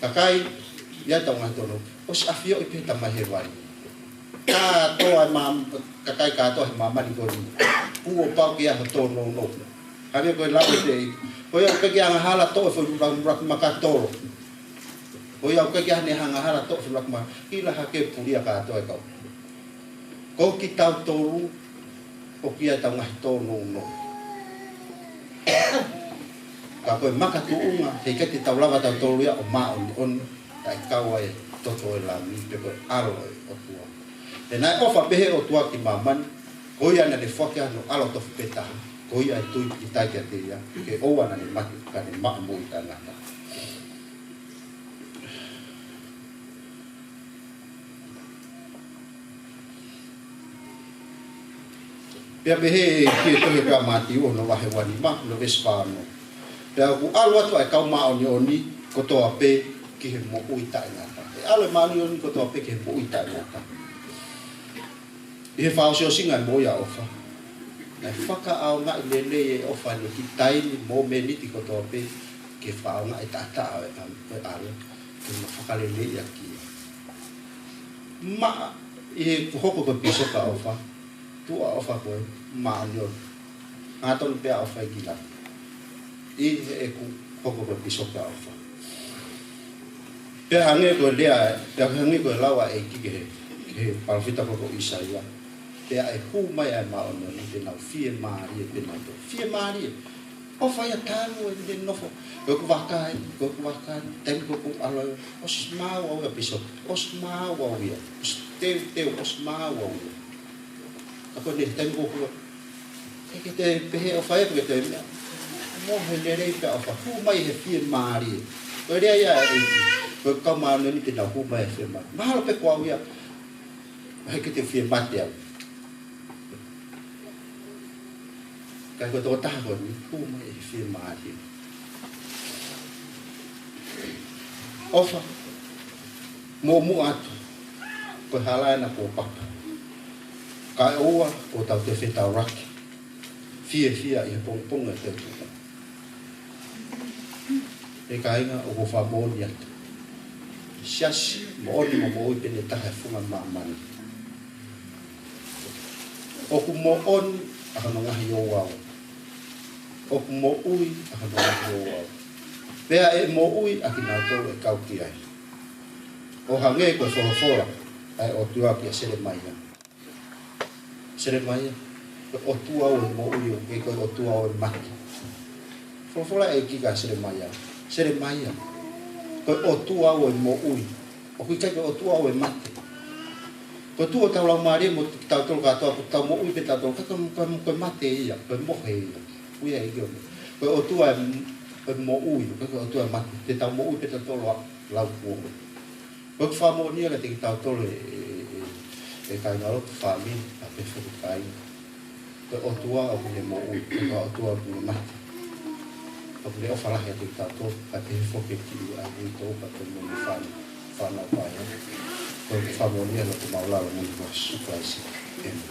Kakai, ʻi ai ʻetau ngaahi tōnounou. ʻOsi ʻafioʻi pē ʻe he Tamai Hēvani. Kātoa e mā-, kakai kātoa he māmani ko eni. Kuo pau ke ʻi ai hoʻo tōnounou. Hangē ko e lau ʻa e ʻEiki. Ko ia ʻoku ʻikai ke angahala toʻo e foʻi lula-, lula-, maka tolo. Ko ia ʻoku ʻikai ke ʻi ai haʻane angahala toʻo e foʻi lula-, maka. ʻIlo hake pulia kātoa e kau. Ko kitautolu, ʻoku ʻi ai ʻetau ngaahi tōnounou. Ka ko e makatuʻunga, heʻikai te tau lava tautolu ia ʻo māʻoniʻoni, taʻe kau ai e toto ʻo e Lami, pe ko e ʻAlo ʻo e ʻOtua. He naʻe ʻofa pehē ʻa e ʻOtua ki māmani, ko ia naʻa ne foaki hono ʻAlo tofu pē taha, ko ia ʻe tui pīkitai kiate ia, ke ʻoua naʻa ne mate, ka ne maʻu moʻui taʻengata. Pea pehē ʻe he tohi ʻa Mātiu hono vahe uanima, hono veesi fāono. Pea ʻoku ʻalu atu ʻa e kau māʻoniʻoni kotoa pē ki he moʻui taʻengata. ʻE ʻalu e māʻoniʻoni kotoa pē ki he moʻui taʻengata. ʻI he fakaʻosiʻosinga e moʻui ʻa ʻOfa. Naʻe fakaʻaongaʻi lelei ʻe ʻOfa ʻene kiʻi taimi mo e mōmeniti kotoa pē ke fakaʻaongaʻi e taʻataʻa ʻo e ʻa-, ʻo e ʻAlo, ke ne fakaleleiʻi ʻaki ia. Maʻa ʻi he kuo hoko ko e pīsope ʻa ʻOfa, tuʻu ʻa ʻOfa ko e māʻoniʻoni. Hangatonu pē ʻa ʻOfa ʻi he kiʻi lami. ʻI heʻeku hoko ko e pīsope ʻa ʻOfa. Pea hangē ko e lea, pea hangē ko e lau ʻa e ʻEiki ki he, ki he palōfita ko ʻIsaia. Pea ʻe hū mai ʻa e māʻoniʻoni, te nau fiemālie, te nau fiemālie. ʻOfa ia talu ʻene nofo. Ko ʻeku vaka ē, ko ʻeku vaka ē, taimi ko ʻeku ʻalu ai, ʻosi maau au ia pīsope, ʻosi maau au ia, ʻosi teuteu, ʻosi maau au ia. Ka ko ʻene taimi ko ʻeku ʻalu ai, ʻikai ke te pehē ʻOfa ia pe ko e meʻa. Mohe lelei pē ʻa ʻOfa, hū mai he fiemālie. Ko e lea ia ʻa e ʻEiki, ko e kau māʻoniʻoni te nau hū mai he fiemālie. Mahalo pē ko au ia, ʻikai ke te fiemālie au. Ka ko e tokotaha ko eni, hū mai he fiemālie. ʻOfa, muʻomuʻa atu, ko e hala ena kuo papa. Kae ʻoua, kuo tau toe fetaulaki. Fiefia ʻi he pongipongi ʻo e tēpile. ʻE kāinga, ʻoku ou fakamoʻoni atu, Siasi moʻoni mo moʻui pē ʻe taha he funga māmani. ʻOku moʻoni ʻa hono ngaahi ouau. ʻOku moʻui ʻa hono ngaahi ouau. Pea ʻe moʻui ʻa kinautolu ʻe kau ki ai. ʻO hangē ko e folofola ʻa e ʻOtua kia Selemaia. Selemaia, ko e ʻOtua ʻoku moʻui, ʻoku ʻikai ko e ʻOtua ʻoku mate. Folofola ʻa e ʻEiki kia Selemaia. Selemaia, ko e ʻOtua ʻoku moʻui, ʻoku ʻikai ko e ʻOtua ʻoku mate. Ko e tuʻu ʻo ʻetau laumālie mo kitautolu kātoa, ko ʻetau moʻui pē tautolu, ka, ka, ka, ko e mate ia, ko e mohe ia. Ui ai ki o. Ko e ʻOtua ʻoku moʻui, ʻikai ko e ʻOtua ʻoku mate. Te tau moʻui pē tautolu ʻa lau kuo. ʻOku ou fakamoʻoni atu kiate kitautolu ʻe, ʻe, ʻe, ʻe kāingalotu, fāmili, pea pehē foki kāinga. Ko e ʻOtua ʻoku ne moʻui, ʻikai ko e ʻOtua ʻoku ne mate. ʻOku ne ʻofa lahi atu kiate kitautolu, pea pehē foki ki he ʻū uitou, pea pehē mo e fānau, fānau paea. ʻOku ou fakamoʻoni atu ʻi he huafa māʻulalo ʻo Sīsū Kalaisi. ʻĒmeni.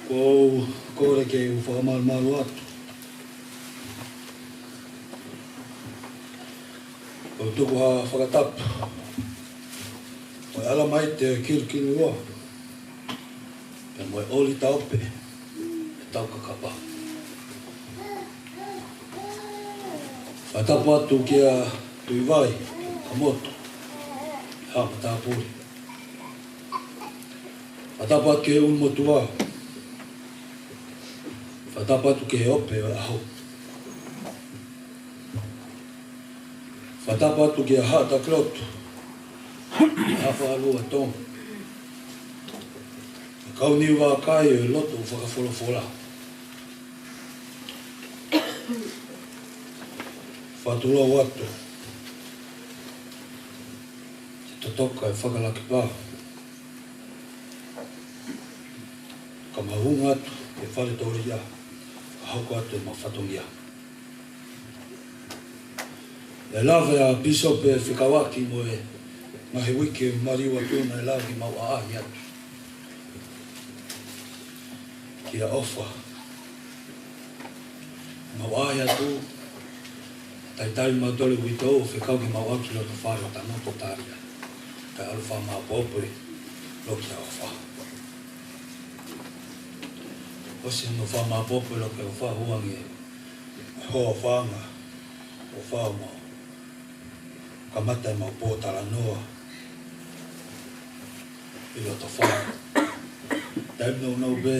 ʻOku ou kole ke u fakamalumalu atu. ʻOku ou tuku ha fakatapu. Ko e ʻAlamā ʻi he Kilikili ua. Pea mo e ʻOlita Ope ʻe tau kakapa. Fakatapu atu kia Tuʻivai, Kamoto, Haʻa Matāpule. Fakatapu atu ki he ʻUlumotuʻa. Fakatapu atu ki he Ope ʻo e ʻAho. Fakatapu atu kia Haʻa Takilotu, Haʻa Fakalua Tonga, kau Niuvakai ʻo e lotu fakafolofola. Fakatulou atu, te totoka e fakalakipā, ka mau hū atu ki he fale tōlia, ka hoko atu ʻemau fatongia. Naʻe lave ʻa Pīsope fekauʻaki mo e ngaahi uike maliu atu, naʻe lave ke mau ʻaʻahi atu ki he ʻofa. Mau ʻaʻahi atu, talitali mautolu ʻe uitou ʻo fekau ke mau ʻalu ki loto fale ʻo tangutu tali ai. Kae ʻalu ʻo fakamāʻopoʻopo e loki ʻa e ʻofa. ʻOsi hono fakamāʻopoʻopo e loki ʻa e ʻofa, hū ange e hoa ʻo fanga ʻofa ʻo mau kamata ʻemau pōtalanoa ʻi loto fale. Taimi nounou pē,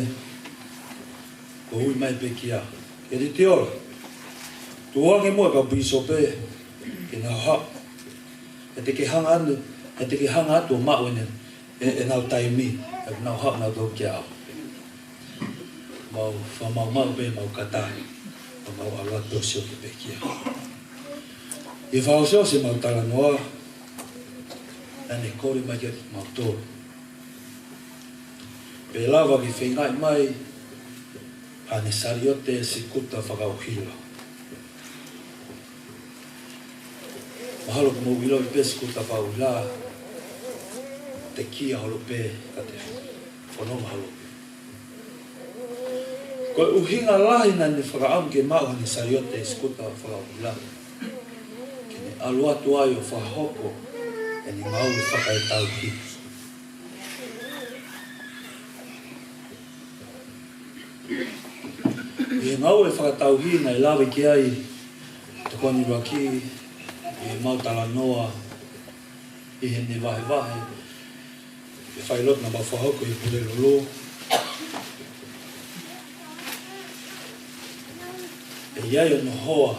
kuo ui mai e pekia, Kelitiola, tuʻu ange muʻa e kau pīsope ke nau haʻu. He te ke hanga atu, he te ke hanga atu ʻo maʻu ʻene, ʻe, ʻenau taimi, he nau haʻu nautolu kia au. Mau fakamaʻumaʻu pē ʻemau kata, mau ʻalu atu ʻo sio ki he pekia. ʻI he fakaʻosiʻosi ʻemau talanoa, naʻa ne kole mai kiate kimautolu pe lava ke feingaʻi mai haʻane saliote sikuta fakaʻuhila. Mahalo ʻoku mou ʻiloʻi pē sikuta fakaʻuhila, tekia holo pē ka te fononga holo pē. Ko e ʻuhinga lahi naʻa ne fakaʻamu ke maʻu haʻane saliote sikuta fakaʻuhila, ke ne ʻalu atu ai ʻo fakahoko ʻene ngāue fakaetauhi. ʻI he ngāue fakatauhi naʻe lave ki ai e tokoni ʻuluaki ʻi heʻemau talanoa ʻi heʻene vahevahe e failotu naʻa mau fakahoko ʻi Pulelulu. ʻE ʻi ai hono hoa,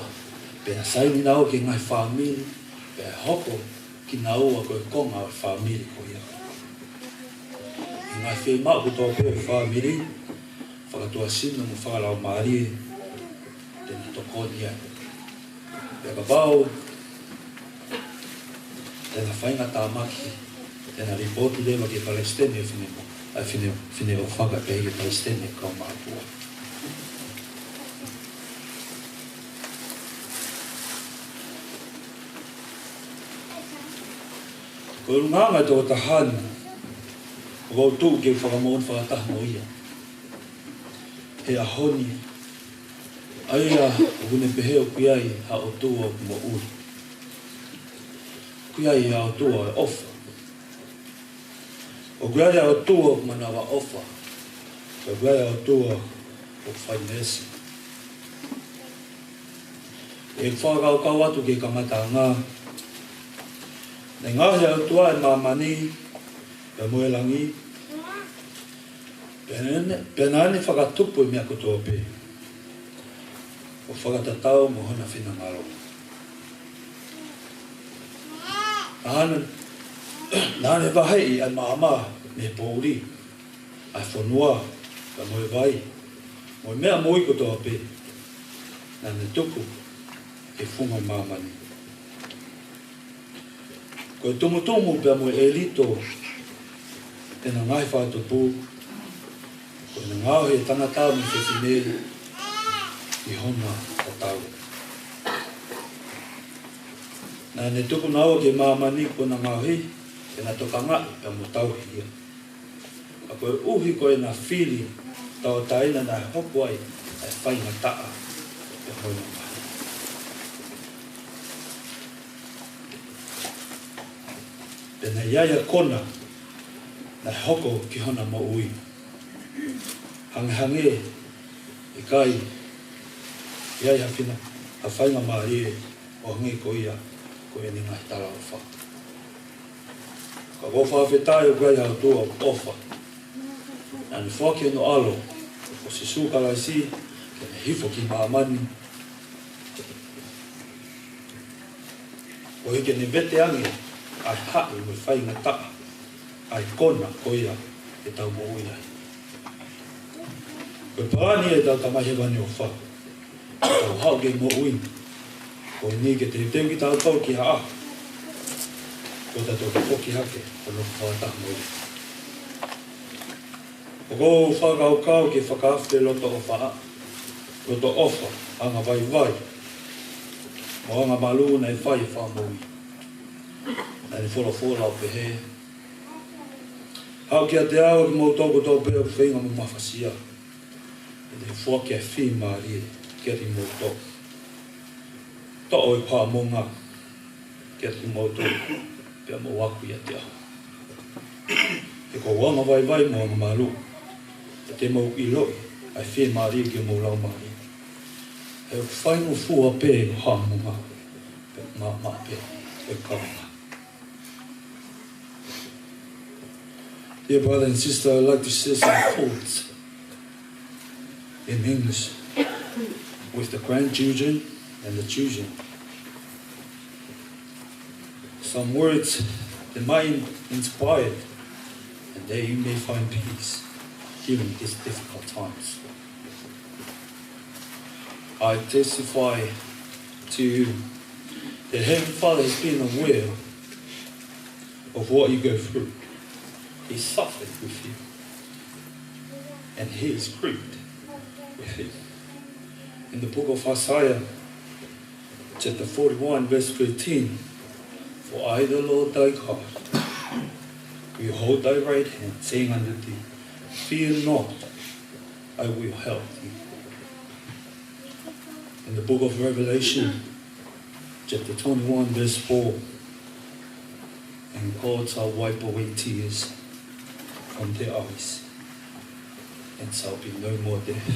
pea saini naua ki he ngaahi fāmili, pea hoko kinaua ko e konga ʻo e fāmili ko ia. ʻI he ngaahi fiemaʻu kotoa pē ʻo e fāmili, fakatuʻasino mo fakalaumālie, te na tokoni ai. Pea kapau te na faingatāmaki, te na lipooti leva ki he palesiteni ʻo e finemui, ʻa e fine, Fineʻofaka, pea ki he palesiteni ʻo e kau mātuʻa. Ko e ʻulungaanga ʻo e tokotaha ni, ʻoku ou tuʻu ke fakamoʻoni fakataha mo ia he ʻaho ni, ʻa ia ʻoku ne pehē ʻoku ʻi ai ha ʻOtua ʻoku moʻui. ʻOku ʻi ai ha ʻOtua ʻoku ʻofa. ʻOku ʻi ai ha ʻOtua ʻoku manavaʻofa. ʻOku ʻi ai ha ʻOtua ʻoku fai meesi. ʻE fakakaukau atu ki he kamataʻanga, naʻe ngaohi ʻe he ʻOtua ʻa māmani pea mo e langi, pea naʻa ne, pea naʻa ne fakatupu e meʻa kotoa pē ʻo fakatatau mo hona finangalo. Naʻa ne, naʻa ne vaheʻi ʻa e maama mei he poʻuli, ʻa e fonua pea mo e vai, mo e meʻa moʻui kotoa pē naʻa ne tuku ki he funga māmani. Ko e tumutumu pea mo e ʻelito ʻena ngaahi fakatupu, ko ʻena ngaohi e tangata mo e fefine ʻi hona tatau. Naʻa ne tuku naua ki māmani ko ʻena ngaohi ke na tokangaʻi pea mo tauhi ia. Ka koeʻuhi ko ʻena fili tauʻatāina naʻe hoko ai ʻa e faingataʻa ʻi hona moʻui. Pea naʻe ʻi ai ha kona naʻe hoko ki hona moʻui. Hangehangē ʻikai ʻi ai ha fina, ha faingamālie ʻo hangē ko ia ko ʻene ngaahi talaʻofa. Ka ʻoku ou fakafetaʻi ʻoku ʻi ai ha ʻOtua ʻoku ʻofa. Naʻa ne foaki hono ʻAlo ko Sīsū Kalaisi ke ne hifo ki māmani, koeʻuhi ke ne vete ange ʻa e haʻi mo e faingataʻa ʻa e kona ko ia ʻetau moʻui ai. Ko e palani ʻetau Tamai Hēvani ʻofa, tau haʻu ki he moʻui ko eni ke teuteu kitautolu ki ha ʻaho ko ʻetau toki foki hake ʻo nofo fakataha mo ia. ʻOku ou fakakaukau ki he fakaafe loto ʻofa, loto ʻofa, angavaivai mo angamalū naʻe fai ʻe he Fakamoʻui. Naʻa ne folofola ʻo pehē, haʻu kiate au ʻa kimoutolu kotoa pē ʻoku feinga mo mafasia, te u foaki ʻa e fiemālie kiate kimoutolu. Toʻo ʻeku haʻamonga kiate kimoutolu pea mou ako ʻiate au. He ko au angavaivai mo angamalū, pea te mou ʻiloʻi ʻa e fiemālie ki homou laumālie. He ʻoku faingofua pē ʻeku haʻamonga, pea maʻamaʻa pē ʻeku kaunga. Dear brother and sister, I'd like to share some thoughts in English with the grandchildren and the children. Some words that might inspire and that you may find peace during these difficult times. I testify to you that Heavenly Father has been aware of what you go through. He suffered with you. And he is grieved with you. In the book of Isaiah, chapter forty-one, verse thirteen, for I, the Lord thy God, will hold thy right hand, saying unto thee, fear not, I will help thee. In the book of Revelation, chapter twenty-one, verse four, and God shall wipe away tears from their eyes, and shall be no more death,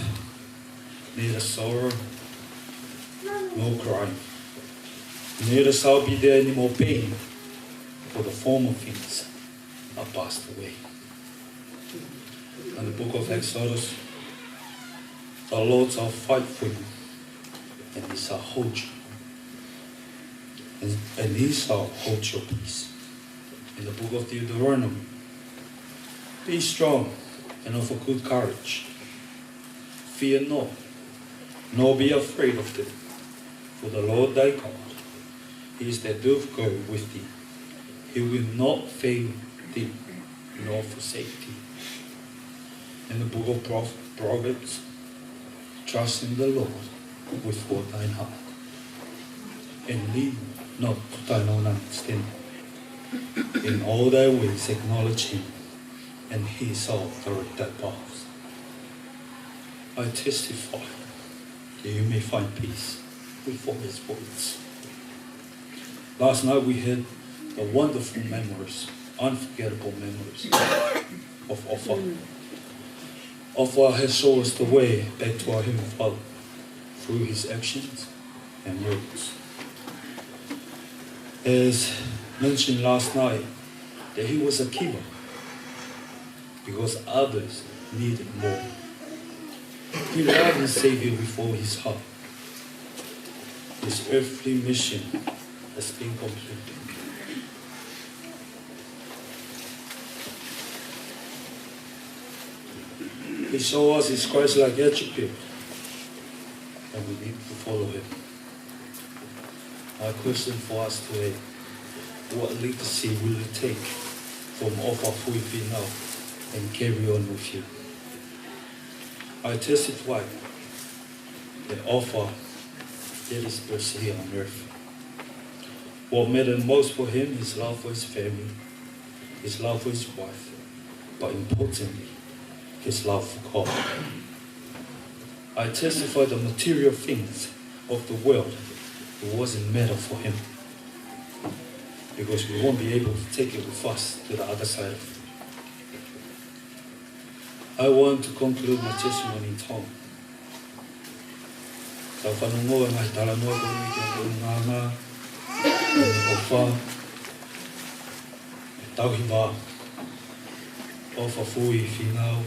neither sorrow nor crying, neither shall be there any more pain, for the former things are passed away. In the book of Exodus, the Lord shall fight for you, and he shall hold you, and, and he shall hold your peace. In the book of Deuteronomy, be strong and of a good courage. Fear not, nor be afraid of them, for the Lord thy God, he is that doth go with thee. He will not fail thee, nor forsake thee. In the book of Pro-, Proverbs, trust in the Lord with all thine heart, and lean not to thine own understanding. In all thy ways acknowledge him, and he shall direct thy paths. I testify that you may find peace before his voice. Last night we had the wonderful memories, unforgettable memories of ʻOfa. ʻOfa has shown us the way back to our Heavenly Father through his actions and words. As mentioned last night, that he was a giver because others needed more. He loved his Savior before his heart. His earthly mission has been completed. He showed us his Christ-like attribute, and we need to follow him. My question for us today, what legacy will you take from ʻOfa Fuifinau and carry on with you? I testify that ʻOfa did his best here on earth. What mattered most for him, his love for his family, his love for his wife, but importantly, his love for God. I testify the material things of the world, it wasn't matter for him, because we won't be able to take it with us to the other side of it. I want to conclude my testimony in Tonga. Tau fanongo he ngaahi talanoa ko eni ki he ʻulungaanga, ʻofa, tauhi vā, ʻOfa Fuifinau,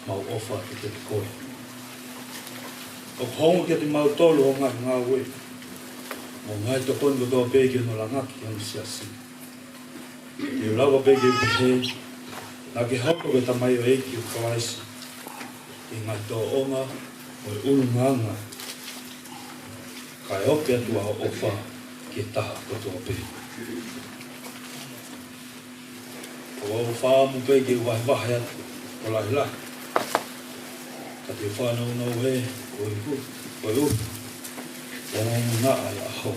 mau ʻofa kiate koe. ʻOku hoko kiate kimautolu ʻa e ngaahi ngāue mo e ngaahi tokoni kotoa pē ki hono langaki ʻa e siasi. ʻE lava pē ke pehē, naʻa ke hoko ko e tamaioʻeiki ʻo Kalaisi ʻi he ngaahi tōʻonga ʻo e ʻulungaanga, kae ope atu ʻa e ʻofa ki he taha kotoa pē. ʻOku ou fakaʻamu pē ke u vahevahe atu ʻo lahilahi, ka te u fanongo ē, ʻo iku, ʻo iku, ʻo ngana ai ʻaho.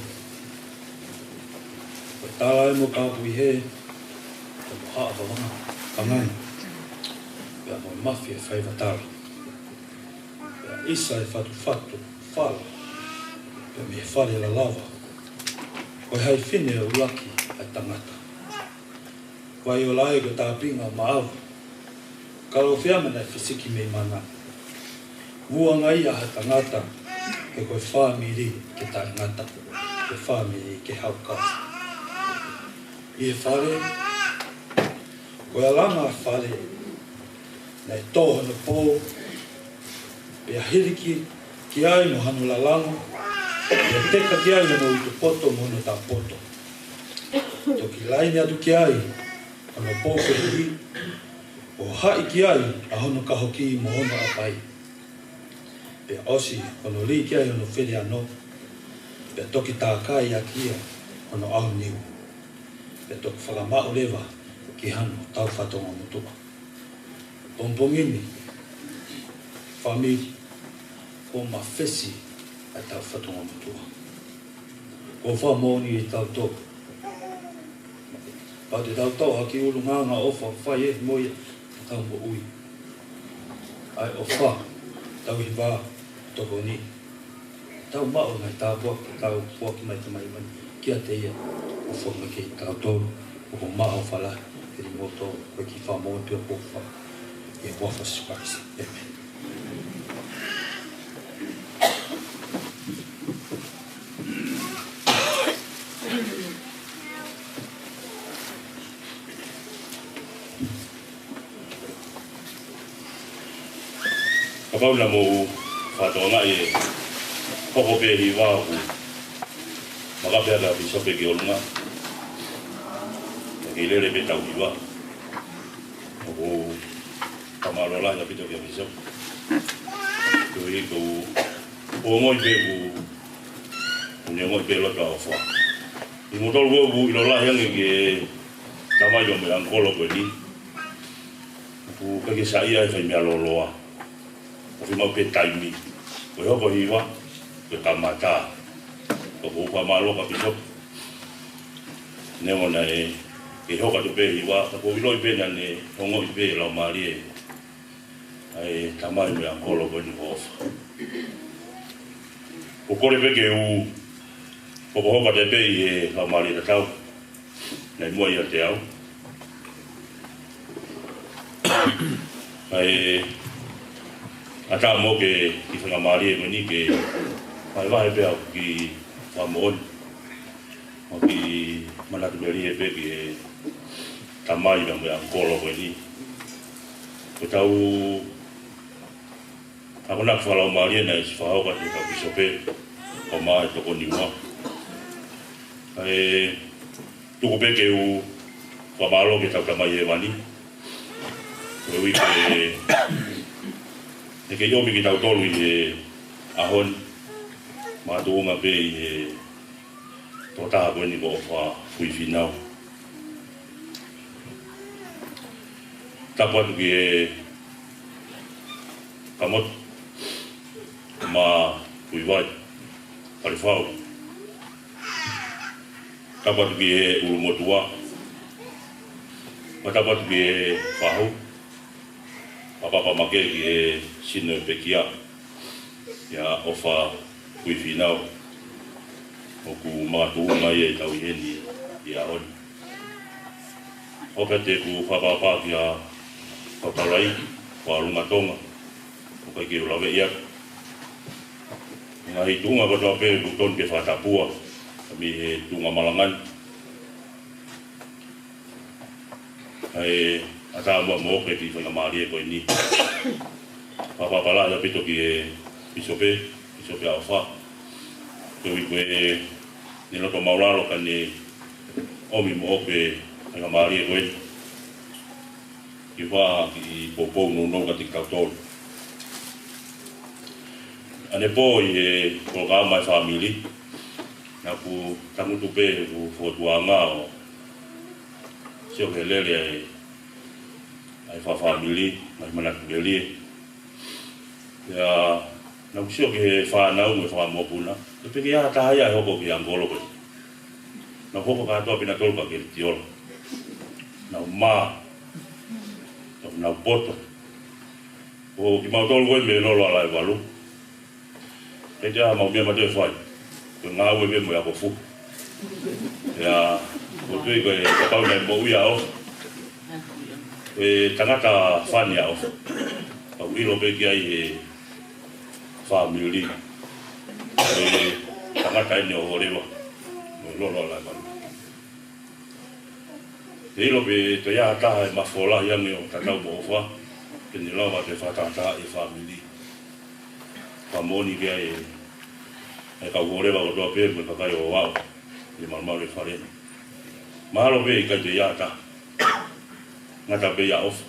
Ko e tala ē mo Kapuihē, ko e mohaʻa vavanga, vangana, pea mo e mafi e faiva tala. Pea ʻisa e fatufatu, fala, pea mei he fale lalava, ko e haifine ʻuluaki ʻa e tangata. Vai ʻo lahi ko e tāpinga maʻau. Kalofiama naʻe fisiki mei mana. Vuanga ia ha tangata, he ko e fāmili ke taʻengata, ko e fāmili ke haukau. ʻI he fale, ko e alanga fale, naʻe tō hono pō, pea hiliki ki ai mo hano lalango, pea teka ki ai hono utupoto mo hono tapoto. Toki laine atu ki ai hono pō fehiʻi, ʻo haʻi ki ai ʻa hono kahoki mo hono ʻapai. Pea ʻosi hono lī ki ai hono feleano, pea toki tākai ʻaki ia hono ʻaho niu. Pea toki fakamaʻu leva ki hano tau fatongia motuʻa. Pongipongi ni, fāmili, ko e mafesi ʻa e tau fatongia motuʻa. Ko e fakamoʻoni ʻi he tau tō. Pea te tau tō hake ʻi he ʻulungaanga ʻofa fai ē mo ia ʻetau moʻui. ʻA e ʻofa, tauhi vā, tokoni. Tau maʻu ngaahi tāpuaki, tau puaki mai Tamai Hēvani kiate ia, ʻofa mai kiate kitautolu, ʻoku mau ʻofa lahi kiate kimoutolu, ko e kiʻi fakamoʻoni pē ʻoku ou fai, ʻi he huafa ʻo Sīsū Kalaisi. ʻĒmeni. Kapau naʻa mou fakatokangaʻi ʻe hoko pē hiva ʻoku maka pē ʻa e pīsope ki ʻolunga. Ke lele pē tau hiva. ʻOku fakamālō lahi ʻaupito ki he pīsope. Koeʻuhi ko e ongoʻi pē ʻoku, ʻoku ne ongoʻi pē loto ʻofa. ʻI he moutolu ʻoku ʻilo lahi ange ki he tamai ʻo e meʻangkolo ko eni. ʻOku ʻikai ke saiʻia e fai meʻa lōloa. ʻOku fiemaʻu pē taimi. Ko e hoko hiva, ko e kamata. ʻOku ou fakamālō ki he pīsope. Neongo naʻe Ke hoko atu pē hiva, ka ʻoku ou ʻiloʻi pē naʻa ne ongoʻi pē laumālie ʻa e tamai mo e ʻangikolo ko eni ʻoku ʻofa. ʻOku ou kole pē ke u hokohoko atu pē ʻi he laumālie tatau naʻe muʻa ʻiate au. Kae ʻatā mo au ke kiʻi faingamālie ko eni ke vahevahe pē ʻa e kiʻi fakamoʻoni mo e kiʻi manatu melie pē ki he tamai mo e ʻangikolo ko eni. Ko ʻetau akonaki fakalaumālie naʻe ʻosi fakahoko atu ʻe heʻetau pīsope, ʻo mai tokoni mai. Kae tuku pē ke u fakamālō ki heʻetau Tamai Hēvani koeʻuhi ko e ʻene kei ʻomi kitautolu ʻi he ʻaho ni, makatuʻunga pē ʻi he tokotaha ko eni ko ʻOfa Kuifīnau. Tapu atu ki he Kamotu, Mā Kuivai, Falefau. Tapu atu ki he ʻulumotuʻa. Mo tapu atu ki he fahu, Papa Make, ki he sino ʻo e pekia, ʻia ʻOfa Kuifīnau, ʻoku makatuʻunga ia ʻi heʻetau ʻi heni ʻi he ʻaho ni. ʻOku ou kole ke u fakapapau kia Tautau Laiki, Fakalunga Tonga, ʻoku ʻikai ke u laveʻi atu. Ngaahi tuʻunga kotoa pē ʻoku totonu ke fakatapua mei he tuʻunga malanga ni. Kae ʻatā muʻa mo au ke kiʻi faingamālie ko eni. Fakapapau lahi ʻaupito ki he pīsope, Pīsope ʻa ʻOfa. Koeʻuhi ko ʻene loto māʻulalo kae ʻomi mo au e faingamālie ko eni ke fai ha kiʻi poupou nounou kiate kitautolu. ʻAnepō ʻi he polokalama ʻa e fāmili, naʻa ku tangutu pē ʻi heʻeku fokotuʻuʻanga ʻo sio ki he lele ʻa e, ʻa e fakafāmili, ngaahi manatu melie. Pea naʻa ku sio ki he fānau mo e fanga mokopuna, ʻoku ʻikai ke ʻi ai ha taha ia ʻe hoko ki he ʻangikolo ko eni. Naʻa nau hoko kātoa pē ʻe kinautolu ko e kelitiola. Naʻa nau mā, naʻa nau poto. Ko kimautolu ko ē mei Lolo ʻa Laivalu, ʻikai ke ʻi ai haʻamau meʻa ʻe fai. Ko e ngāue pē mo e ako fuhu. Pea ʻoku ou tui ko e kapau naʻe moʻui ʻa ʻOfa, ko e tangata fani ʻa ʻOfa, ʻoku ʻilo pē ki ai ʻe he fāmili ko e tangata eni ʻo Hōleva mei Lolo ʻa Laivalu. ʻE ʻilo pē ʻe toe ʻi ai ha taha ʻe mafola ange ʻo tatau mo ʻOfa ke ne lava ke fakatahatahaʻi e fāmili. Fakamoʻoni ki ai ʻe he kau Hōleva kotoa pē mo e kakai ʻo aʻu ʻi he malumalu ʻo e fale ni. Mahalo pē ʻe ʻikai toe ʻi ai ha taha, ngata pē ʻia ʻOfa,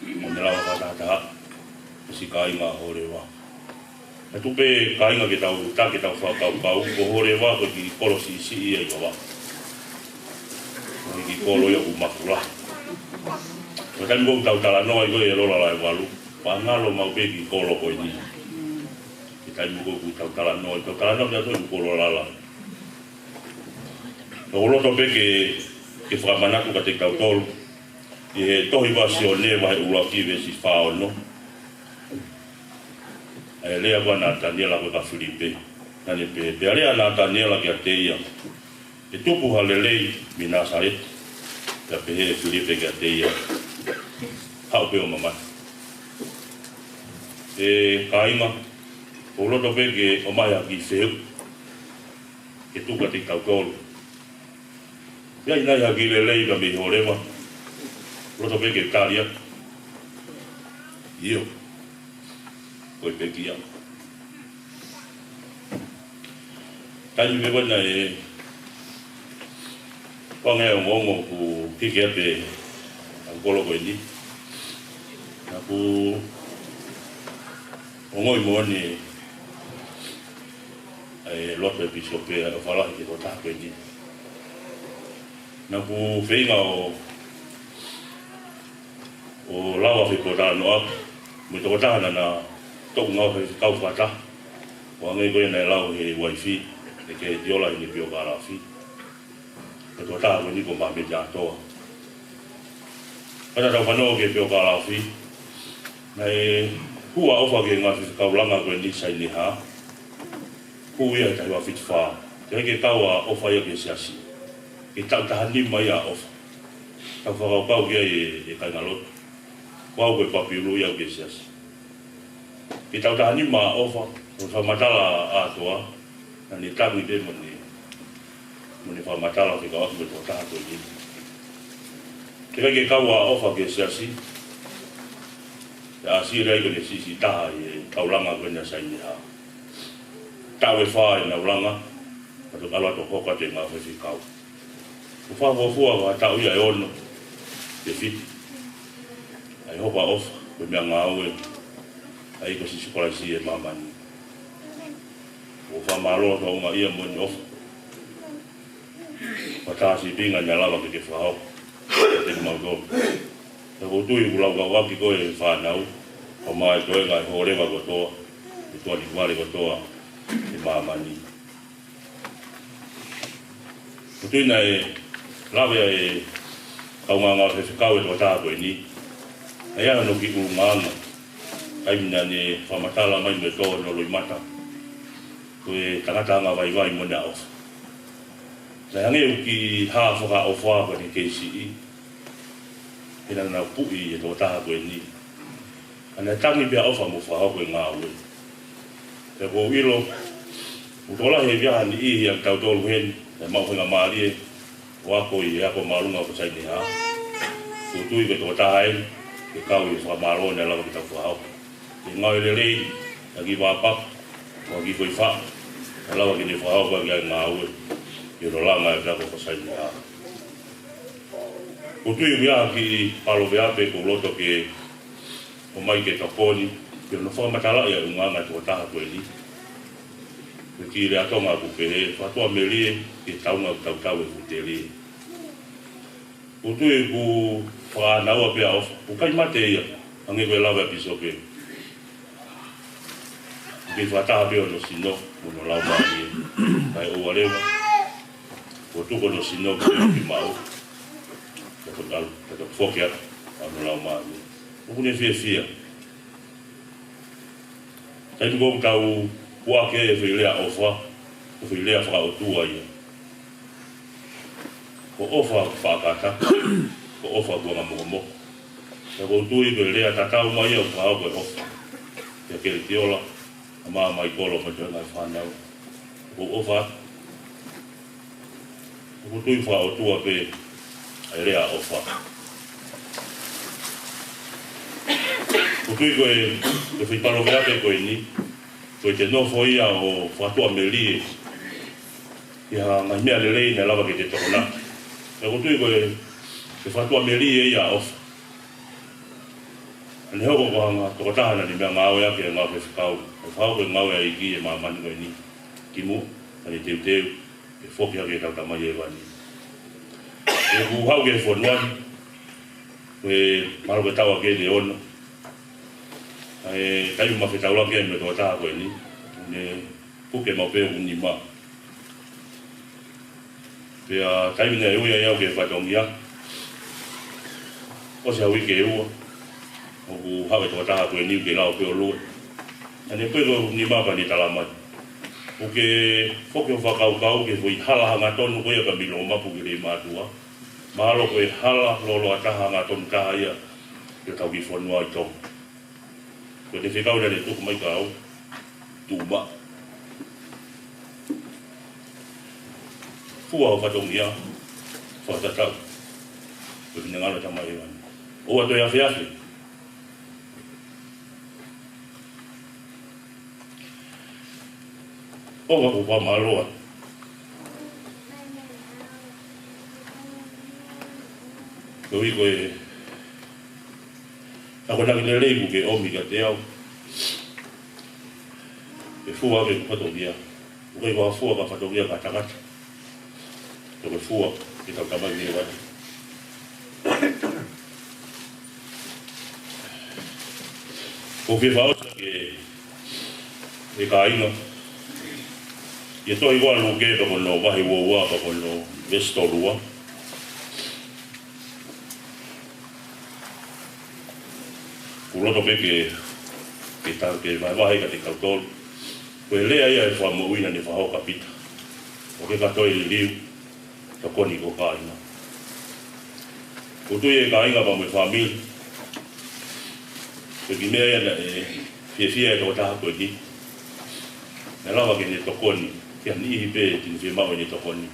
ʻo ne lava fakatahatahaʻi e siʻi kāinga Hōleva. Naʻe tuku pē kāinga ke tau taki ʻetau fakakaukau, ko Hōleva ko e kiʻi kolo siʻisiʻi ia ʻi Vavaʻu. Ko e kiʻi kolo ia ʻoku makulahi. Ko e taimi ko ē ʻoku tau talanoa ai ko ē ʻi Lolo ʻa Laivalu, pea ngalo maʻu pē kiʻi kolo ko eni. Ko e taimi ko ē ʻoku tau talanoa ai, tau talanoa pē ʻa e kiʻi kolo lalahi. Naʻa ku loto pē ke, ke fakamanatu kiate kitautolu ʻi he tohi Vāsione vahe ʻuluaki veesi fā ono. ʻA e lea ko ē ʻa Nataniela ko ē kia Filipe. Naʻa ne pehē, pea lea ʻa Nataniela kiate ia, ʻE tupu ha lelei mei Nāsaleti? Pea pehē ʻe Filipe kiate ia, Haʻu pē ʻo mamata. ʻE kāinga, ʻoku ou loto pē ke ʻomai ha kiʻi fehuʻi ke tuku kiate kitautolu. ʻE ʻi ai nai ha kiʻi lelei mei Hōleva? Loto pē ke tali atu, ʻIo, ko e pekia. Taimi pē ko ē naʻe, ko e anga e ongoongo kuo hiki atu e ʻangikolo ko eni, naʻa ku ongoʻi moʻoni e loto ʻa e pīsope ʻo fai lahi ki he tokotaha ko eni. Naʻa ku feinga ʻo, ʻo lava fepōtalanoa mo e tokotaha naʻa na toʻo ngaohi e kau fakataha, ʻo hangē ko ia naʻe lau ʻe he uaifi, ʻe kei tiola ʻi he piokālafi. Ko e tokotaha ko eni ko Māmeni Atoa. Pea tau fanongo ki he peau kalafi. Naʻe hū ʻa ʻOfa ki he ngaahi faifekau langa ko eni Saineha. Hū ia he taha hiva fitu fā. Teʻeki ke kau ʻa ʻOfa ia ki he siasi. Ko e taʻu taha nima ia ʻa ʻOfa. Tau fakakaukau ki ai e, e kāingalotu. Ko au ko e papi ʻulu ia au ki he siasi. Ko e taʻu taha nima ʻa ʻOfa, ko e fakamatala ʻa Atoa, naʻa ne tangi pē mo ne, mo ne fakamatala fekauʻaki mo e tokotaha ko eni. Teʻeki ke kau ʻa ʻOfa ki he siasi, pea ʻasi leva ai ko ʻene siʻisiʻi taha ʻi he kau langa ko eni ʻa Saineha. Taʻu ʻe fā ʻenau langa, pea toki ʻalu atu ʻo hoko atu e ngāue faifekau. Ko e fakafuofua ʻa e taʻu ia ʻe ono, ʻe fitu. ʻA e hoko ʻa ʻOfa, ko e meʻangāue ʻa e ʻEiki ko Sīsū Kalaisi ʻi māmani. ʻOku ou fakamālō atu ʻaʻaku ia mo ʻEne ʻofa. Ko e tā sīpinga naʻe lava ke ke fakahoko. Kiate kimautolu. Pea ʻoku ou tui ʻoku laukauʻaki koe ʻe he fānau. Kae ʻumaʻā e toenga ʻo e hōleva kotoa. ʻE tuʻa ni vale kotoa ʻi māmani. ʻOku ou tui naʻe lave ʻa e kaungā ngāue faifekau e tokotaha ko eni. ʻA ia naʻa nau ki ʻulungaanga. Taimi naʻa ne fakamatala mai mo e tō hono loʻimata. Ko e tangata angavaivai moʻoni ʻa ʻOfa. Naʻe hangē ʻoku kiʻi hā fakaʻofoʻofa ko ʻene kei siʻi. He naʻa nau puʻi e tokotaha ko eni. Ka naʻe tangi pē ʻa ʻOfa mo fakahoko e ngāue. Pea ʻoku ou ʻilo, ʻoku tokolahi e via ni ʻi he ʻa kitautolu heni, ʻe maʻu faingamālie, ʻo ako ʻi he ako māʻolunga ko Saineha. ʻOku ou tui ko e tokotaha eni, ke kau ʻi he fakamālō naʻe lava ke tau fakahoko. Ko e ngāue lelei, ʻa e kiʻi vāpaku, ʻa e kiʻi foʻi faʻu, naʻe lava ke ne fakahoko ʻaki ʻa e ngāue, ʻi hono langa e ako ko Saineha. ʻOku ou tui ʻoku ʻi ai ha kiʻi paloveape ʻoku ou loto ke ʻomai ke tokoni, ke ne fakamatalaʻi ʻa e ʻulungaanga e tokotaha ko eni. Ko e kiʻi lea Tonga ʻoku pehē, fakaʻotua melie, ke taunga tautau e futelie. ʻOku ou tui ʻoku fakaʻānaua pē ʻa ʻOfa, ʻoku ʻikai mate ia, hangē ko e lave ʻa e pīsope. ʻOku kei fakataha pē hono sino, mo hono laumālie. Kae ʻoua leva, kuo tuku hono sino ki he ʻoku maʻu. Ka ko tau, ka tau foki atu, ʻa hono laumālie. ʻOku ne fiefia. Taimi ko ē ʻoku tau puʻaki e foʻi lea ʻofa, ko e foʻi lea fakaʻotua ia. Ko e ʻofa ʻoku fakakata, ko e ʻofa ʻoku anga mokomoko. Pea ʻoku ou tui ko e lea tatau mai ia ʻoku fakahoko ʻe ʻOfa. Kia Kelekiola, ʻa Mā Maikolo mo e toenga e fānau. ʻOku ou ʻofa atu. ʻOku ou tui fakaʻotua pē ʻa e lea ʻofa. ʻOku ou tui ko e, ko e foʻi paloveape ko eni, ko e te nofo ia ʻo fakaʻotua melie, ʻi ha ngaahi meʻa lelei naʻe lava ke te tokonaki. Pea ʻoku ou tui ko e, ko e fakaʻotua melie ia ʻa ʻOfa. Naʻa ne hoko ko ha ngaahi tokotaha naʻa ne meʻangāueʻaki e ngāue faifekau. ʻE fakahoko e ngāue ʻa e ʻEiki ʻi māmani ko eni. Kimuʻa, naʻa ne teuteu, ke foki hake ki heʻetau Tamai Hēvani. ʻOku ou haʻu ki he fonua ni, ko e mālō ke tau ake ʻe ono. ʻA e taimi naʻa ma fetaulaki ai mo e tokotaha ko eni. Ne puke maʻu pē ʻe he ʻū nima. Pea taimi naʻe ui ai au ki he fatongia, ʻosi ha uike ʻe ua, ʻoku haʻu e tokotaha ko eni ʻoku kei lao pē ʻo lue. Naʻa ne puke ʻe he ʻū nima pea ne talamai, ʻoku ke foki ʻo fakakaukau ki he foʻi hala hangatonu ko ia ka milo mapu ki Leimātuʻa. Mahalo ko e hala lōloa taha hangatonu taha ia ʻi hotau kiʻi fonua ʻi Tonga. Ko e fekau naʻa ne tuku mai kia au, tuʻu maʻu. Fua ho fatongia, fakatatau ki he finangalo ʻo e Tamai Hēvani. ʻOua toe afeafe. ʻOku ou fakamālō atu. Koeʻuhi ko e akonaki lelei kuo ke ʻomi kiate au. Ke fua ki he fatongia. ʻOku ʻikai ko ha fua ki ha fatongia ki ha tangata. Ko e fua ki hotau Tamai Hēvani. ʻOku ou fie fakaʻosi atu ki he kāinga. ʻI he tohi ko Luke pea ko hono vahe uaua pea ko hono Veesi tolu ua. ʻOku ou loto pē ke, ke ta-, ke vahevahe kiate kitautolu. Ko e lea ia ʻa e Fakamoʻui naʻa ne fakahoko kia Pita. ʻOku ke ka toe liliu, tokoni ki ho kāinga. ʻOku ou tui ʻe kāinga pea mo e fāmili, ko e kiʻi meʻa ia naʻe fiefia ai e tokotaha ko eni. Naʻe lava ke ne tokoni ki ha niʻihi pē te ne fiemaʻu ʻene tokoni.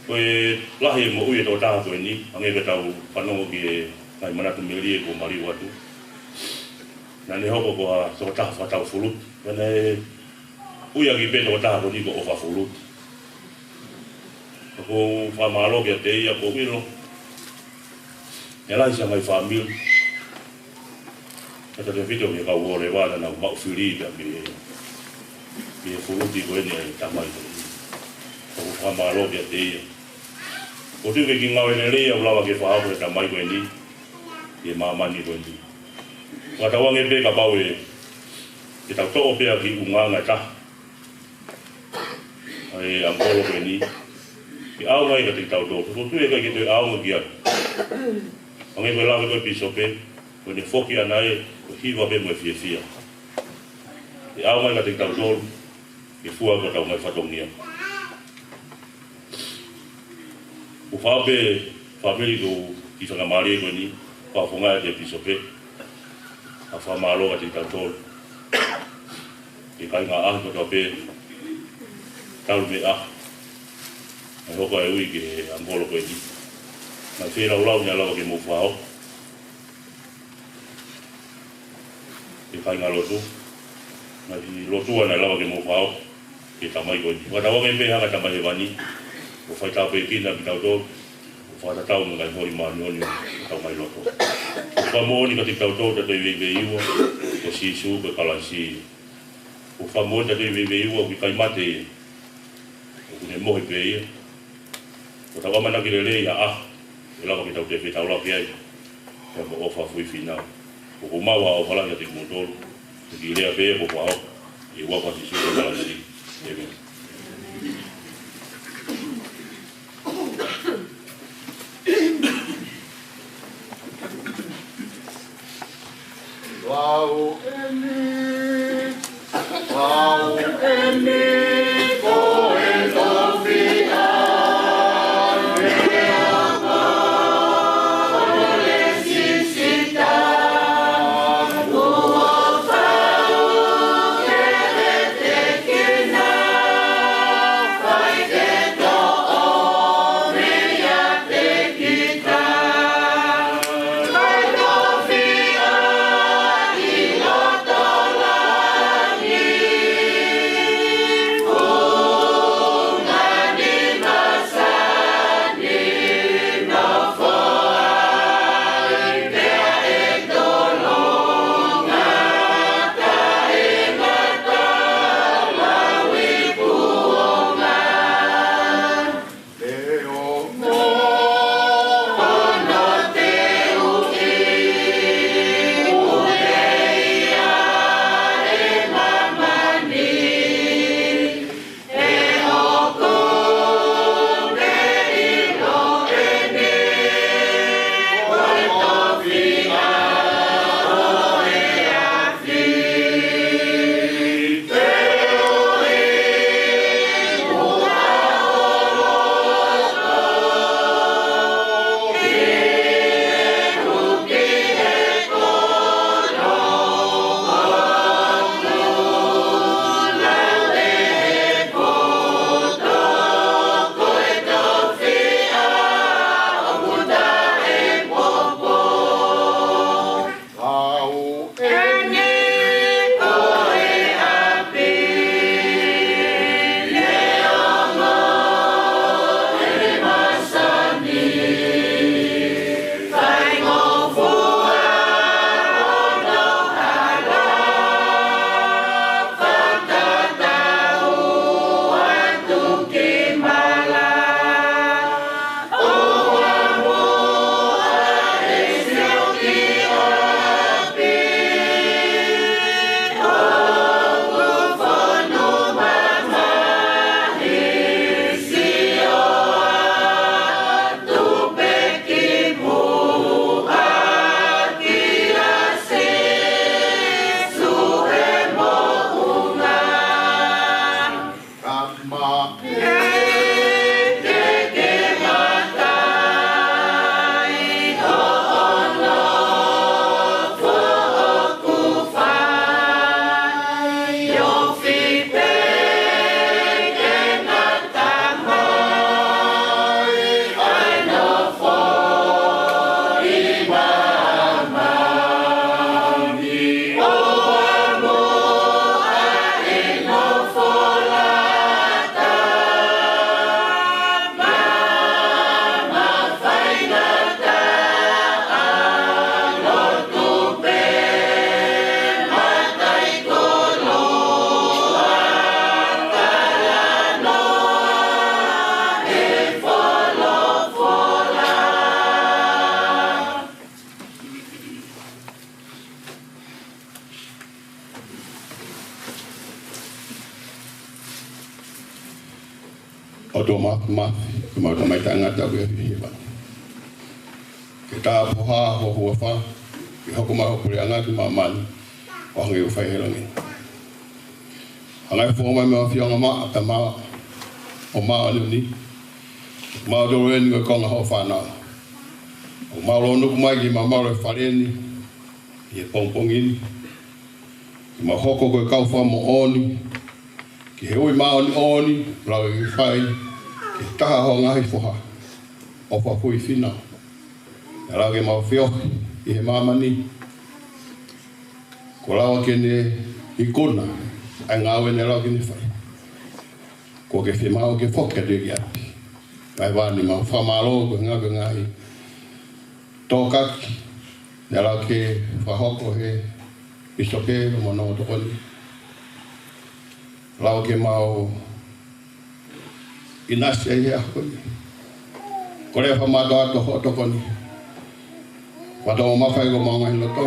Ko e lahi e moʻui e tokotaha ko eni, hangē ko ʻetau fanongo ki he ngaahi manatu melie kuo maliu atu. Naʻa ne hoko ko ha tokotaha fakatau fulutu. Naʻe ui ʻaki pē tokotaha ko eni ko ʻOfa Fulutu. ʻOku ou fakamālō kiate ia, ʻoku ou ʻilo ʻe lahi siʻa ngaahi fāmili, ʻe tautefito ki he kau ʻōleva naʻa nau maʻu fili pea mei he, mei he fulutu ko eni ʻa e tamai ko eni. ʻOku ou fakamālō kiate ia. ʻOku ou tui ko e kiʻi ngāue lelei ia ʻoku lava ke fakahoko ʻe he tamai ko eni ʻi he māmani ko eni. Fakatauange pē kapau ʻe, ʻe tau toʻo pē ʻa e kiʻi ʻulungaanga ʻe taha ʻa e ʻangikolo ko eni ke ʻaonga ia kiate kitautolu. ʻOku ou tui ʻe ʻikai ke toe ʻaonga ki ai. Hangē ko e lave ko ē ʻa e pīsope, ko ʻene foki ʻana ē, ko e hiva pē mo e fiefia. Ke ʻaonga ia kiate kitautolu ke fua ki hotau ngaahi fatongia. ʻOku ou fakaʻamu pē fāmili ko e kiʻi faingamālie ko eni, fakafofongaʻi ʻe he pīsope ha fakamālō kiate kitautolu. Ki he kāinga ʻaʻahi kotoa pē, talu mei he ʻaho naʻe hoko ai e ui ki he ʻangikolo ko eni. Ngaahi feilaulau naʻe lava ke mou fakahoko. Ki he kāingalotu, ngaahi lotua naʻe lava ke mou fakahoko ki he tamai ko eni. Fakatauange pē hanga ʻe he Tamai Hēvani ʻo faitāpuekina kitautolu, ʻo fakatatau mo e ngaahi holi māʻoniʻoni ʻo hotau ngaahi loto. ʻOku fakamoʻoni kiate kitautolu ʻa e veiveiua ko Sīsū ko e Kalaisi. ʻOku fakamoʻoni ʻa e veiveiua ʻoku ʻikai mate ia, ʻoku ne mohe pē ia. ʻOku tau ʻamanaki lelei ha ʻaho ʻe lava ke tau toe fetaulaki ai pea mo ʻOfa Fuifinau. ʻOku ou maʻu ha ʻofa lahi kiate kimoutolu. Ko e kiʻi lea pē ʻoku ou fakahoko ʻi he huafa ʻo Sīsū ko e Kalaisi. ʻĒmeni. Lau eni, lau eni, ko e tofiʻa ʻOtua Māfimafi, ko homau Tamai Taʻengata ʻoku ʻi hēvani. Ke tāpuhā ho huafa, ke hoko mai ho puleʻanga ki māmani, ʻo hangē ʻoku fai ʻi he langi. Hanga ʻo fou mai mo e ʻAfio ʻo e Maama, ʻo māʻoniʻoni, mautolu eni ko e konga hoʻo fānau. ʻOku mau lōnuku mai ki heʻemau malu ʻi he fale ni, ʻi he pongipongi ni. Ke mau hoko ko e kau fakamoʻoni, ki he ui māʻoniʻoni, lau e fai, ki he taha ho ngaahi foha, ʻofa hui finau. Naʻa lau ke mau feohi, ʻi he māmani, kuo lava ke ne ikuna, ʻa e ngāue naʻe lau ke ne fai. Kuo ke fiemaʻu ke foki atu ki ʻapi. Kae ʻoua naʻa mau fakamālō, ko e ngaahi, ko e ngaahi tokaki, naʻe lau ke fakahoko he pīsope mo hono tokoni. Lau ke mau ʻinasi ai he ʻaho ni. Kole fakamātoato hoʻo tokoni. Fakamātoato mafai ko homau ngaahi loto.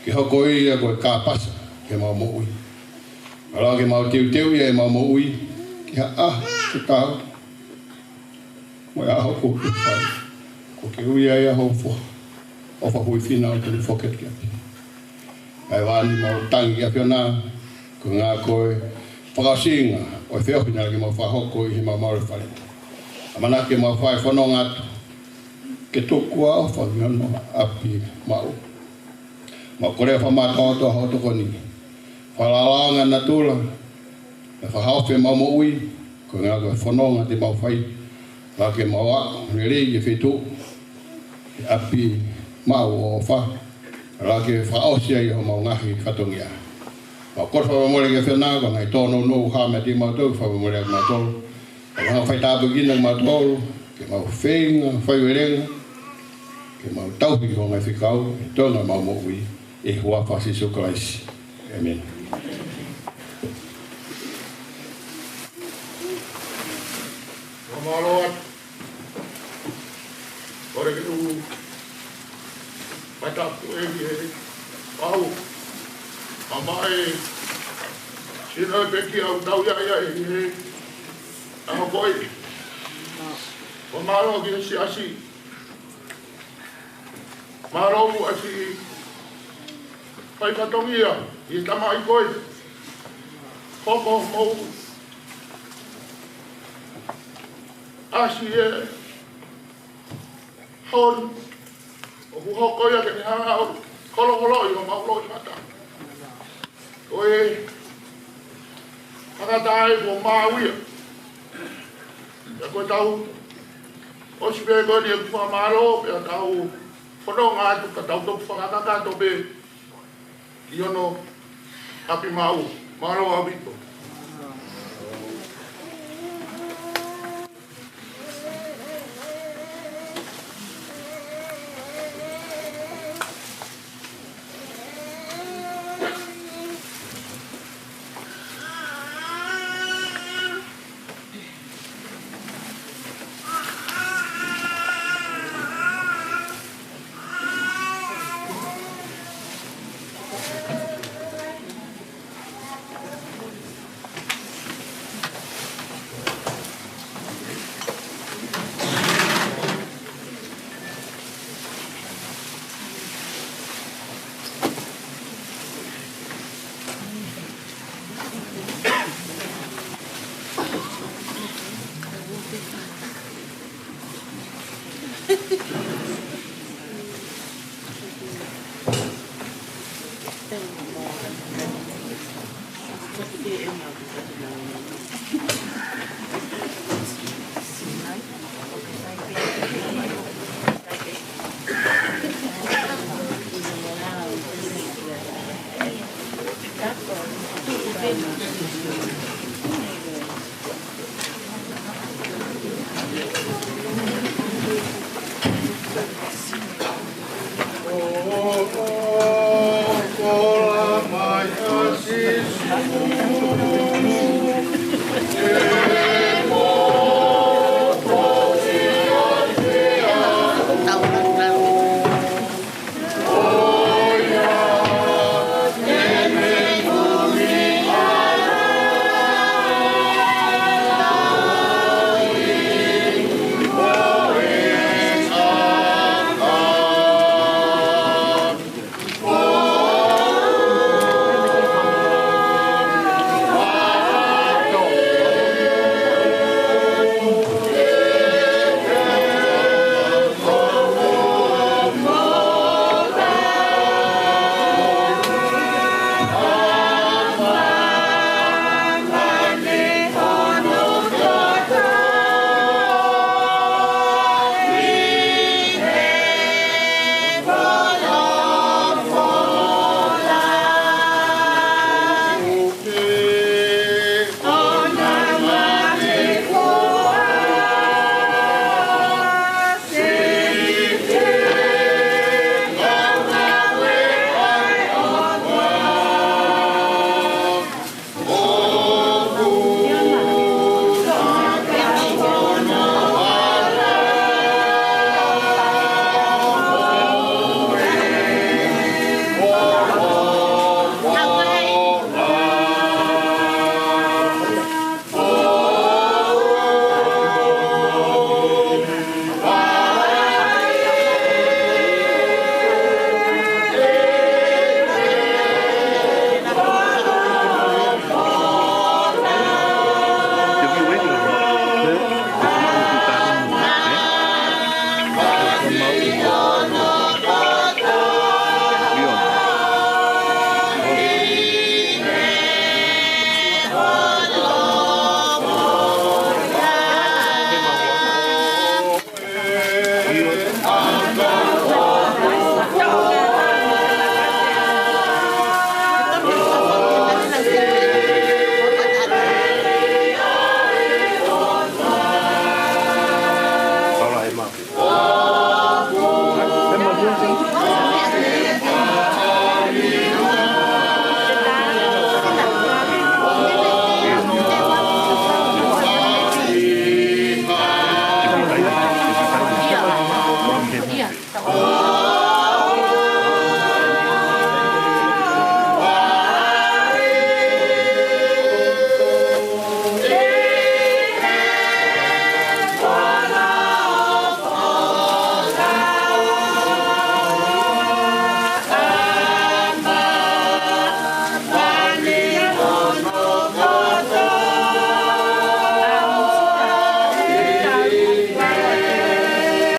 Ke hoko ia ko e kāpasa, ke mau moʻui. Lau ke mau teuteu ia ʻemau moʻui. Ki ha ʻaho, ke tau. Mo e ʻaho kuo ke fai. Kuo ke ui ai ʻa ho foha. ʻOfa hui finau ke ne foki atu ki ʻapi. Kae ʻoua naʻa mau tangi ki he ʻAfiona, ko e ngaahi ko e fakaʻosinga, ʻo e feohi naʻa ke mau fakahoko ʻi heʻemau malu ʻi he fale. ʻAmanaki ke mau fai fononga atu. Ke tuku ʻa e ʻofa ki hono ʻapi maʻu. Mau kole fakamātoato hoʻo tokoni. Falalaʻanga natula. Ke fakahaofi ʻemau moʻui, ko e ngaahi ko e fononga te mau fai. Lau ke mau aʻu lelei ki he feituʻu. ʻApi maʻu ʻo ʻofa. Lau ke fakaʻosi ai homau ngaahi fatongia. Mau kole fakamole ki he ʻAfiona, ko e ngaahi tōnounou hā mei kimautolu, fakamole kimautolu. Ke mau fai tāpuekina kimautolu, ke mau feinga, faivelenga, ke mau tauhi ho ngaahi fekau, ʻi he toenga ʻemau moʻui, ʻi he huafa ʻo Sīsū Kalaisi. ʻĒmeni. Fakamālō atu. Kole ke u mataku e ki he pau. Mamae, sino e peki au tau ia ia e he. Aho koi. Fakamālō ki he siasi. Mālō muʻa siʻi fai fatongia ʻi he tamaiki ko ē. Hoko mou ʻasi e hon ʻoku hoko ia ke ne hanga ʻo holoholoʻi homau loʻimata. Ko e fakataha ko maui ia. Pea ko e tau ʻosi pē ko eni ʻeku fakamālō, pea tau fononga atu ka tau toki fakakakato pē ʻi hono ʻapi maʻu. Mālō ʻaupito.